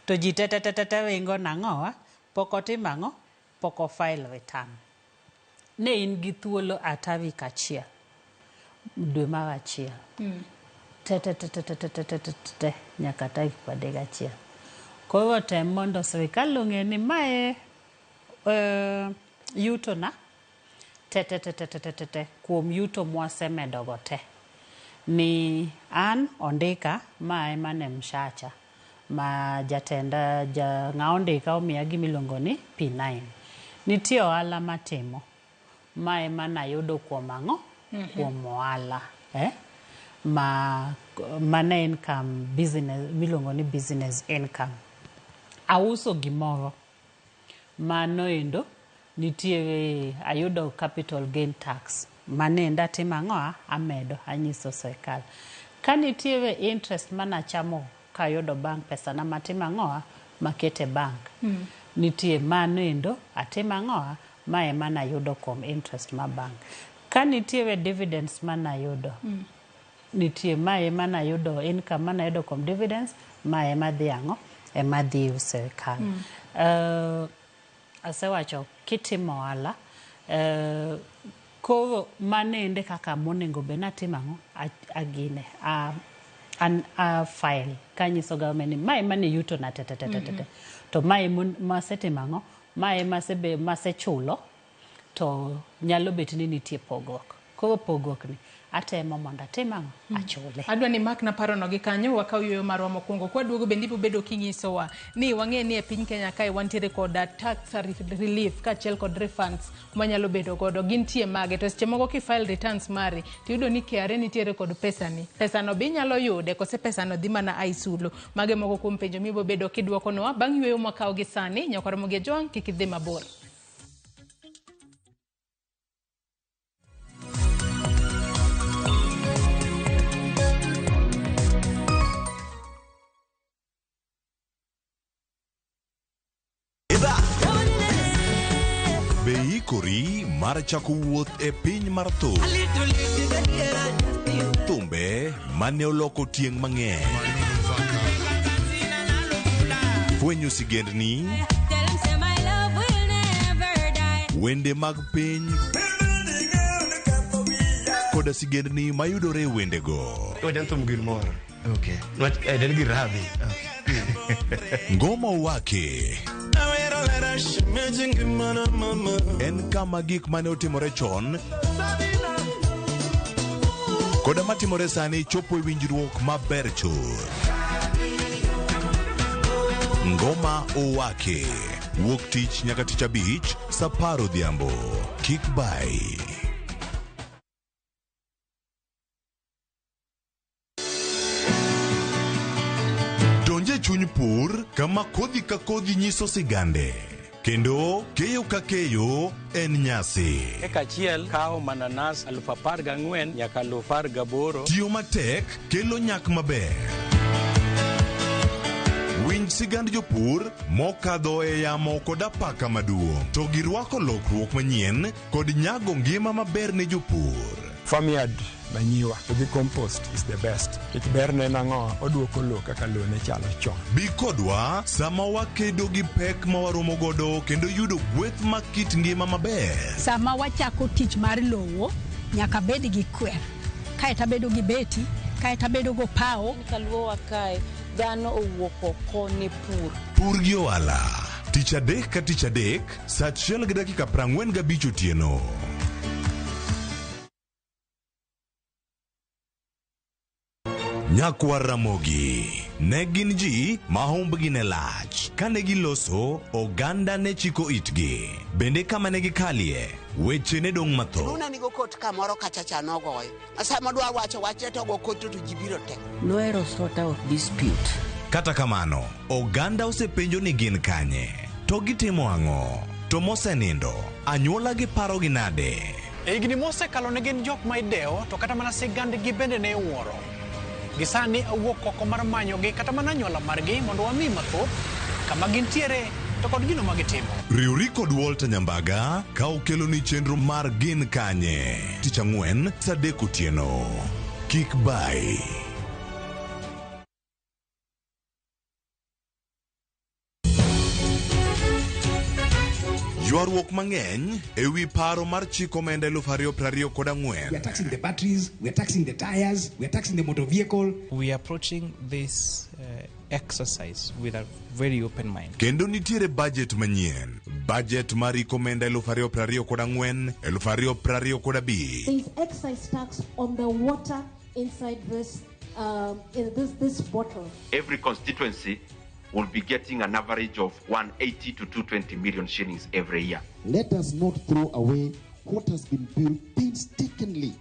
to ji te te te te ringo nang'owa, pok otimo ang'o? Pok o file return. Ne in gi thuolo a tarik 1 dwe mar 1. Te te te te te te te te te te nyaka tarik 31. Koro tem mondo sirikal ong'e ni mae yuto na te te te te te te te te kuom yuto mwasemedo go te. Ni an ondika ma ema ne mshacha ma jatenda ng'a ondika omiya gimiluongo ni P9. Nitie ohala matimo ma ema nayudo kuom ang'o? Kuom ohala. Ma mane income business miluongo ni business income. Auso gimoro mano endo nitiere ayudo capital gain tax. Mano endo atimo ang'o? Amedo anyiso sirikal. Ka nitiere interest manachamo kayudo bank pesa na matimo ang'o? Makete bank. Nitie mano endo atimo ang'o? Ma ema nayudo kuom interest ma bank. Ka nitiere dividends manayudo, nitie ma ema nayudo income manayudo kuom dividends, ma ema dhi ang'o? Ema dhi ir sirikal. Asewacho kitimo ohala, koro mano ende kaka monego bed ni atimo ang'o? Agine, a file kanyiso government ni ma ema ne yuto na te te te te te. To ma ema masetimo ang'o? Ma ema masechulo. To nyalo bet ni nitie pogruok. Koro pogruok ni atemo mondo atim ang'o? Achule. Adwa ni mak na parono gi kanyo wakaw yueyo marwa mokwongo. Kwaduogo bende ibiro bedo kinyisowa ni wang'e ni e piny Kenya kae wantiere kod tax relief kaachiel kod refunds mwanyalo bedo godo. Gintie mage? To seche moko kifile returns mari tiyudo ni KRA nitiere kod pesani. Pesano be inyalo yude kose pesano dhi mana ai sulo. Mage moko kuom penjo mibiro bedo kidwokonwa bang' yueyo mwakawo gi sani. Nyakwar Ramogi Ajwang' kik idhi mabor. Be iikori mar chako wuoth e piny mar thum? Thumbe mane oloko tieng' mang'eny. Fwenyo sigendni, wende mag piny koda sigendni mayudore e wendego. Wende thum gir mor. Okay. Nwach en gir radhi. Ngoma Wake en kama gik mane otimore chon koda matimore sani chopo e winjruok maber chuth. Ngoma Owake wuok tich nyaka tich abich saa apar odhiambo. Kik bai. Donj e chuny pur kama kodhi ka kodhi nyiso sigande kendo keyo ka keyo en nyasi. Eka achiel kawo mananas 14,000 nyaka 18,000. Tiyo matek kelo nyak maber. Winj sigand jopur mokadho e yamo kod apaka maduong' to girwako lokruok manyien kod nyago ngima maber ne jopur. Farmyard manyiwa to gi compost is the best. Nikech berne en ang'o? Oduoko lowo kaka lowo ne chalo chon. Bi kodwa sama wakedo gi pek ma waromo godo kendo yudo gweth mag kit ngima maber. Sama wachako tich mar lowo, nyaka bed gi kwer. Kaeto abedo gi beti, kaeto abedo go pawo. Kaluowa kae, dhano owuok oko ne pur. Pur gi ohala. Tich adek ka tich adek, saa 1:45 otieno. Nyakwar Ramogi ne gin ji ma humbgi ne lach. Kane giloso, oganda ne chiko itgi. Bende kama ne gikalie, weche ne dong' mathoth. Luna nigo kot kamoro kacha cha nogoyo. Sama dwa wacho wachne to go kot to ji biro te. Nohero sort out dispute. Kata kamano, oganda osepenjo ni gin kanye, to gitimo ang'o, to mosenindo, anyuola gi parogi nade? E higni mosekalo ne gin jok ma idewo to kata mana sigandgi bende ne iwuoro. Gisani awuok oko mar manyogi kata mana anyuola margi mondo wami mathoth kama gintiere to kod gino ma gitimo. Riwri kod Walter Nyambaga ka okeloni chenro mar Gin Kanye tich ang'wen saa adek otieno. Kik bai. Ywaruok mang'eny ewi paro mar chik omenda 2024. We are taxing the batteries, we are taxing the tires, we are taxing the motor vehicle. We are approaching this exercise with a very open mind. Kendo nitiere budget manyien. Budget mar hik omenda 2024 2025. There is excise tax on the water inside this, in this bottle. Every constituency will be getting an average of 180 to 220 million shillings every year. Let us not throw away what has been built painstakingly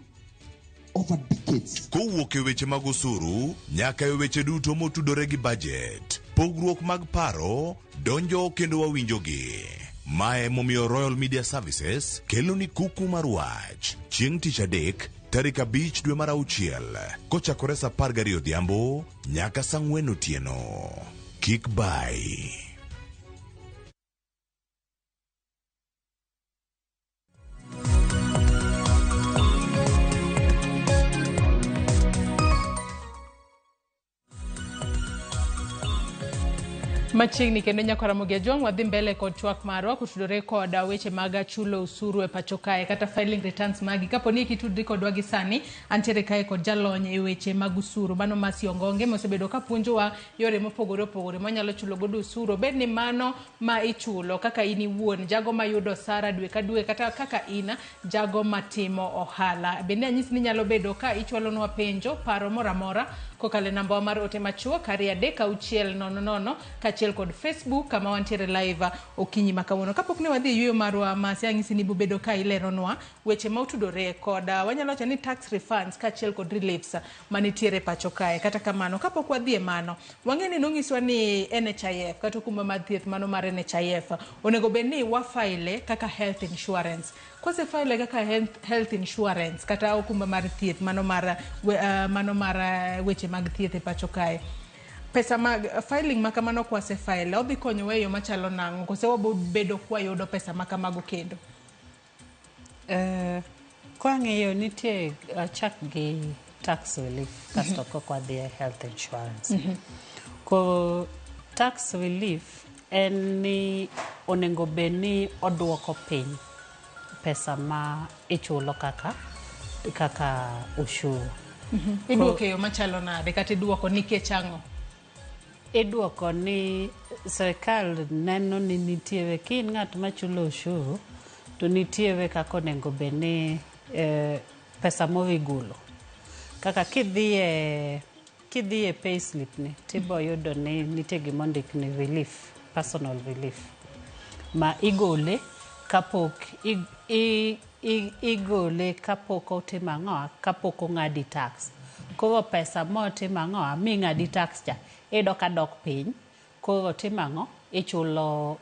over decades. Kowuok e weche mag osuru nyaka e weche duto motudore gi budget. Pogruok mag paro donjo kendo wawinjogi. Mae momiyo Royal Media Services kelo ni kuku mar wach. Chieng' tich adek tarik 5 dwe mar auchiel kochakore saa 12 odhiambo nyaka saa 4 otieno. Kik bai. Machiegni kendo nyaka Ramogi Ajwang' wadhi mbele kod twak marwa kotudore kod weche mag chulo osuru e pacho kae kata filing returns magi. Kapo ni kitudri kodwa gi sani, antiere kae kod jalony e weche mag osuru mano Mercy Ongonge mosebedo ka puonjowa yore mopogore opogore mwanyalo chulo godo osuru, obed ni mano ma ichulo kaka in iwuon jago mayudo osara dwe ka dwe kata kaka in jago matimo ohala. Bende anyisi ni nyalo bedo ka ichwalonwa penjo, paro moro amora kokalo e nambawa mar ote machuok 23600 kaachiel kod Facebook kama wantiere live okinyi ma kawuono. Kapok ne wadhi e yueyo marwa Mercy, anyisi ni ibobedo ka ileronwa weche ma otudore kod wanyalo wacho ni tax refunds kaachiel kod reliefs manitiere pacho kae. Kata kamano, kapok wadhi e mano, wang'e ni nonyiswa ni NHIF kata okumba mar thieth mano mar NHIF onego bed ni wafaile kaka health insurance. Kose file kaka health insurance kata okumba mar thieth mano mar mano mar weche mag thieth e pacho kae, pesa mag filing ma kamano kwase file odhi konyowa e yo machalo nang'o kose wabo bedo kwayudo pesa ma kamago kendo? Kwang'iyo nitie achak gi tax relief kasto kok wadhi e health insurance. Ko tax relief en ni onego bed ni oduoko piny pesa ma ichulo kaka ushuru. Iduoko e yo machalo nade kata iduoko nikech ang'o? Iduoko ni sirikal neno ni nitiere ka in ng'at machulo ushuru to nitiere kaka onego bed ni pesa moro igolo. Kaka kidhi e payslip ni tibo yudo ni nitie gima ondik ni relief, personal relief ma igole kapok igole kapok otimo ang'o, kapok ong'adi tax. Koro pesa motimo ang'o ming'adi tax cha iyudo ka dok piny. Koro timo ang'o, ichulo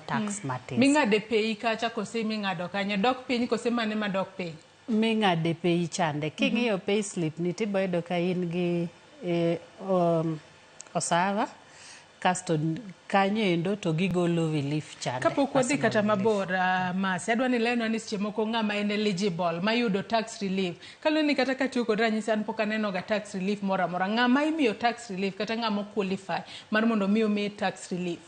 tax matin. Ming'ade pei kacha kose ming'ado kanyo dok piny kose mane madok piny? Ming'ade pei chande. King'iyo payslip ni tibo yudo ka in gi osara kasto kanyo endo to gigolo relief chande. Kapok wadhi kata mabor, Mercy, adwa ni ilenwa ni seche moko ng'ama en eligible mayudo tax relief. Kaluwore ni kata katiyo kod ranyisi an pok aneno ga tax relief moro amora. Ng'ama imiyo tax relief kata ng'ama qualify mar mondo mi omi tax relief?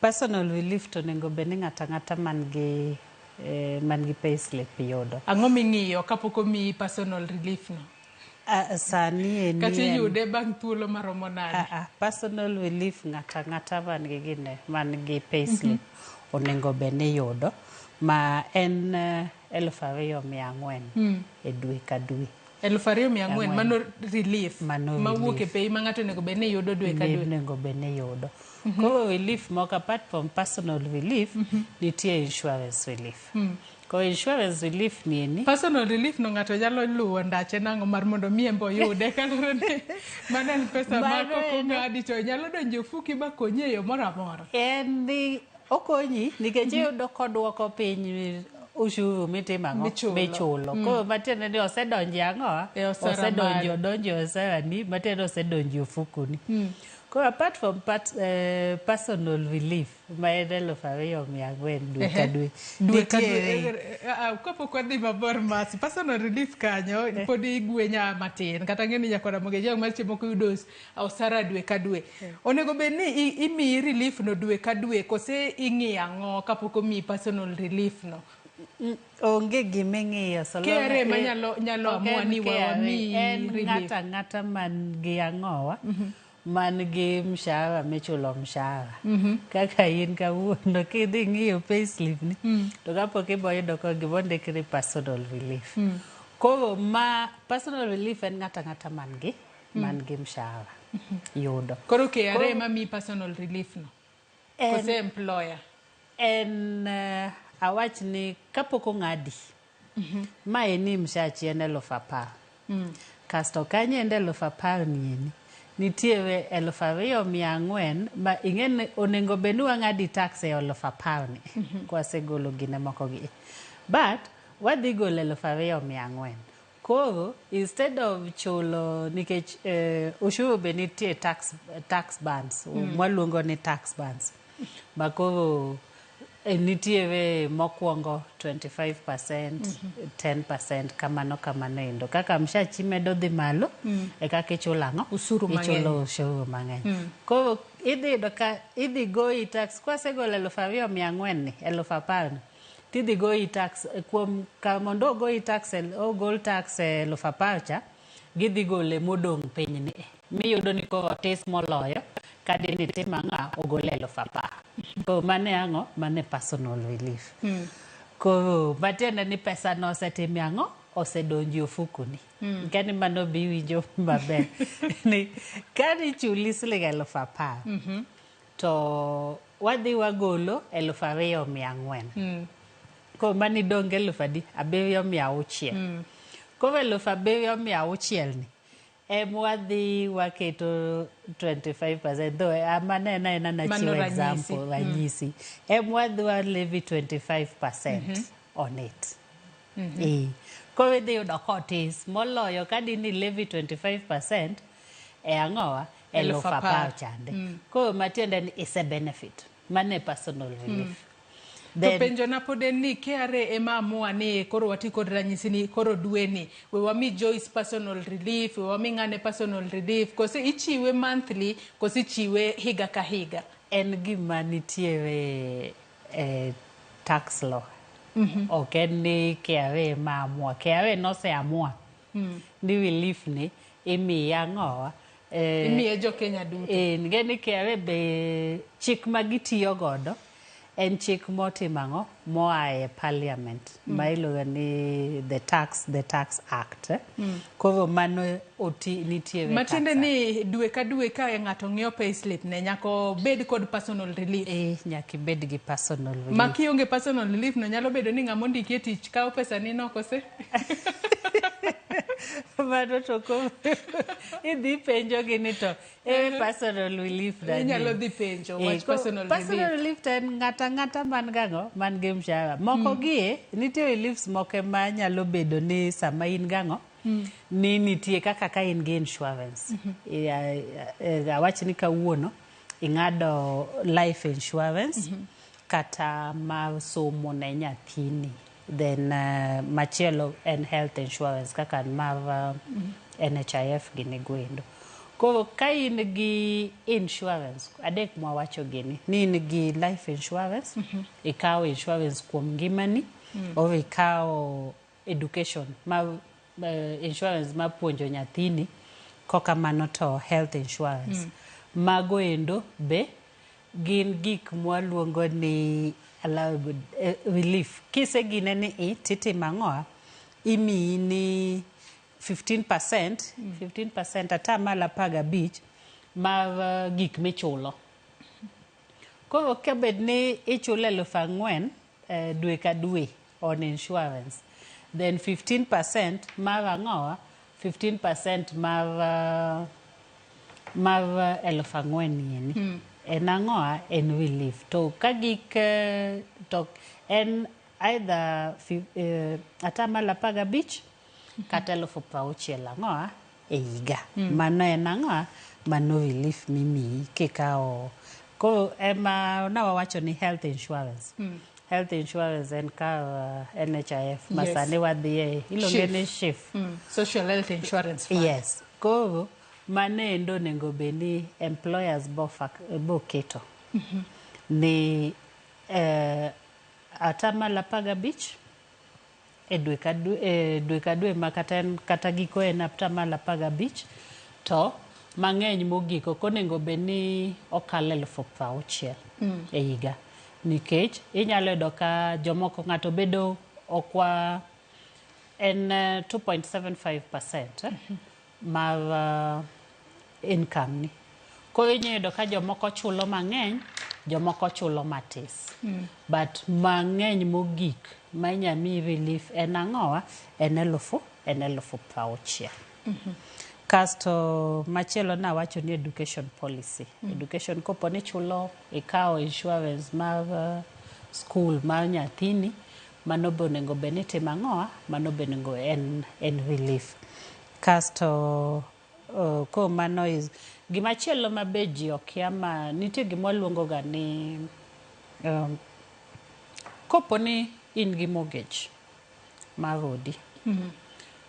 Personal relief to onego bed ni ng'ato ang'ata man gi payslip yudo. Ang'o ming'iyo kapok omiyi personal relief no? Sani eni Kata iyude bang' thuolo maromo nade? Personal relief ng'ato ang'ata man gi gine man gi payslip onego bed ni yudo ma en 2,400 e dwe ka dwe. 2,400 mano relief Mano mawuok e relief. pei ma ng'ato onego bed ni yudo dwe ka dwe. Onego bed ni yudo. Koro relief moko apart from personal relief nitie insurance relief. Koro insurance relief ni eni Personal relief no ng'ato nyalo luwo ndache nang'o mar mondo mi en be oyude kaluwore ni mano en pesa ma Mano kok en- ong'adi to nyalo donjo e ofuki ma konyi e yo moro amora. En ni okonyi nikech iyudo koduoko piny ushuru mitimo ang'o Michulo. michulo. Koro matiende ni osedonjo e ang'o E osara osedonjo mari. odonjo e osarani matiende osedonjo e ofukoni. Koro apart from personal relief ma en 2,400 dwe ka dwe Dwe ka dwe. nitiere Kapok wadhi mabor Mercy, personal relief kanyo pod igwenya matin kata ng'e ni nyakora Ramogi Ajwang' mar seche moko yudo osara dwe ka dwe. Onego bed ni imiyi relief no dwe ka dwe kose ing'iyo ang'o kapok omiyi personal relief no? Onge giming'iyo so long KRA ema nyalo ok amua en ni KRA, wamiyi en relief. ng'ato ang'ata man gi ang'owa man gi mshahara michulo mshahara kaka in kawuono kidhi ng'iyo payslip ni to kapok ibo yudo ka gimondik ni personal relief. Koro ma personal relief en ng'ato ang'ata man gi mshahara yudo. Koro KRA ema miyi personal relief no kose employer? En awach ni kapok ong'adi ma eni mshachi en 10,000 kasto kanyo endo 10,000 ni eni nitiere 2,400 ma ing'e ni onego bed ni wang'adi tax e 10,000 ni kwasegolo gine moko gi but wadhi golo 2,400. Koro instead of chulo nikech ushuru be nitie tax bands mwaluongo ni tax bands ma koro Nitiere mokwongo 25%, 10% kamano kamano endo. Kaka mshachi medo dhi malo, e kaka ichulo ang'o? Usuru mang'eny. Ichulo ushuru mang'eny. Koro idhi yudo ka idhi goyi tax, kwasegolo 2,400 ni, 10,000 ni, tidhi goyi tax kuom ka mondo ogoyi tax ogol tax e 10,000 cha, gidhi gole modong' piny ni. Miyudo ni koro otis moloyo kadini timo ang'o ogole 10,000. Koro mano e ang'o? Mano e personal relief. Koro matiende ni pesa no osetimo ang'o? Osedonjo e ofukoni. Kani mano be iwinjo maber. Ni kani chuli siling 10,000 to wadhi wagolo 2,400. Koro mano idong' gi eluf adi? 7,600. Koro 7,600 ni emwadhi waketo 25%, though mano en aena Mano nachiwo ranyisi. example ranyisi. Emwadhi wa levy 25% on it. Koro idhi yudo kotis moloyo ka dini levy 25% e ang'owa Eluf eluf apar. apar chande. Koro matiende ni is a benefit. Mano e personal relief. To penjo na pod en ni KRA ema amua ni koro wati kod ranyisi ni koro dwe ni we wami Joyce personal relief, we wami ng'ane personal relief, kose ichiwe monthly, kose ichiwe higa ka higa? En gima nitiere e tax law. Ok en ni KRA ema amua. KRA noseamua ni relief ni imiye ang'owa. Imiye jo Kenya duto. Ing'e ni KRA be chik ma gitiyo godo en chik motimo ang'o moa e parliament ma iluongo ni the tax act. Koro mano oti nitiere Matiende tax ni dwe ka dwe ka ng'ato ng'iyo payslip ne nyaka obed kod personal relief. Nyaka ibed gi personal relief. Ma kionge personal relief no nyalo bedo ni ng'ama ondiki e tich kawo pesa ni no kose? Mano to ko idhi penjo gi ni to ere personal relief na ni? Inyalo dhi penjo wach personal personal relief. relief to en ng'ata ng'ata man gang'o man gi mshahara moko gie nitie reliefs moko ma nyalo bedo ni sama in gang'o ni nitie kaka ka in gi insurance. Awach ni kawuono ing'ado life insurance kata mar somo ne nyathini, then machielo en health insurance kaka mar NHIF gini goendo. Koro ka in gi insurance adek mwawacho gini ni in gi life insurance, ikawo insurance kuom ngimani, or ikawo education ma insurance mar puonjo nyathini, kokamano to health insurance. Mago endo be gin gik mwaluongo ni allowable relief. Kisegine ni i titimo ang'oa imiyi ni 15%, 15% 15% mar gik michulo. Koro kabed ni ichulo 4,000 dwe ka dwe on insurance, then 15% mar ang'owa 15% mar 4,000 ni en ang'oa en relief. To ka gik to en either 15% kata 60,000 ang'oa e higa. Mano en ang'oa mano relief mimiyi kikawo. Koro ema nawawacho ni health insurance. Health insurance en ka NHIF ma sani wadhiye iluonge ni SHIF. Social Health Insurance Fund. Yes. Koro mano endo onego bed ni employers bo keto ni 15% e dwe ka dwe, e dwe ka dwe ma kata en kata giko en 15% to mang'eny mogik ok onego bed ni okalo 60,000 e higa nikech inyalo yudo ka jomoko ng'ato bedo okwa en 2.75% mar income ni. Koro inyalo yudo ka jomoko chulo mang'eny, jomoko chulo matis. But mang'eny mogik ma inya miyi relief en ang'owa en 60,000. Kasto machielo nawacho ni education policy. Education kopo ni chulo ikawo insurance mar school mar nyathini, mano be onego bed ni itimo ang'owa mano be onego en relief. Kasto ko mano is gimachielo ma be ji okia ma nitie gima waluongo ga ni Kopo ni in gi mortgage mar odi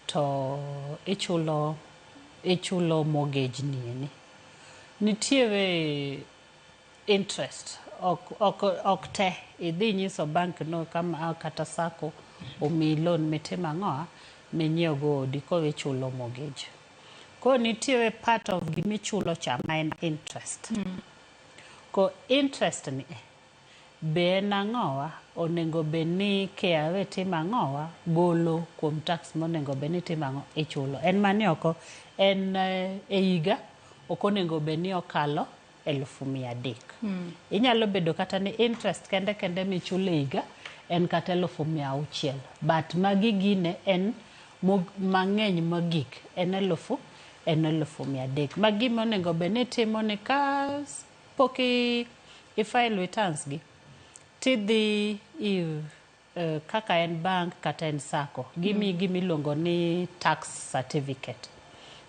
to ichulo ichulo mortgage ni eni. Nitiere interest ok, ok, ok te idhi nyiso bank no kama kata sacco omiyi loan mitimo ang'o minyiew go odi koro ichulo mortgage. Koro nitiere part of gimichulo cha ma en interest. Ko interest ni e be en ang'owa onego bed ni KRA timo ang'owa golo kuom tax monego bed ni timo ang'o ichulo. En mani oko en e higa ok onego bed ni okalo 300,000. Inyalo bedo kata ni interest kende kende michulo e higa en kata 600,000. But magi gine en mang'eny mogik en elufu en 300,000. Ma gima onego bed ni itimo ni ka pok i file returns gi tidhi ir kaka en bank kata en sacco gimiyi gimiluongo ni tax certificate.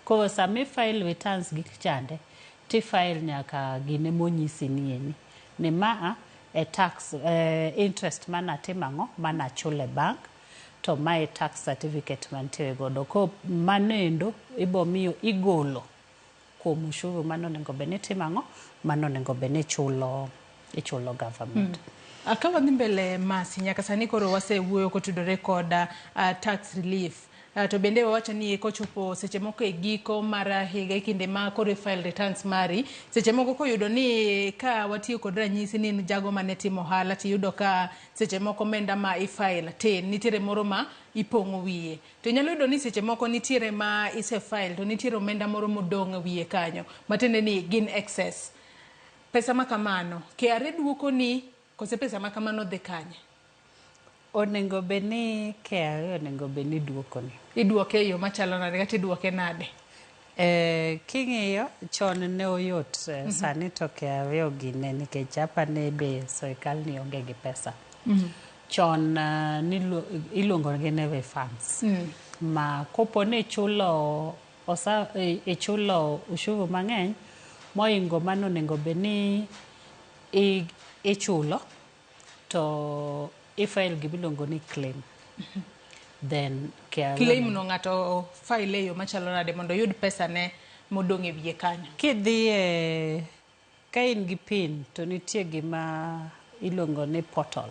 Koro sama i file returns gi chande ti file nyaka gine monyisi ni eni ni maa e tax interest manatimo ang'o manachulo e bank to mae tax certificate mantiere godo. Koro mano endo ibo miyo igolo kuom ushuru mano onego bed ni itimo ang'o mano onego bed ni ichulo ichulo government. Ka wadhi mbele Mercy, nyaka sani koro wasewuoyo kotudore kod tax relief. To bende wawacho ni kochopo seche moko e giko mar higa e kinde ma koro file returns mari, seche moko koyudo ni ka watiyo kod ranyisi ni in jago mane timo ohala tiyudo ka seche moko omenda ma i-file tin, nitiere moro ma ipong'o wiye. To inyalo yudo ni seche moko nitiere ma ise file to nitiere omenda moro modong' e wiye kanyo, matiende ni gin excess. Pesa ma kamano, KRA duoko ni kose pesa ma kamano dhi kanye? Onego bed ni KRA onego bed ni duoko ni. Iduoke e yo machalo nade kata iduoke nade? King'iyo chon ne oyot sani to KRA ogine nikech apani be sirikal ni onge gi pesa. Chon iluongo gi ni refunds. Ma kopo ni ichulo osa, ichulo ushuru mang'eny moingo mano onego bed ni ichulo to i-file gimiluongo ni claim. Then KRA Claim no ng'ato file e yo machalo nade mondo oyud pesa ne modong' e wiye kanyo? Kidhi e ka in gi PIN to nitie gima iluongo ni portal.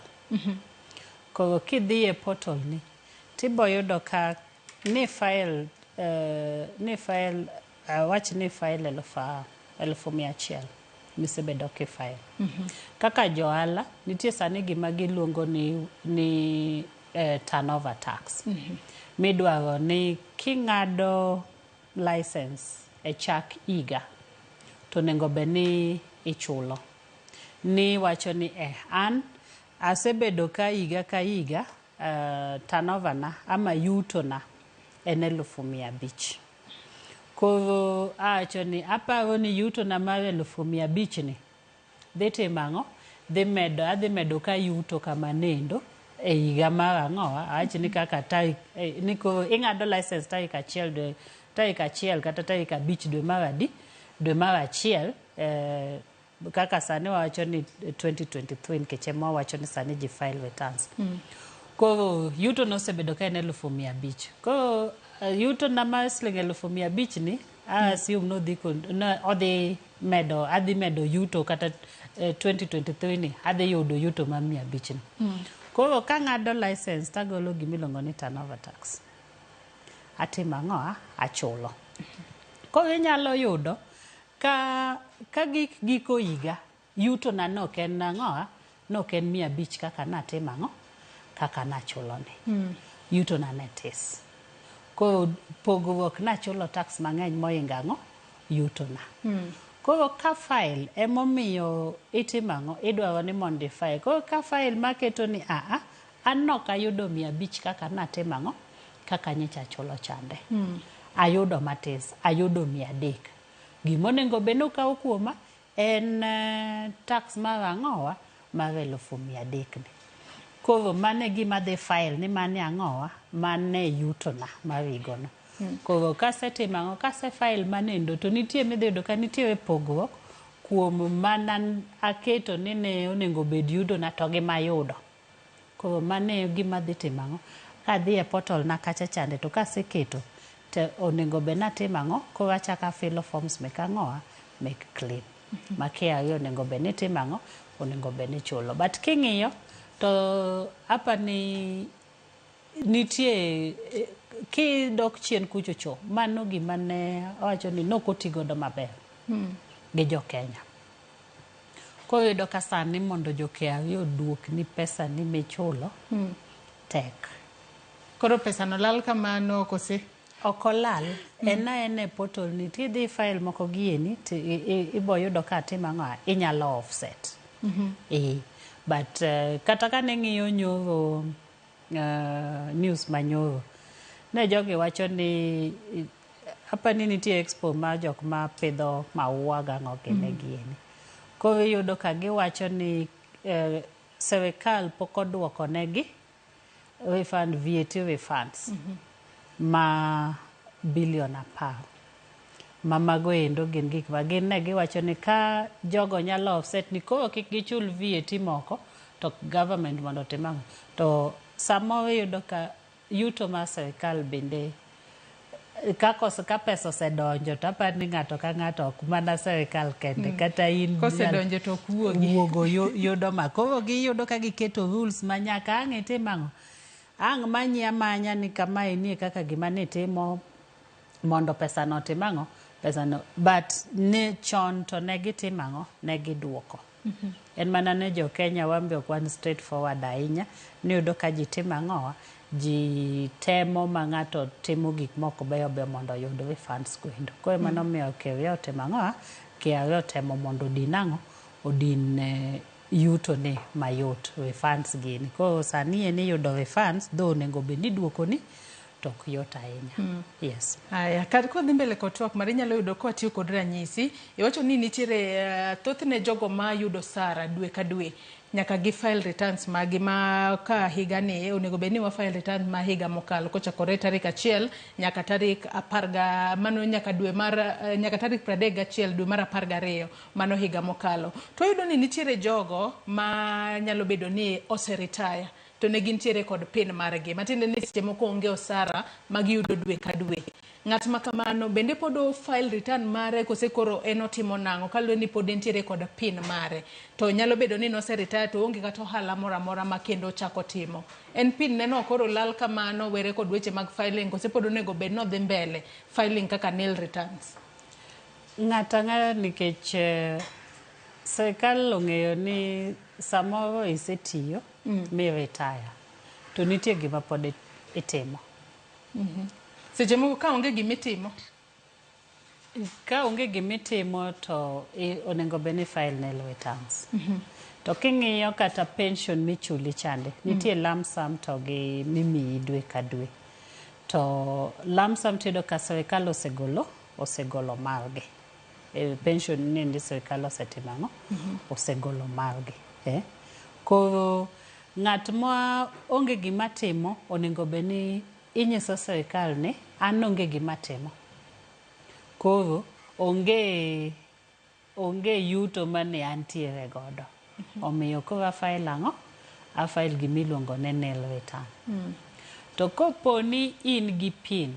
Koro kidhi e portal ni tibo yudo ka ni file ni file awach ni file 100,000 misebedo kifile. Kaka johala nitie sani gima giluongo ni turnover tax. Midwaro ni king'ado license e chak higa to onego bed ni ichulo. Ni wacho ni an asebedo ka higa ka higa turnover na ama yuto na en 500,000. Koro awacho ni aparo ni yuto na mar 500,000 ni dhi timo ang'o? Dhi medo adhi medo ka yuto kama nendo e higa mar ang'o awach ni kaka tarik ni koro ing'ado license tarik 1 dwe tarik 1 kata tarik 5 dwe mar adi dwe mar 1 kaka sani wawacho ni 2023 nikech ema wawacho ni sani ji file returns. Koro yuto nosebedo ka en 500,000. Koro yuto na mar siling 500,000 ni I assume nodhi odhi medo adhi medo yuto kata 2023 ni adhi yudo yuto mar 500 ni. Koro kang'ado license tagolo gimiluongo ni turnover tax. Atimo ang'o? Achulo. Koro inyalo yudo ka gik giko higa yuto na nok en ang'o? Nok en 500 kaka natimo ang'o? Kaka nachulo ni. Yuto na ne tis. Koro pogruok nachulo tax mang'eny moingo ang'o? Yuto na. Koro ka file emomiyo itimo ang'o? Idwaro ni mondo i file. Koro ka file maketo ni an nok ayudo 500 kaka natimo ang'o? Kaka nyocha achulo chande. Ayudo matis, ayudo 300. Gimonego bed ni okaw kuoma en tax mar ang'owa mar 300,000 ni. Koro mano e gima dhi file ni mane ang'owa mane yuto na mar higono. Koro kasetimo ang'o kase file manendo to nitie midhi yudo ka nitiere pogruok kuom mana aketo ni ne onego bed yudo na to gi mayudo. Koro mano e gima dhi timo ang'o? Kadhi e portal na kacha chande to kaseketo to onego bed ni atimo ang'o? Koro achako afilo forms mek ang'owa? Mek claim. Ma KRA onego bed ni timo ang'o? Onego bed ni chulo. But king'iyo to apa ni nitie kidok chien kucho cho mano gima ne awacho ni nok oti godo maber gi jo Kenya. Koro iyudo ka sani mondo jo KRA oduokni pesa ni michulo tek. Koro pesa no lal kamano kose? Ok olal. En aena e portal ni tidhi file moko gieni to ibo yudo ka timo ang'o inyalo offset. Eh, but kata kane ng'iyo nyoro news manyoro ne jogi wacho ni apani nitie expo mar jok ma pidho maua gang'o gine gieni. Koro iyudo ka giwacho ni sirikal pok oduoko negi refund VAT refunds ma bilion 10. Ma mago endo gin gik ma gin ne giwacho ni ka jogo nyalo offset ni koro kik gichul VAT moko to government mondo otim ang'o. To samoro iyudo ka yuto mar sirikal bende ka pesa osedonjo to aparo ni ng'ato ka ng'ato ok mana sirikal kende kata in Kosedonjo to ok wuogi. Wuogo yudo ma. Koro giyudo ka giketo rules ma nyaka ang' itim ang'o? Ang' manyi amanya ni kamae nie kaka gima nitimo mondo pesa no otim ang'o? Pesa no. But ne chon to ne gitimo ang'o? Ne giduoko. En mana ne jo Kenya wan be ok wan straight forward ahinya. Niyudo ka ji timo ang'owa? Ji temo ma ng'ato timo gik mok beyo beyo mondo oyud refunds go endo. Koro mano omiyo KRA otimo ang'owa? KRA otemo mondo odin ang'o? Odin yuto ni mayot, refunds gini. Koro sani en iyudo refunds, though onego bed ni iduoko ni, to ok yot ahinya. Yes. Aya, kar kodhi mbele kod twak mari inyalo yudo ka watiyo kod ranyisi. Iwacho ni nitiere thothne jogo ma yudo osara dwe ka dwe nyaka gi file returns magi ma ka higa ni onego bed ni wa file returns ma higa mokalo kochakore tarik 1 nyaka tarik 10 mano nyaka dwe mar nyaka tarik 31 dwe mar 12 mano higa mokalo. To wayudo ni nitiere jogo ma nyalo bedo ni ose retire to ne gintiere kod pin margi matiende ni seche moko onge osara ma giyudo dwe ka dwe. Ng'at ma kamano bende pod o file return mare kose koro en otimo nang'o kaluwore ni pod entiere kod pin mare to nyalo bedo ni nose retire to onge kata ohala moro amora ma kendo ochako timo. En pin ne no koro lal kamano were kod weche mag filing kose pod onego bed ni odhi mbele filing kaka nil returns. Ng'ato ang'ata nikech sirikal ong'eyo ni samoro isetiyo mi retire to nitie gima pod itimo. Seche moko ka onge gimitimo? Ka onge gimitimo to onego bed ni file nil returns. To king'iyo kata pension michuli chande, nitie lump sum to gi mimiyi dwe ka dwe. To lump sum tiyudo ka sirikal osegolo margi. Pension ni sirikal osetimo ang'o? Osegolo margi. Koro ng'at ma onge gima timo onego bed ni inyiso sirikal ni an onge gima timo. Koro onge yuto mane antiere godo. Omiyo koro afile ang'o? Afile gimiluongo ni nil return. To kopo ni in gi pin,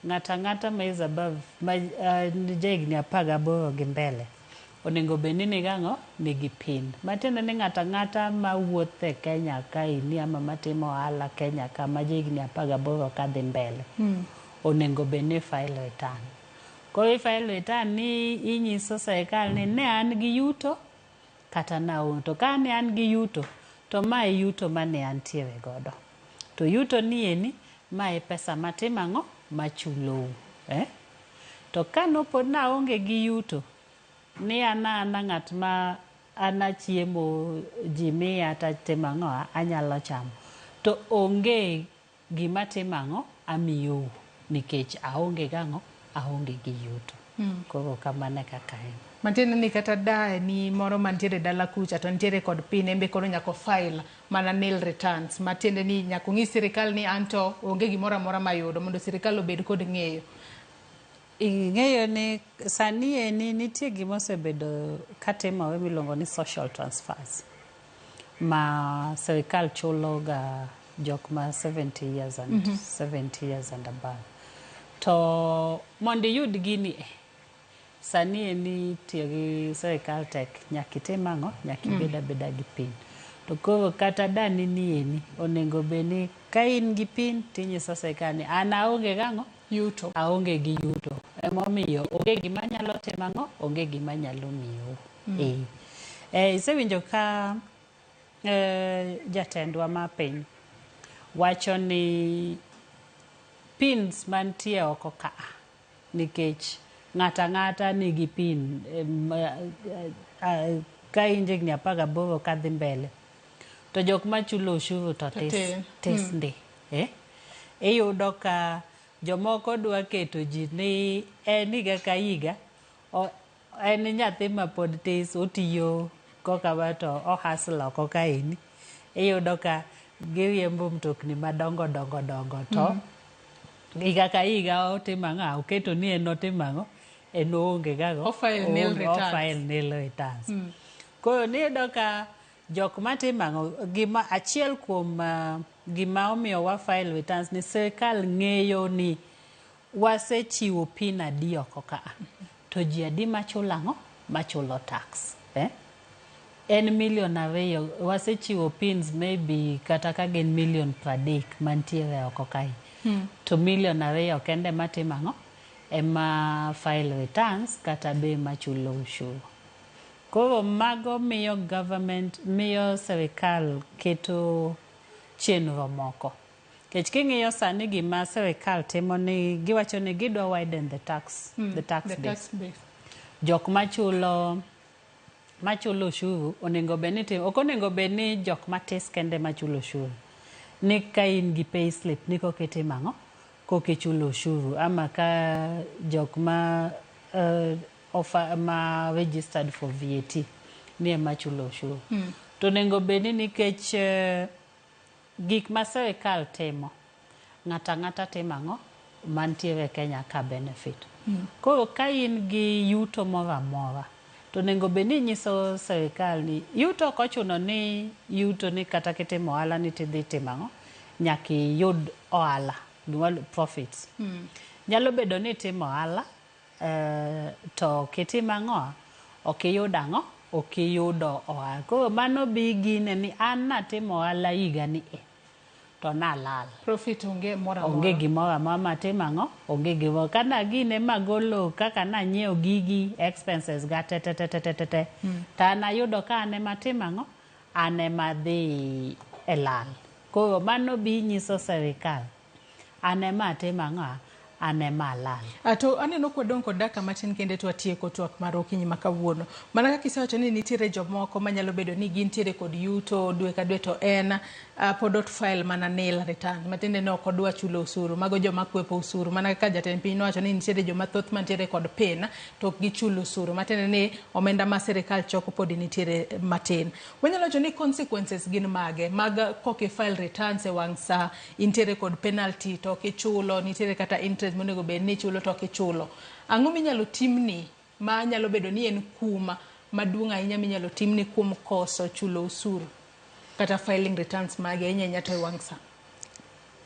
ng'ato ang'ata ma is above ma jahigni 18 gi mbele onego bed ni nigi ang'o? Nigi pin. Matiende ni ng'ato ang'ata mawuotho e Kenya kaeni ama matimo ohala Kenya ka ma jahigni 18 kadhi mbele onego bed ni file return. Koro i file return ni inyiso sirikal ni ne an gi yuto kata naonge. To ka ne an gi yuto to ma e yuto mane antiere godo. To yuto ni eni ma e pesa matimo ang'o? Machulou. To ka nopo naonge gi yuto ni an ana ng'at ma an achiemo ji miya tatimo ang'o? Anyalo chamo. To onge gima timo ang'o? Amiyou nikech aonge gang'o? Aonge gi yuto. Koro kamano e kaka en. Matiende ni kata dae ni moro mantiere dala kucha to nitiere kod pin en be koro nyaka file mana nil returns. Matiende ni nyaka onyis sirikal ni anto onge gimoro amora mayudo mondo sirikal obed kod ng'eyo. Ing'eyo ni sani eni nitie gima osebedo katimore miluongo ni social transfers. ma sirikal chulo ga jok ma 70 years and 70 years and above. To mondo iyud gini e, sani eni tiyo gi sirikal tek, nyaka itim ang'o? Nyaka ibed abeda gi PIN. To koro kata dani ni eni, onego bed ni ka in gi PIN tinyiso sirikal ni an aonge gang'o? Yuto. Aonge gi yuto. Emomiyo onge gima nyalo timo ang'o? Onge gima nyalo miyou. Isewinjo ka jatendwa ma piny wacho ni pins mantie oko ka nikech ng'ato ang'ata nigi pin ka in jahigni 18 kadhi mbele to jok machulo ushuru to tis, tin. Tis ndi eh? Iyudo ka jomoko dwa keto ji ni en higa ka higa en nyathi ma pod tis otiyo koka to o hustle oko kaeni iyudo ka giriembo mtokni madongo dongo dongo to higa ka higa otimo ang'o oketo ni en otimo ang'o en oonge gago O file nil returns. O file nil returns. Koro niyudo ka jok matimo ang'o gima achiel kuom gima omiyo wa file returns ni sirikal ng'eyo ni wasechiwo PIN adi oko ka to ji adi machulo ang'o machulo tax eh? En milion 2 wasechiwo pins maybe kata ka gin milion 30 mantiere oko kae to milion 2 kende matimo ang'o ema file returns kata be machulo ushuru. Koro mago miyo government miyo sirikal keto chenro moko nikech king'iyo sani gima sirikal timo ni giwacho ni gidwa widen the tax, the tax The base. Tax base. Jok machulo ushuru onego bed ni timo ok onego bed ni jok matis kende machulo ushuru ni ka in gi pay slip ni koka itimo ang'o koka ichulo ushuru ama ka jok ma ofa, ma registered for VAT ni ema chulo ushuru to onego bed ni nikech gik ma sirikal timo ng'ato ang'ata timo ang'o mantiere e Kenya ka benefit. Koro ka in gi yuto moro amora to onego bed ni inyiso sirikal ni yuto ok ochuno ni yuto ni kata kitimo ohala ni tidhi timo ang'o nyaka iyud ohala gima profits. Nyalo bedo ni itimo ohala to ok itim ang'o ok iyud ang'o ok iyudo ohala. Koro mano bi gine ni an natimo ohala higa ni e to nalal. Profit onge moro amora. Onge gimoro amora matimo ang'o onge gimoro kana gine magolo kaka nanyiewo gigi expenses ga te te te te te te te to an ayudo ka an ema timo ang'o an ema dhi e lal. Koro mano bi nyiso sirikal an ema atimo ang'o an ema alal. To aneno kwadong' kod dakika matin kende to watieko twak mar okinyi ma kawuono. Mana kaka isewacho ni nitiere jomoko manyalo bedo ni gintiere kod yuto dwe ka dwe to en pod ok file mana nil return. Matiende ni ok odwa chulo osuru. Mago joma kwepo osuru. Mana kaka jatend piny nowacho ni nitiere joma thoth mantiere kod PIN to ok gichul osuru. Matiende ni omenda ma sirikal choko pod nitiere matin. Wanyalo wacho ni consequences gin mage mag kok i file returns e wang' sa intiere kod penalty to ok ichulo nitiere kata interest monego bed ni ichulo to ok ichulo. Ang'o minyalo timni ma nyalo bedo ni en kum maduong' ahinya minyalo timni kuom koso chulo osuru kata filing returns magi ahinya ahinya to e wang' sa?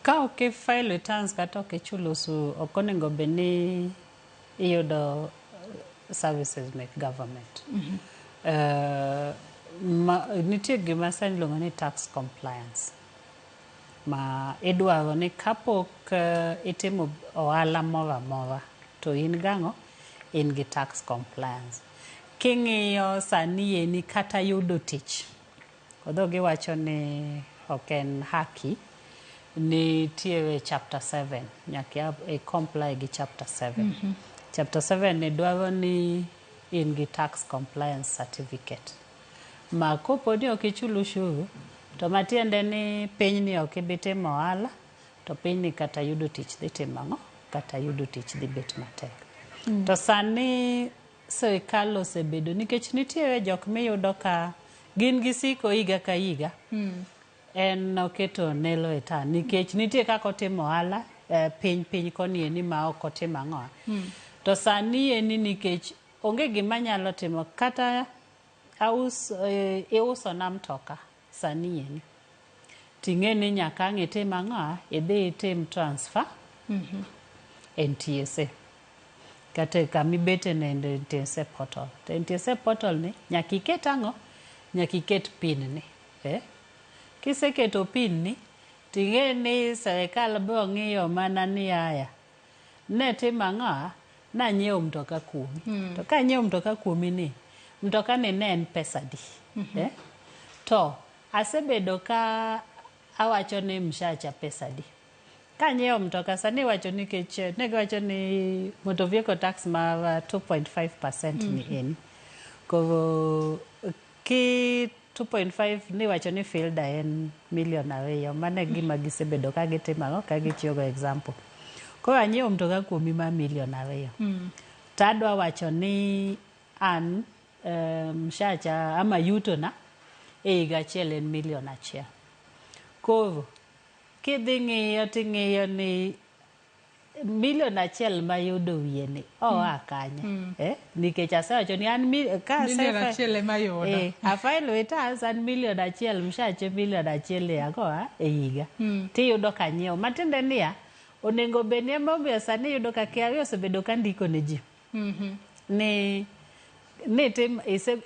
Ka ok i file returns kata ok ichulo osuru ok onego bed ni iyudo services mek government. Nitie gima sani iluongo ni tax compliance ma idwaro ni kapok itimo ohala moro amora to in gang'o in gi tax compliance. King'iyo sani eni kata yudo tich although giwacho ni ok en haki nitiere chapter 7 nyaka i comply gi chapter 7. Chapter 7 ni dwaro ni in gi tax compliance certificate ma kopo ni ok ichul ushuru to matiende ni pinyni ok ibi timo ohala to pinyni kata yudo tich dhi timo ang'o kata yudo tich dhi bet matek. To sani sirikal osebedo nikech nitiere jok miyudo ka gin gisiko higa ka higa en oketo nil return nikech nitie kaka otimo ohala piny piny koni eni ma ok otimo ang'o. To sani eni nikech onge gima nyalo timo kata aus iuso na mtoka sani eni, ting'e ni nyaka ang' itim ang'o, idhi itim transfer NTSA. Kata kamibete no en NTSA portal. To NTSA portal ni nyaka iket ang'o? Nyaka iket PIN ni. Eh? Kiseketo PIN ni, ting'e ni serikal biro ng'iyo mana ni aya. Ne timo ang'o? Nanyiewo mtoka kuomi. To kanyiewo mtoka kuomi ni, mtoka ni ne en pesa adi? Eh? To asebedo ka awacho ni mshacha pesa adi? Kanyiewo mtoka sani iwacho nikech ne giwacho ni motor vehicle tax mar 2.5% ni en. Koro ki 2.5 niwacho ni Fielder en milion 2 mano e gima gisebedo ka gitimo ang'o ka gitiyogo example. Koro anyiewo mtoka kuomi mar milion 2. Tadwa wacho ni an mshacha ama yuto na e higa achiel en milion 1. Koro kidhi ng'iyo ting'iyo ni milion 1 mayudo wiye ni oa kanye? Eh? Nikech asewacho ni an ka Milion 1 ema ayudo. A file returns an milion 1 mshache milion 1 e ang'o e higa. Tiyudo kanyiewo. Matiende niya, onego bed ni emomiyo sani iyudo ka KRA osebedo ka ndiko ne ji. Ni ni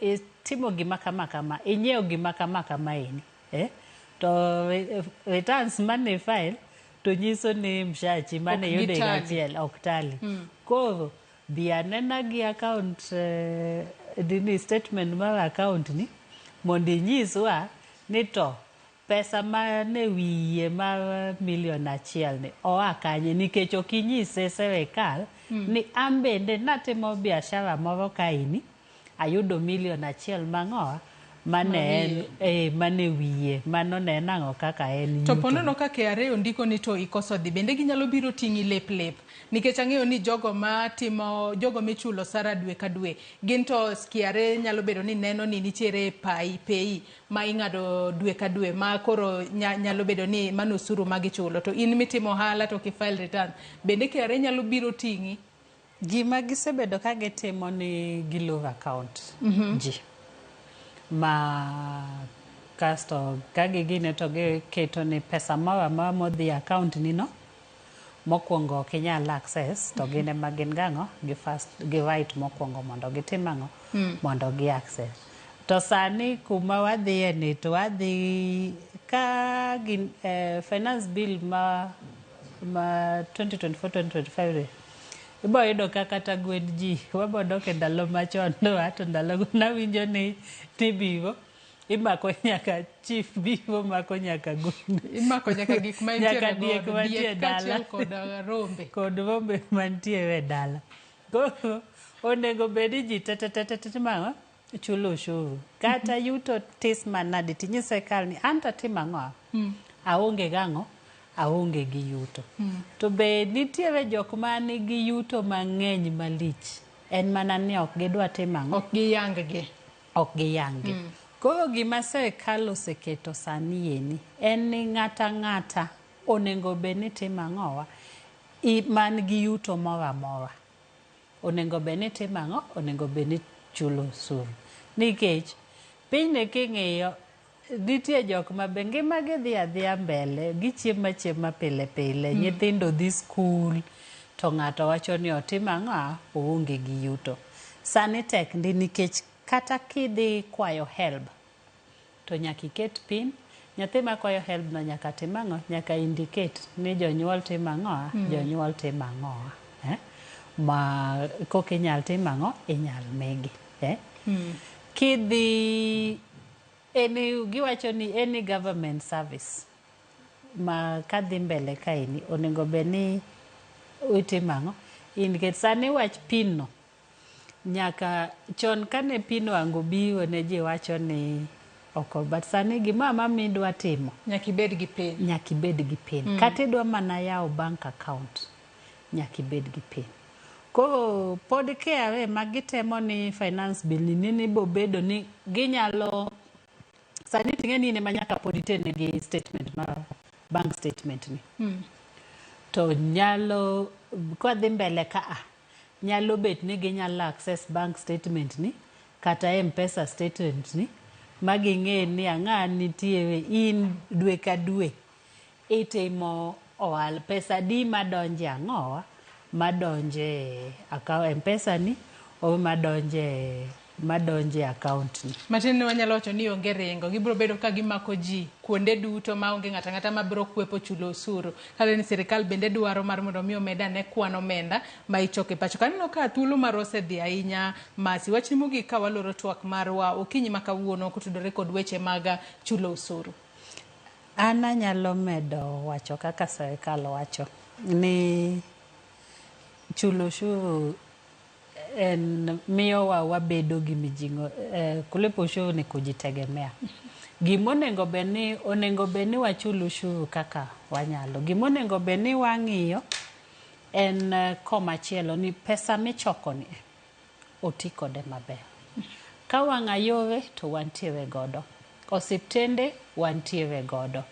itimo gima kama kama, inyiewo gima kama kama eni. Eh? To returns mane file to nyiso ni mshachi mane Ok yudo higa gitally. achiel ok tally. Koro bi anena gi account dini statement mar account ni mondo inyiswa ni to pesa mane wiye mar milion 1 ni oa kanye nikech ok inyise serikal ni an bende natimo biashara moro kaeni ayudo milion 1 mang'owa mane en mane wiye mano ne en ang'o kaka en To yuto. ponono ka KRA ondiko ni to ikoso dhi bende ginyalo biro ting'i lep lep nikech ang'eyo ni jogo matimo jogo michulo sara dwe ka dwe gin to KRA nyalo bedo ni neno ni nitiere pai pei ma ing'ado dwe ka dwe ma koro nyalo bedo ni mano osuru ma gichulo to in mitimo ohala to ki file return bende KRA nyalo biro ting'i. Gima gisebedo ka gitimo ni giluwo account ji ma kasto ka gigine to giketo ni pesa moro amora modhi e account ni no mokwongo ok inyal access to gin ema gin gang'o gi first gi right mokwongo mondo gitim ang'o mondo gi access. To sani kuma wadhiye ni to wadhi ka gin finance bill ma 2024-2025 ni ibo yudo ka kata gwen ji wabo dok e ndalo machon to ndalogo nawinjo ni biro imako nyaka chief biro mako nyaka gwen imako nyaka gik ma nyaka intiere diek godo mantie diek dala kaachiel kod rombe kod rombe mantiere e dala. Koro onego bed ni ji te te te te te timo chulo ushuru kata yuto tis manade tinyis sirikal ni an to atimo ang'o aonge gang'o aonge gi yuto. To be nitiere jok manigi yuto mang'eny malich en mana ni ok gidwa timo ang'o ok giyang gi ok giyang gi. Koro gima sirikal oseketo sani eni en ni ng'ata ng'ata onego bed ni timo ang'owa man gi yuto moro amora onego bed ni timo ang'o onego bed ni chulo osuru nikech pinyni king'iyo nitie jok ma be ngima gi dhi adhiya mbele gichiemo achiema pile pile nyithindo dhi skul to ng'ato wacho ni otim ang'o oonge gi yuto. Sani tek ndi nikech kata kidhi kwayo HELB to nyaka iket PIN nyathi makwayo HELB no nyaka tim ang'o nyaka indicate ni jonyuol timo ang'o jonyuol timo ang'o ma koka inyal tim ang'o inyal migi Kidhi any giwacho ni any government service ma kadhi mbele kaeni onego bed ni itimo ang'o indicate sani wach PIN no nyaka chon kane PIN ohango biro ne ji wacho ni oko but sani gimoro amora midwa timo nyaka ibed gi PIN nyaka ibed gi PIN kata idwa mana yawo bank account nyaka ibed gi PIN. Koro pod KRA ma gitemo ni finance bill ni nini bobedo ni ginyalo sani ting'e ni in ema nyaka pod itenegi statement mar bank statement ni to nyalo kwadhi mbele ka a nyalo bet ni ginyalo access bank statement ni kata M-Pesa statement ni Ma ging'e ni ang'a nitie in dwe ka dwe itimo ohala pesa adi madonje ang'owa madonje akaw mpesa ni o madonje madonje account ni. Matiende ni wanyalo wacho ni onge ringo, gibiro bedo ka gimako ji kuonde duto ma onge ng'ato ang'ata mabiro kwepo chulo osuru. Kaluwore ni sirikal bende dwaro mar mondo mi omed ane kwan omenda ma ichoko e pacho. Ka aneno ka thuolo marwa osedhi ahinya Mercy, wachni mogik ka waloro twak marwa okinyi ma kawuono kotudore kod weche mag chulo osuru. An anyalo medo wacho kaka sirikal wacho ni chulo ushuru en miyowa wabedo gi mijing'o. Kulipa ushuru ni kujitegemea. Gimonego bed ni onego bed ni wachul ushuru kaka wanyalo. Gimonego bed ni wang'iyo en komachielo ni pesa michoko ni oti kode maber. Ka wang'a yore to wantiere godo. Osiptende wantiere godo.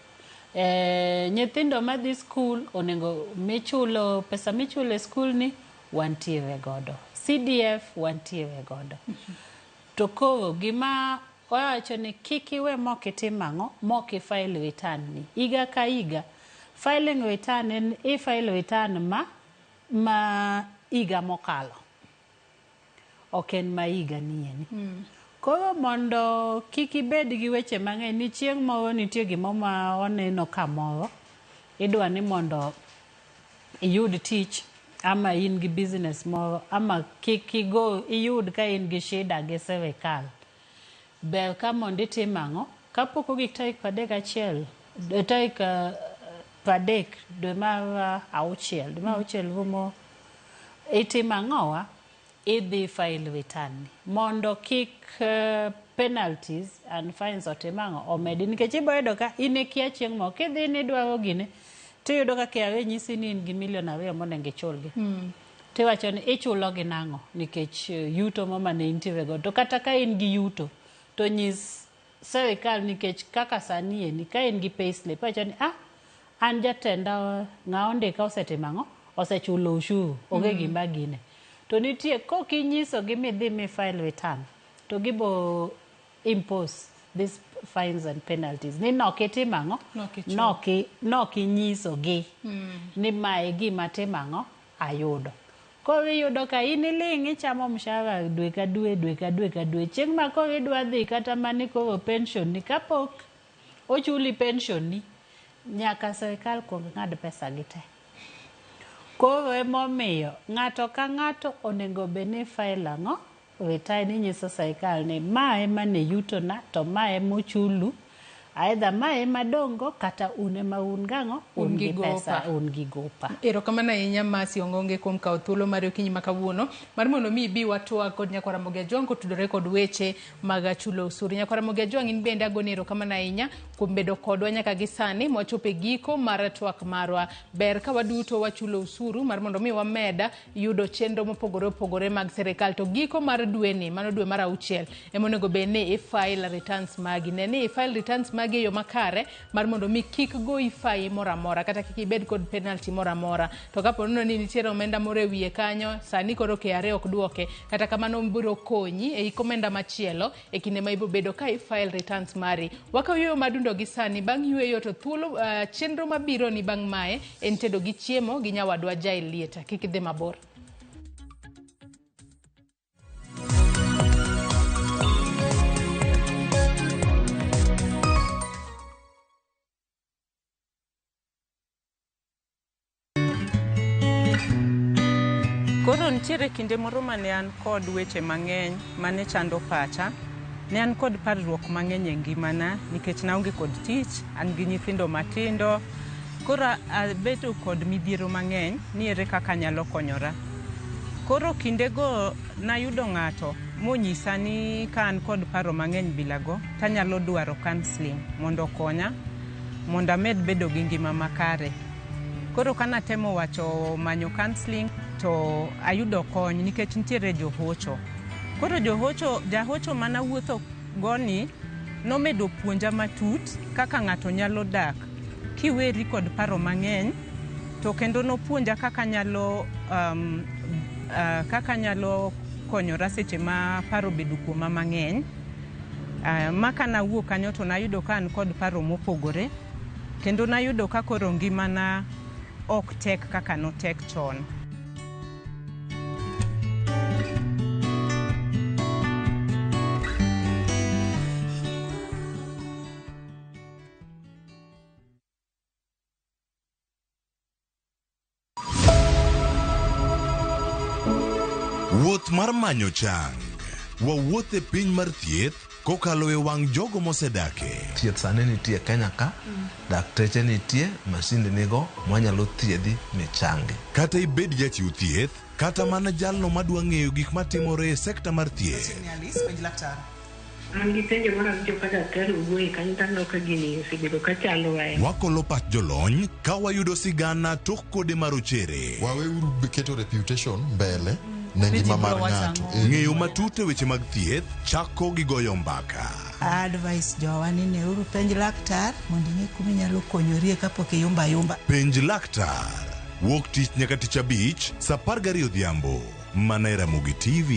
Nyithindo madhi skul onego michulo pesa michulo e skul ni wantiere godo. CDF wantiere godo. To koro gima wawacho ni kik iwe mok itim ang'o mok i file return ni. Higa ka higa filing return en i file return ma higa mokalo. Ok en ma higa ni. Koro mondo kik ibed gi weche mang'eny ni chieng' moro nitie gimo ma oneno kamoro idwa ni mondo iyud tich ama in gi business moro ama kik igo iyud ka in gi shida gi sirikal. Ber ka mondo itim ang'o kapok ogik tarik 31 tarik 30 dwe mar auchiel dwe mar auchiel rumo itimo ang'owa idhi file return mondo kik penalties and fines otim ang'o omedi nikech ibo yudo ka in ikia chieng' moro kidhi ni idwaro gine tiyudo ka KRA nyisi ni in gi milion 2 monego ichulgi. Tiwacho ni ichulo gi nang'o nikech yuto mo mane intiere go to kata ka in gi yuto to nyis sirikal nikech kaka sani eni ka in gi payslip iwacho ni ah an jatenda ng'a ondika osetimo ang'o osechulo ushuru onge gima gine. To nitie kok inyiso gi midhi mi file return to gibo impose these fines and penalties ni nok itimo ang'o nok inyiso gi ni mae gima timo ang'o ayudo. Koro iyudo ka in iling' ichamo mshahara dwe ka dwe dwe ka dwe ka dwe chieng' ma koro idwa dhi kata mani koro pension ni kapok ochuli pension ni nyaka sirikal kuong ng'ad pesa gi te. Koro emomiyo ng'ato ka ng'ato onego bed ni file ang'o return inyiso sirikal ni ma ema ne yutona to ma ema ochulu either ma ema dongo kata un ema un gang'o un gi pesa un gi gopa. Erokamano ahinya Mercy Ongonge kuom kawo thuolo mari okinyi ma kawuono mar mondo mi ibi watwag kod Nyakwar Ramogi Ajwang' kotudore kod weche mag chulo osuru. Nyakwar Ramogi Ajwang' in bende agoni erokamano ahinya kuom bedo kodwa nyaka gi sani mwachopo e giko mar twak marwa. Ber ka waduto wachulo osuru mar mondo mi wamed yudo chenro mopogore opogore mag sirikal to giko mar dweni mano dwe mar 6 ema onego bed ni i file returns magi. Ne ni i file returns magi e yo makare mar mondo mi kik goyi fine moro amora kata kik ibed kod penalty moro amora. To kapo ni nitiere omenda moro e wiye kanyo sani koro KRA ok duoke kata kamano biro konyi e iko omenda machielo e kinde ma ibiro bedo ka i file returns mari. Wakawo yueyo madundo gi sani bang' yueyo to thuolo chenro mabiro ni bang' mae en tedo gi chiemo gi nyawadwa Jael Lieta. Kik idhi mabor. Koro nitiere kinde moro mane an kod weche mang'eny mane chando pacha. Ne an kod parruok mang'eny e ngimana nikech naonge kod tich, an gi nyithindo matindo. Koro abedo kod midhiero mang'eny ni ere kaka anyalo konyora. Koro kindego nayudo ng'ato monyisa ni ka an kod paro mang'eny bilago tanyalo dwaro counselling mondo okonya mondo amed bedo gi ngima makare. Koro kanatemo wacho manyo counselling to ayudo kony nikech nitiere johocho. Koro jahocho manawuotho go ni nomedo puonja matut kaka ng'ato nyalo dak kiweri kod paro mang'eny to kendo nopuonja kaka nyalo kaka nyalo konyora seche ma paro obedo kuoma mang'eny. Ma kanawuok kanyo to nayudo ka an kod paro mopogore kendo nayudo ka koro ngimana ok tek kaka notek chon. Wuoth mar manyo chang. Wawuoth e piny mar thieth kokalo e wang' jogo mosedake. Thieth sani nitie Kenya ka, dakteche nitie, masinde nigo mwanyalo thiedhi michangi. Kata ibed jachiw thieth, kata mana jalno madwa ng'eyo gik matimore e sekta mar thieth. An gi penjo moro awinjo ka daktari owuoye kanyo to aneno ka gini osebedo ka chandowa ahinya. Wakolo pach jolony ka wayudo sigana tok kode marochere. Waweuru keto reputation mbele ne ngima mar ng'ato. Ng'eyo matut e weche mag thieth chako gi goyo mbaka. Advice jowa ni neuru penj laktar mondo ing'e kuma inyalo konyorie kapok iyumba ayumba. Penj laktar. Wuok tich nyaka tich abich, saa 12 odhiambo. Mana e Ramogi TV.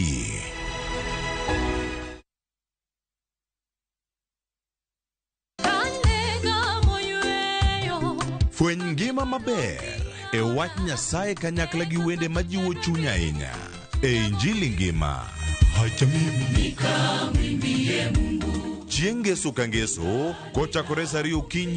Fweny ngima maber e wach Nyasaye kanyakla gi wende majiwo chuny ahinya e Injili ngima. Chieng' ngeso ka ngeso kochakore saa 2 okinyi.